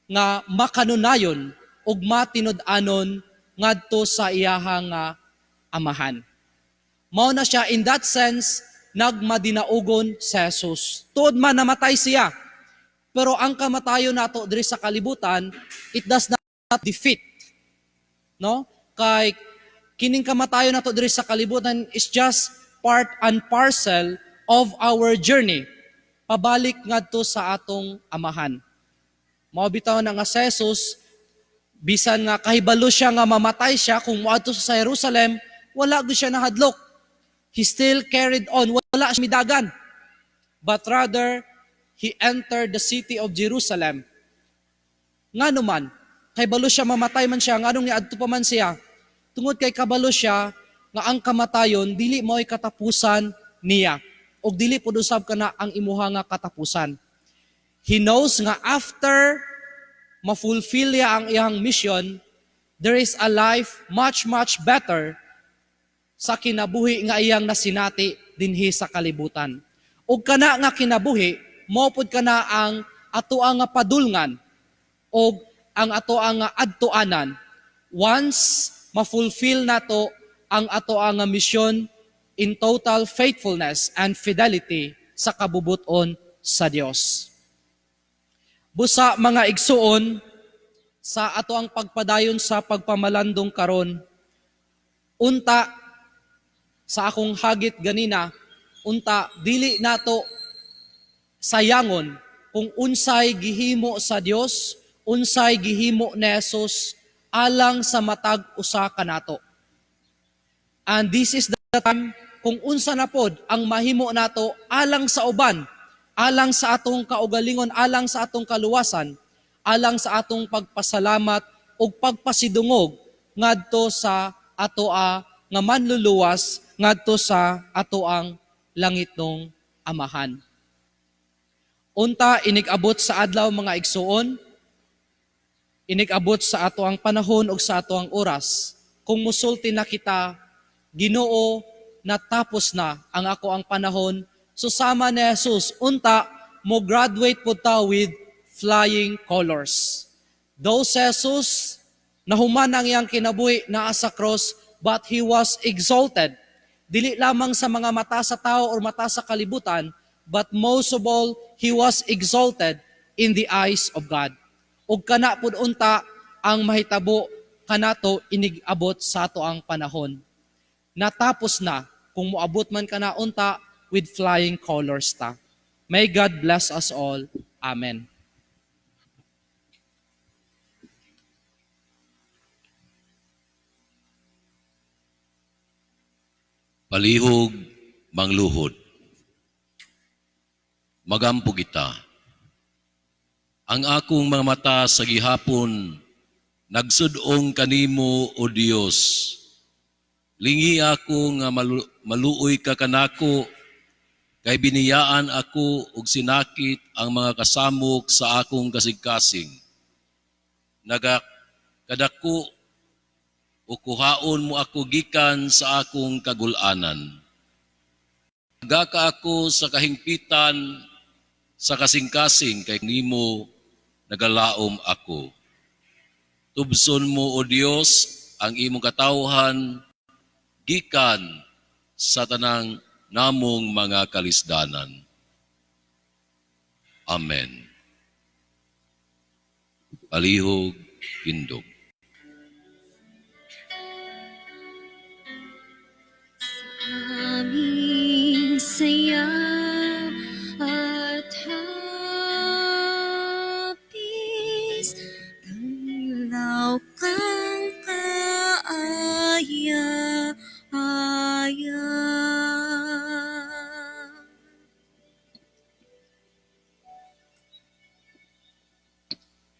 nga makanunayon ug matinud-anon ngadto sa iyahang nga amahan. Mao na siya, in that sense, nagmadinaugon si Jesus. Tuod man namatay siya, pero ang kamatayon nato diri sa kalibutan, it does not defeat. No? Kay kining kamatayon nato diri sa kalibutan is just part and parcel of our journey pabalik ngadto sa atong amahan. Mao bitaw na nga si Jesus, bisan nga kahibalo siya nga mamatay siya kung moadto sa Jerusalem, wala gyud siya nahadlok. He still carried on, wala siya midagan. But rather, he entered the city of Jerusalem. Ngano man, kahibalo siya mamatay man siya, nganong niadto pa man siya? Tungod kay kabalo siya nga ang kamatayon dili mao'y katapusan niya. Og dili pud usab kana ang imuha nga katapusan. He knows nga after ma-fulfill niya ang iyang mission, there is a life much, much better sa kinabuhi nga iyang nasinati dinhi sa kalibutan. Ug kana nga kinabuhi, mao pud kana ang atoa nga padulngan og ang atoa nga adtuanan once ma-fulfill nato ang atoa nga misyon in total faithfulness and fidelity sa kabubuton sa Dios. Busa, mga igsuon, sa ato ang pagpadayon sa pagpamalandong karon, unta sa akong hagit ganina, unta dili nato sayangon kung unsay gihimo sa Dios, unsay gihimo ni Jesus alang sa matag usa kanato. And this is the time kung unsa na pod ang mahimo nato alang sa uban, alang sa atong kaugalingon, alang sa atong kaluwasan, alang sa atong pagpasalamat ug pagpasidungog ngadto sa atoa nga manluluwas, ngadto sa atoang langitnong Amahan. Unta inig-abot sa adlaw, mga igsuon, inig-abot sa ato ang panahon ug sa ato ang oras kung musulti na kita, "Ginoo, natapos na ang ako ang panahon." Susama ni Jesus, unta mo graduate po ta with flying colors. Though si Jesus nahuman ang iyang kinabuhi naa sa cross, but he was exalted. Dili lamang sa mga mata sa tao or mata sa kalibutan, but most of all, he was exalted in the eyes of God. Ug kana pud unta ang mahitabo kanato inig-abot sa ato ang panahon. Natapos na, kung moabot man kana, unta with flying colors ta. May God bless us all. Amen. Palihog mangluhod. Magampo kita. Ang akong mga mata sa gihapon nagsud-ong kanimo, o Dios. Lingi ako nga maluoy ka kanako kay biniyaan ako ug sinakit ang mga kasamok sa akong kasing-kasing. Naga kadako o kuhaon mo ako gikan sa akong kagulanan. Gaka ako sa kahingpitan sa kasing-kasing kay nimo nagalaom ako. Tubson mo, O Dios, ang imong katawhan gikan sa tanang namong mga kalisdanan. Amen. Palihog tindog. Aming saya at hapis, tanglaw kang kaaya aya.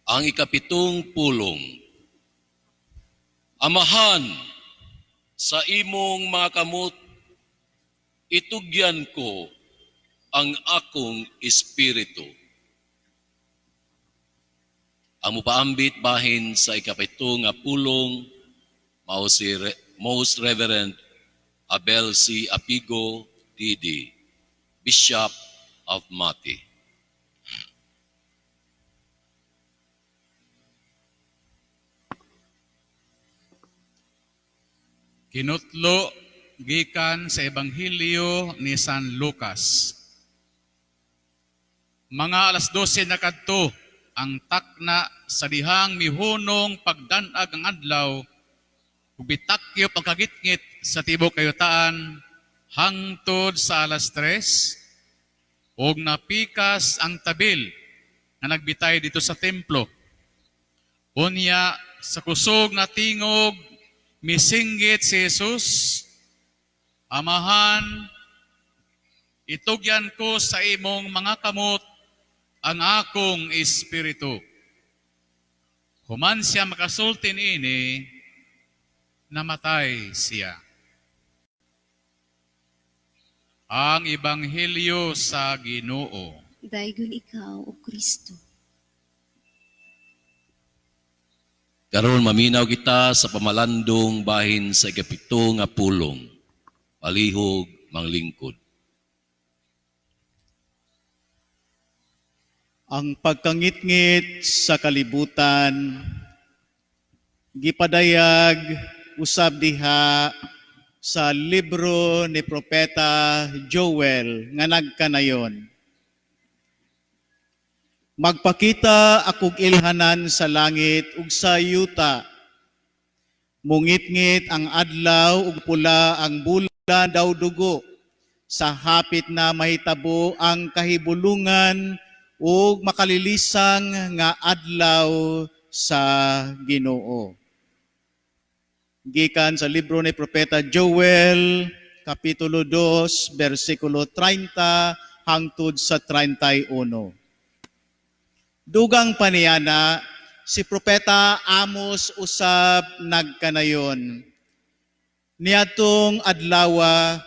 Ang ikapitong pulong. Amahan, sa imong mga kamot, itugyan ko ang akong espiritu. Ang mupaambit bahin sa ikapito nga pulong, mao si Most Reverend Abel C. Apigo, D.D., Bishop of Mati. Kinutlo gikan sa Ebanghelyo ni San Lucas. Mga 12:00 na kadto ang takna sa dihang mihunong pagdanag ang adlaw, ug bitakyop ang kagitngit sa tibuok kayutaan hangtod sa 3:00, ug napikas ang tabil nga nagbitay dito sa templo. Unya sa kusog nga tingog misinggit si Jesus, "Amahan, itugyan ko sa imong mga kamot ang akong espiritu." Human siya makasulti niini, namatay siya. Ang Ebanghelyo sa Ginoo. Daygon ikaw, O Kristo. Karon maminaw kita sa pamalandong bahin sa 7 nga pulong. Palihog manglingkod. Ang pagkangitngit sa kalibutan, gipadayag usab diha sa libro ni Propeta Joel nga nagkanayon. Magpakita akog ilhanan sa langit ug sa yuta. Mungitngit ang adlaw ug pula ang bulan daw dugo. Sa hapit na mahitabo ang kahibulungan ug makalilisang nga adlaw sa Ginoo. Gikan sa libro ni Propeta Joel, Kapitulo 2, versikulo 30 hangtod sa 31. Dugang paniana, si Propeta Amos usab nagkanayon. Niadtong adlawa,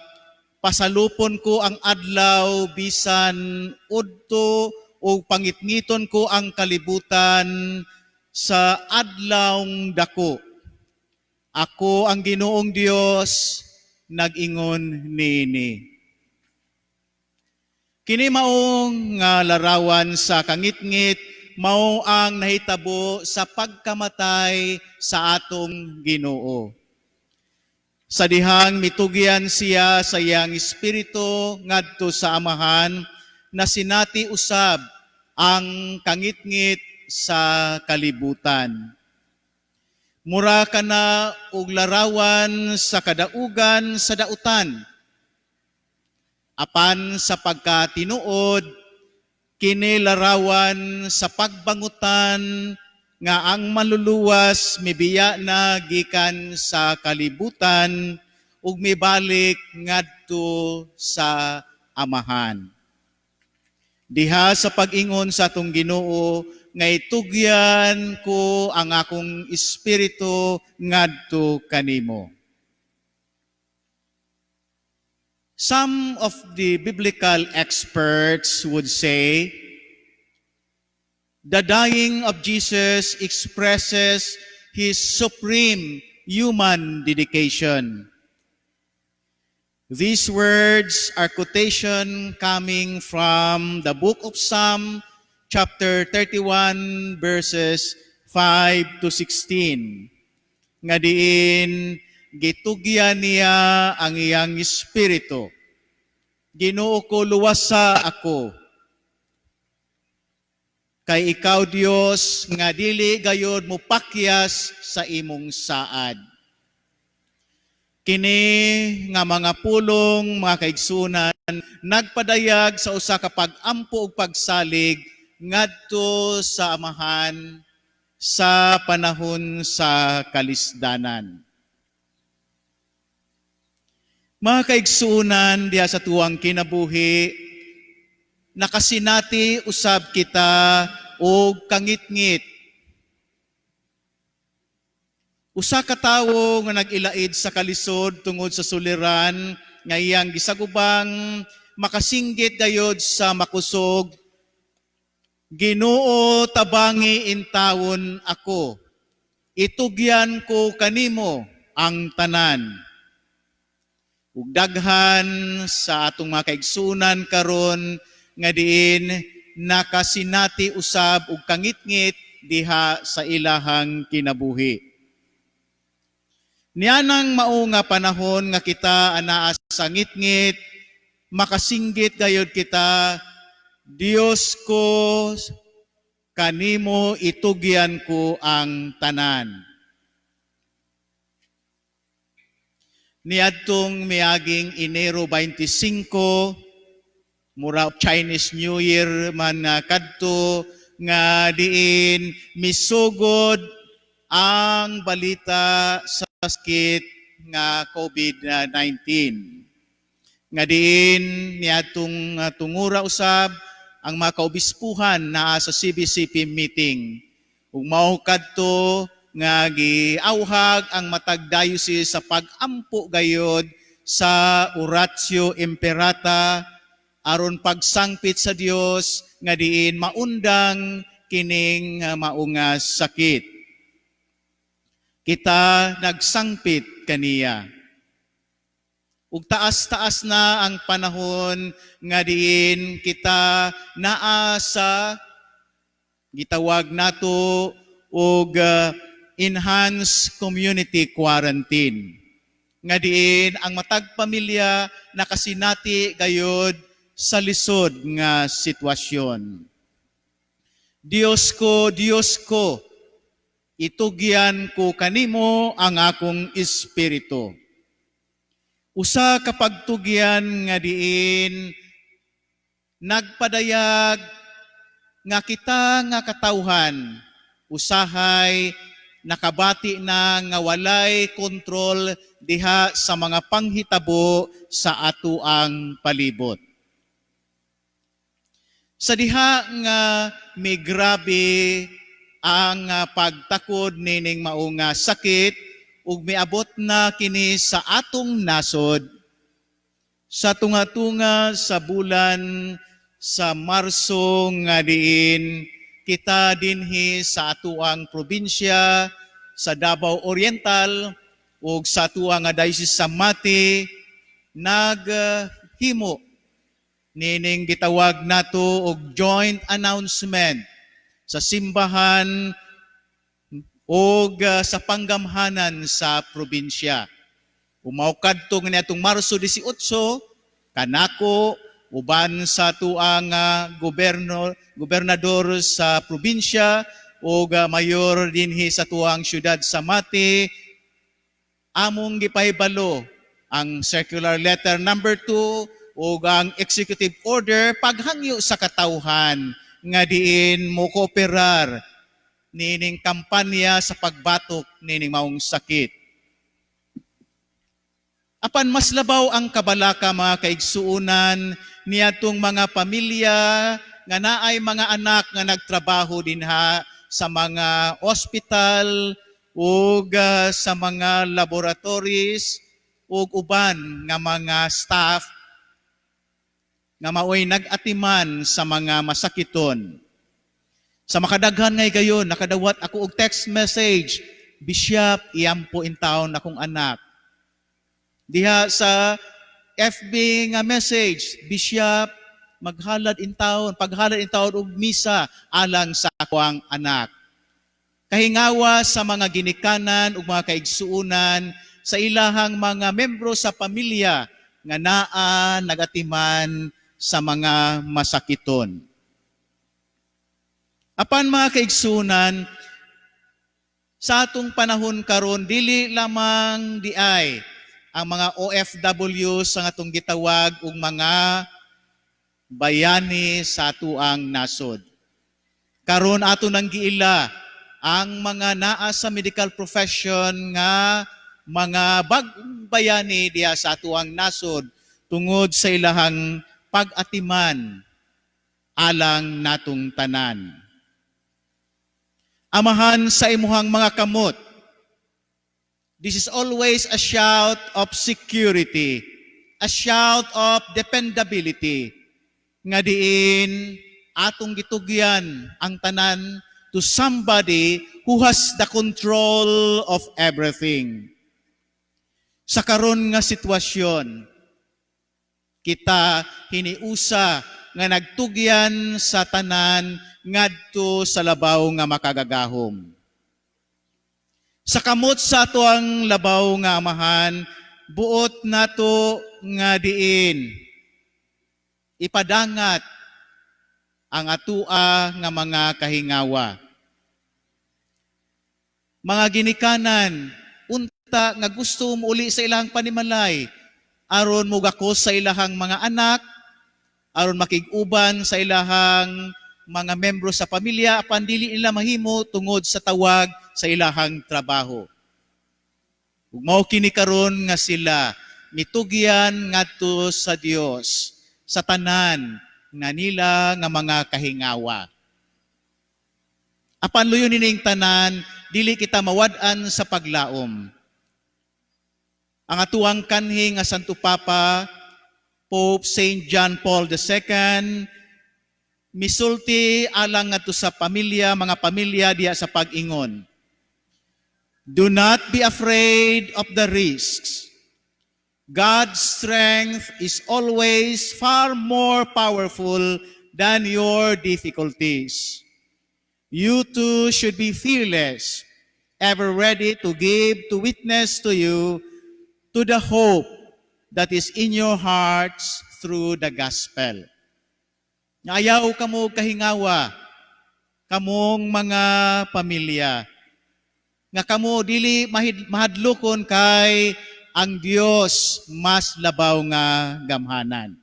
pasalupon ko ang adlaw bisan udto ug pangitngiton ko ang kalibutan sa adlawng dako. Ako ang Ginoong Dios, nag-ingon niini. Kini maong nga larawan sa kangitngit, mao ang nahitabo sa pagkamatay sa atong Ginoo. Sa dihang mitugyan siya sa iyang espiritu ngadto sa Amahan, na sinati usab ang kangitngit sa kalibutan. Mura ka na og larawan sa kadaugan sa dautan. Apan sa pagkatinuod, kini larawan sa pagbangutan nga ang maluluwas mibiya na gikan sa kalibutan ug mibalik ngadto sa Amahan. Diha sa pag-ingon sa atong Ginoo nga itugyan ko ang akong espiritu ngadto kanimo. Some of the biblical experts would say the dying of Jesus expresses his supreme human dedication. These words are quotation coming from the book of Psalm, chapter 31, verses 5 to 16. Nga diin, gitugyan niya ang iyang espiritu. Ginoo ko, luwasa ako. Kay ikaw, Dios, nga dili gayod mopakyas sa imong saad. Kini nga mga pulong, mga kaigsunan, nagpadayag sa usa ka pag-ampo ug pagsalig ngadto sa Amahan sa panahon sa kalisdanan. Mga kaigsunan, diha sa tuwang kinabuhi, nakasinati usab kita og kangitngit. Usa ka tawo nga nag-ilaid sa kalisod tungod sa suliran nga iyang gisagubang makasinggit gayod sa makusog, Ginoo, tabangi intawon ako. Itugyan ko kanimo ang tanan. Ug daghan sa atong mga kaigsunan karon nga diin nakasinati usab og kangitngit diha sa ilahang kinabuhi. Nianang mao nga panahon nga kita anaa sa ngitngit, makasinggit gayod kita, "Dios ko, kanimo itugyan ko ang tanan." Niadtong miaging Enero 25, mura Chinese New Year man nga kadto, nga diin misugod ang balita sa sakit nga COVID-19. Nga diin niadtong tungura usab ang mga kaobispuhan naa sa CBCP meeting. Ug mao kadto nga giawhag ang matag diocese sa pag-ampo gayod sa Oratio Imperata aron pagsangpit sa Dios nga diin maundang kining mao nga sakit. Kita nagsangpit kaniya. Ug taas-taas na ang panahon nga diin kita naa sa gitawag nato og enhanced community quarantine. Nga diin ang matag pamilya nakasinati gayod sa lisod nga sitwasyon. Diyos ko, Diyos ko, itugyan ko kanimo ang akong espiritu. Usa ka pagtugyan nga diin nagpadayag nga kita nga katawhan usahay nakabati na nga walay kontrol diha sa mga panghitabo sa atuang palibot. Sa diha nga migrabe ang pagtakod nining mao nga sakit ug miabot na kini sa atong nasod sa tunga-tunga sa bulan sa Marso nga diin kita dinhi sa atuang probinsya sa Davao Oriental ug sa atuang nga diocese sa Mati naghimo nining gitawag nato og joint announcement sa simbahan og sa panggamhanan sa probinsya. Umaw kadto nga niadtong Marso 18 kanako uban sa tuang gobernador sa probinsya ug mayor dinhi sa tuang syudad sa Mati, among gipahibalo ang circular letter number 2 ug ang executive order paghangyo sa katawhan nga diin mo kooperar nining kampanya sa pagbatok nining maong sakit. Apan mas labaw ang kabalaka, mga kaigsuonan, niadtong mga pamilya nga naay mga anak nga nagtrabaho dinha sa mga ospital ug sa mga laboratories ug uban nga mga staff nga maoy nag-atiman sa mga masakiton. Sa makadaghan ngay gayon, nakadawat ako og text message, "Bishop, iampo in town akong anak." Diha sa FB nga message, "Bishop, maghalad in town, paghalad in town og misa alang sa akoang anak." Kahingawa sa mga ginikanan ug mga kaigsuonan sa ilahang mga membro sa pamilya nga naa nagatiman sa mga masakiton. Apan mga kaigsuonan, sa atong panahon karon dili lamang diay ang mga OFW sa atong gitawag og mga bayani sa atuang nasod. Karon ato nang giila ang mga naa sa medical profession nga mga bag-ong bayani diha sa atuang nasod tungod sa ilahang pag-atiman alang natong tanan. Amahan sa imuhang mga kamot. This is always a shout of security, a shout of dependability. Nga diin atong gitugyan ang tanan to somebody who has the control of everything. Sa karon nga sitwasyon, kita hiniusa nga nagtugyan sa tanan ngadto sa labaw nga makagagahom. Sa kamot sa atoang labaw nga Amahan, buot nato nga diin ipadangat ang atua nga mga kahingawa. Mga ginikanan, unta nga gusto muuli sa ilang panimalay, aron mugakos sa ilahang mga anak, aron makig-uban sa ilahang mga membro sa pamilya, apan dili nila mahimo tungod sa tawag sa ilahang trabaho. Ug mao kini karon nga sila mitugyan ngadto sa Dios sa tanan nga nila nga mga kahingawa. Apan luyo nining tanan, dili kita mawad-an sa paglaom. Ang atuang kanhi nga Santo Papa, Pope Saint John Paul II, misulti alang ngadto sa pamilya, mga pamilya diha sa pag-ingon. "Do not be afraid of the risks. God's strength is always far more powerful than your difficulties. You too should be fearless, ever ready to give to witness to you to the hope that is in your hearts through the gospel." Nga ayaw kamo kahingawa, kamong mga pamilya, nga kamo dili mahadlokon kay ang Dios mas labaw nga gamhanan.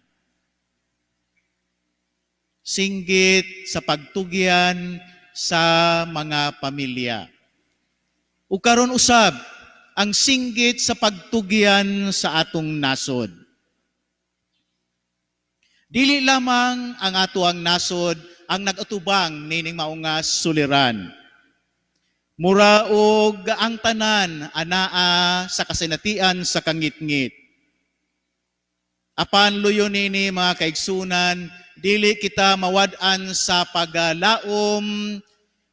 Singgit sa pagtugyan sa mga pamilya. Ug karon usab ang singgit sa pagtugyan sa atong nasod. Dili lamang ang ato ang nasod ang nag-atubang nining mao nga suliran. Mura og ang tanan anaa sa kasinatian sa kangitngit. Apan luyo nini, mga kaigsunan, dili kita mawad-an sa pagalaom,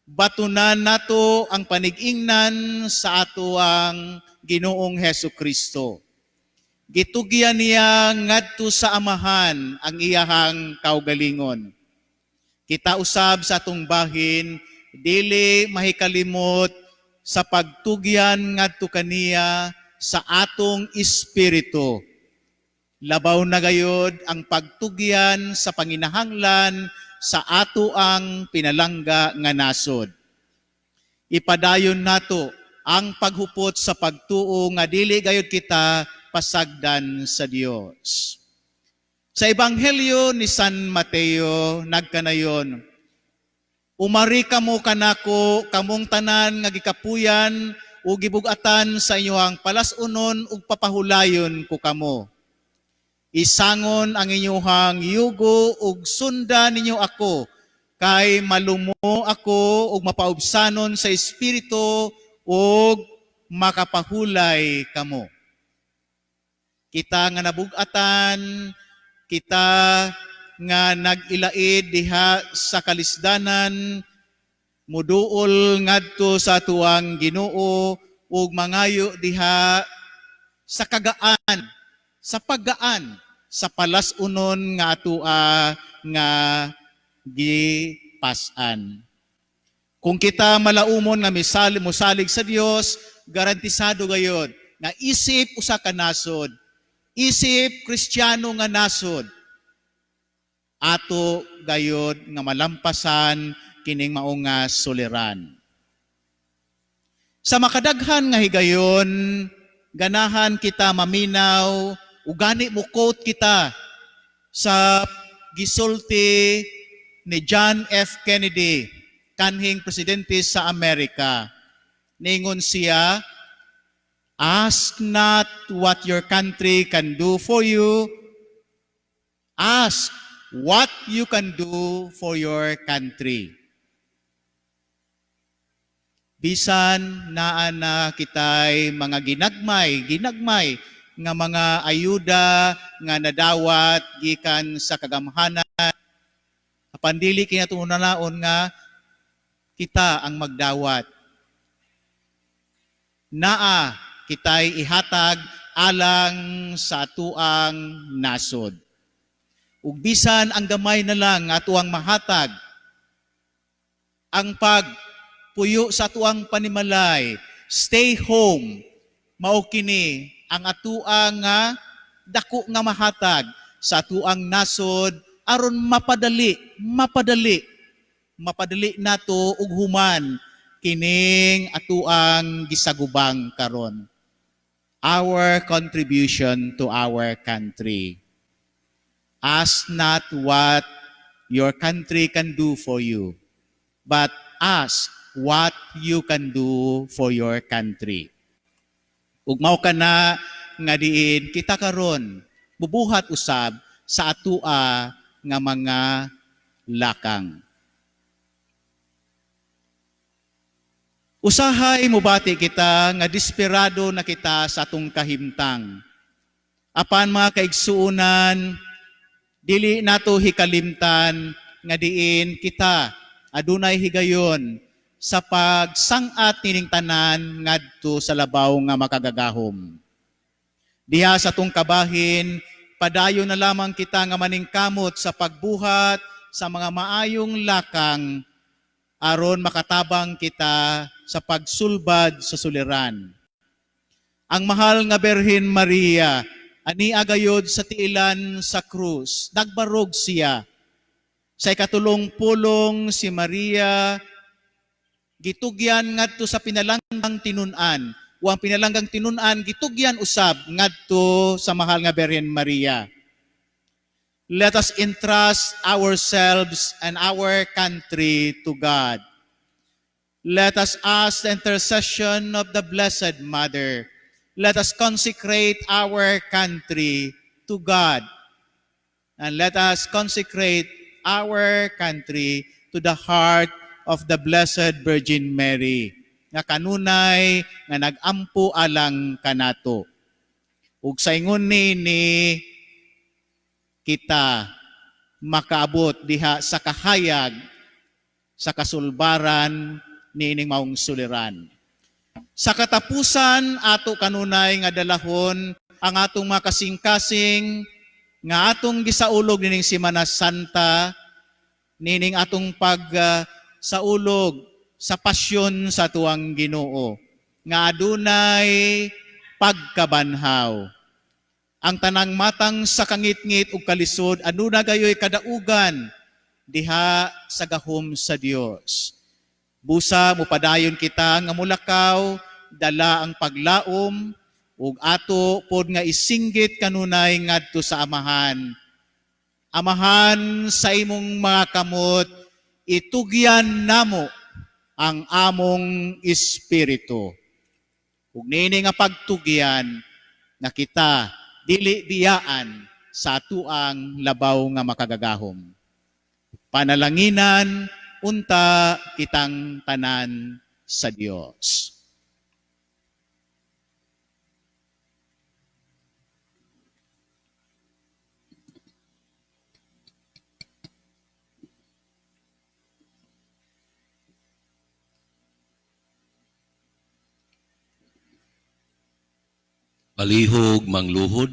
batunan nato ang panigingnan sa ato ang Ginoong Heso Kristo. Gitugyan niya ngadto sa Amahan ang iyahang kaugalingon. Kita usab sa atong bahin, dili mahikalimot sa pagtugyan ngadto kaniya sa atong espiritu. Labaw na gayod ang pagtugyan sa panginahanglan sa ato ang pinalangga nga nasod. Ipadayon nato ang paghupot sa pagtuo nga dili gayod kita pasagdan sa Dios. Sa Ebanghelyo ni San Mateo nagkanayon, "Umari kamo kanako, kamong tanan nga gikapuyan ug gibug-atan sa inyohang palas-unon, ug papahulayon ko kamo. Isangon ang inyohang yugo ug sunda ninyo ako, kay malumo ako ug mapaubsanon sa espiritu, ug makapahulay kamo." Kita nga nabug-atan, kita nga nag-ilaid diha sa kalisdanan, muduol ngadto sa atuang Ginoo ug mangayo diha sa kagaan, sa paggaan sa palas-unon nga atua nga gipas-an. Kung kita malaumon nga misali mosalig sa Dios, garantisado gayod nga isip usa ka nasod, isip Kristiyano nga nasod, ato gayod nga malampasan kining mao nga suliran. Sa makadaghan nga higayon, ganahan kita maminaw, ugani mo quote kita sa gisulti ni John F. Kennedy, kanhing presidente sa Amerika. Ningon siya, "Ask not what your country can do for you, ask what you can do for your country." Bisan naa na kitay mga ginagmay, ginagmay nga mga ayuda nga nadawat gikan sa kagamhanan, apan dili kinatunaon nga kita ang magdawat. Naa kitay ihatag alang sa atuang nasod. Ug bisan ang gamay na lang nga atuang mahatag, ang pagpuyo sa atuang panimalay, stay home, mao kini ang atuang nga dako nga mahatag sa atuang nasod aron mapadali, mapadali, mapadali nato ug human kining atuang gisagubang karon. Our contribution to our country. Ask not what your country can do for you, but ask what you can do for your country. Ug mao kana nga diin kita karon bubuhat usab sa atua nga mga lakang. Usahay mubati kita nga desperado na kita sa atong kahimtang. Apan mga kaigsuonan, dili nato hikalimtan nga diin kita adunay higayon sa pagsang-at nining tanan ngadto sa labaw nga makagagahom. Diha sa atong kabahin, padayon na lamang kita nga maningkamot sa pagbuhat sa mga maayong lakang aron makatabang kita sa pagsulbad sa suliran. Ang mahal nga Birhen Maria, ani agayod sa tiilan sa krus, nagbarog siya. Sa ikatulong pulong si Maria, gitugyan ngadto sa pinalanggang tinun-an. O ang pinalanggang tinun-an, gitugyan usab ngadto sa mahal nga Birhen Maria. Let us entrust ourselves and our country to God. Let us ask the intercession of the Blessed Mother. Let us consecrate our country to God. And let us consecrate our country to the heart of the Blessed Virgin Mary, nga kanunay nga nag-ampo alang kanato. Ug sa ingon ni kita makaabot diha sa kahayag sa kasulbaran niining maong suliran. Sa katapusan ato kanunay nga dalahon ang atong mga kasing-kasing nga atong gisaulog nining Semana Santa, nining atong pag saulog sa pasyon sa tuang Ginoo nga adunay pagkabanhaw. Ang tanang matang sa kangitngit ug kalisod aduna gayoy kadaugan diha sa gahom sa Dios. Busa mupadayon kita nga mulakaw dala ang paglaom ug ato pod nga isinggit kanunay ngadto sa Amahan. Amahan, sa imong mga kamot itugyan namo ang among espiritu. Ug niini nga pagtugyan na kita dili biyaan sa atuang labaw nga makagagahom. Panalanginan unta kitang tanan sa Dios. Palihog mangluhod.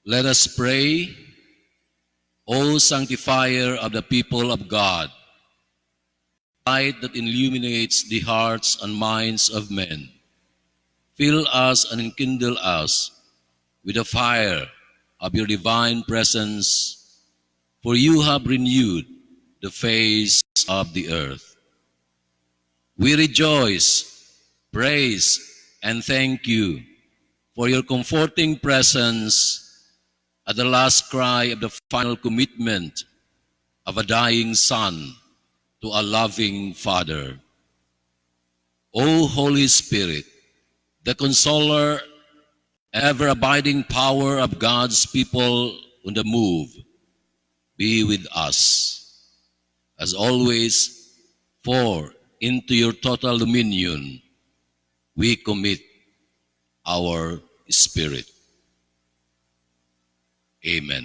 Let us pray. O sanctifier of the people of God, light that illuminates the hearts and minds of men, fill us and enkindle us with the fire of your divine presence, for you have renewed the face of the earth. We rejoice, praise, and thank you for your comforting presence at the last cry of the final commitment of a dying son to a loving Father. O Holy Spirit, the consoler, ever-abiding power of God's people on the move, be with us, as always, for into your total dominion we commit our spirit. Amen.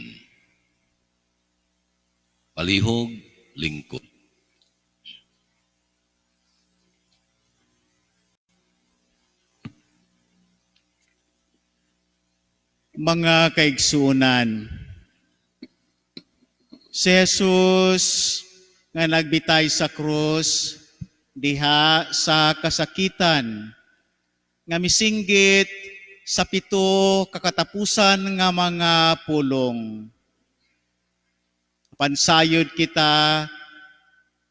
Palihog, lingkod. Mga kaigsuonan, si Jesus nga nagbitay sa krus diha sa kasakitan nga misinggit sa pito kakatapusan nga mga pulong. Pansayod kita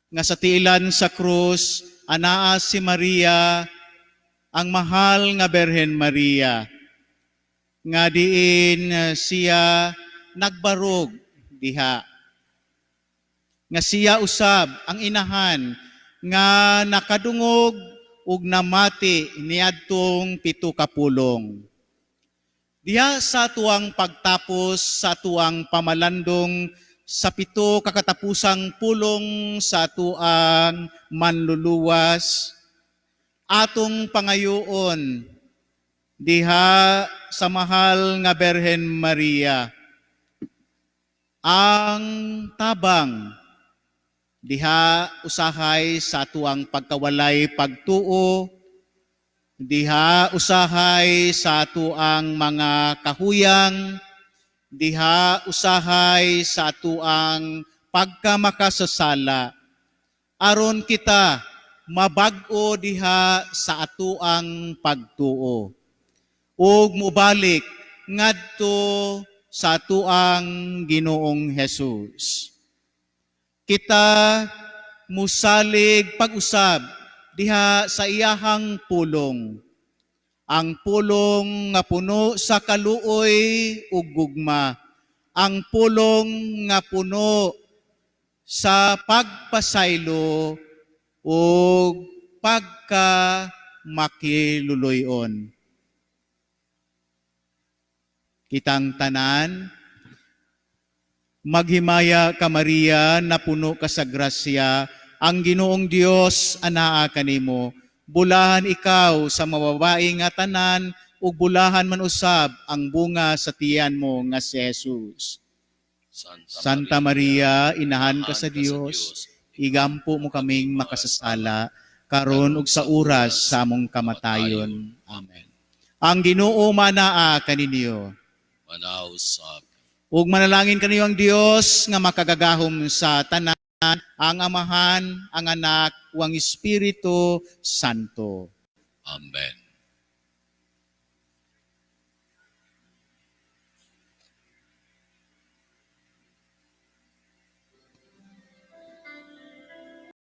nga sa tiilan sa krus anaa si Maria, ang mahal nga Berhen Maria, nga diin siya nagbarog diha. Nga siya usab ang inahan nga nakadungog ug namati niadtong pito ka pulong. Diha sa tuang pagtapos sa tuang pamalandong sa pito kakatapusang pulong sa tuang Manluluwas, atong pangayoon diha sa mahal nga Berhen Maria ang tabang diha usahay sa tuang pagkawalay pagtuo, diha usahay sa tuang mga kahuyang, diha usahay sa tuang pagkamakasasala, aron kita mabag-o diha sa atuang pagtuo ug mobalik ngadto sa atuang Ginoong Hesus. Kita musalig pag-usab diha sa iyahang pulong, ang pulong nga puno sa kaluoy ug gugma, ang pulong nga puno sa pagpasaylo ug pagka makiluloy-on. Kitang tanan, maghimaya ka, Maria, napuno ka sa grasya, ang Ginoong Dios anaa kanimo. Bulahan ikaw sa mababae nga tanan, ug bulahan man usab ang bunga sa tiyan mo nga si Jesus. Santa Maria, inahan ka sa Dios, igampo mo kaming makasasala, karon ug sa oras sa among kamatayon. Amen. Ang Ginoo manaa kaninyo. Manaw sa Ug manalangin kaniyo ang Dios nga makagagahom sa tanan, ang Amahan, ang Anak, ug ang Espiritu Santo. Amen.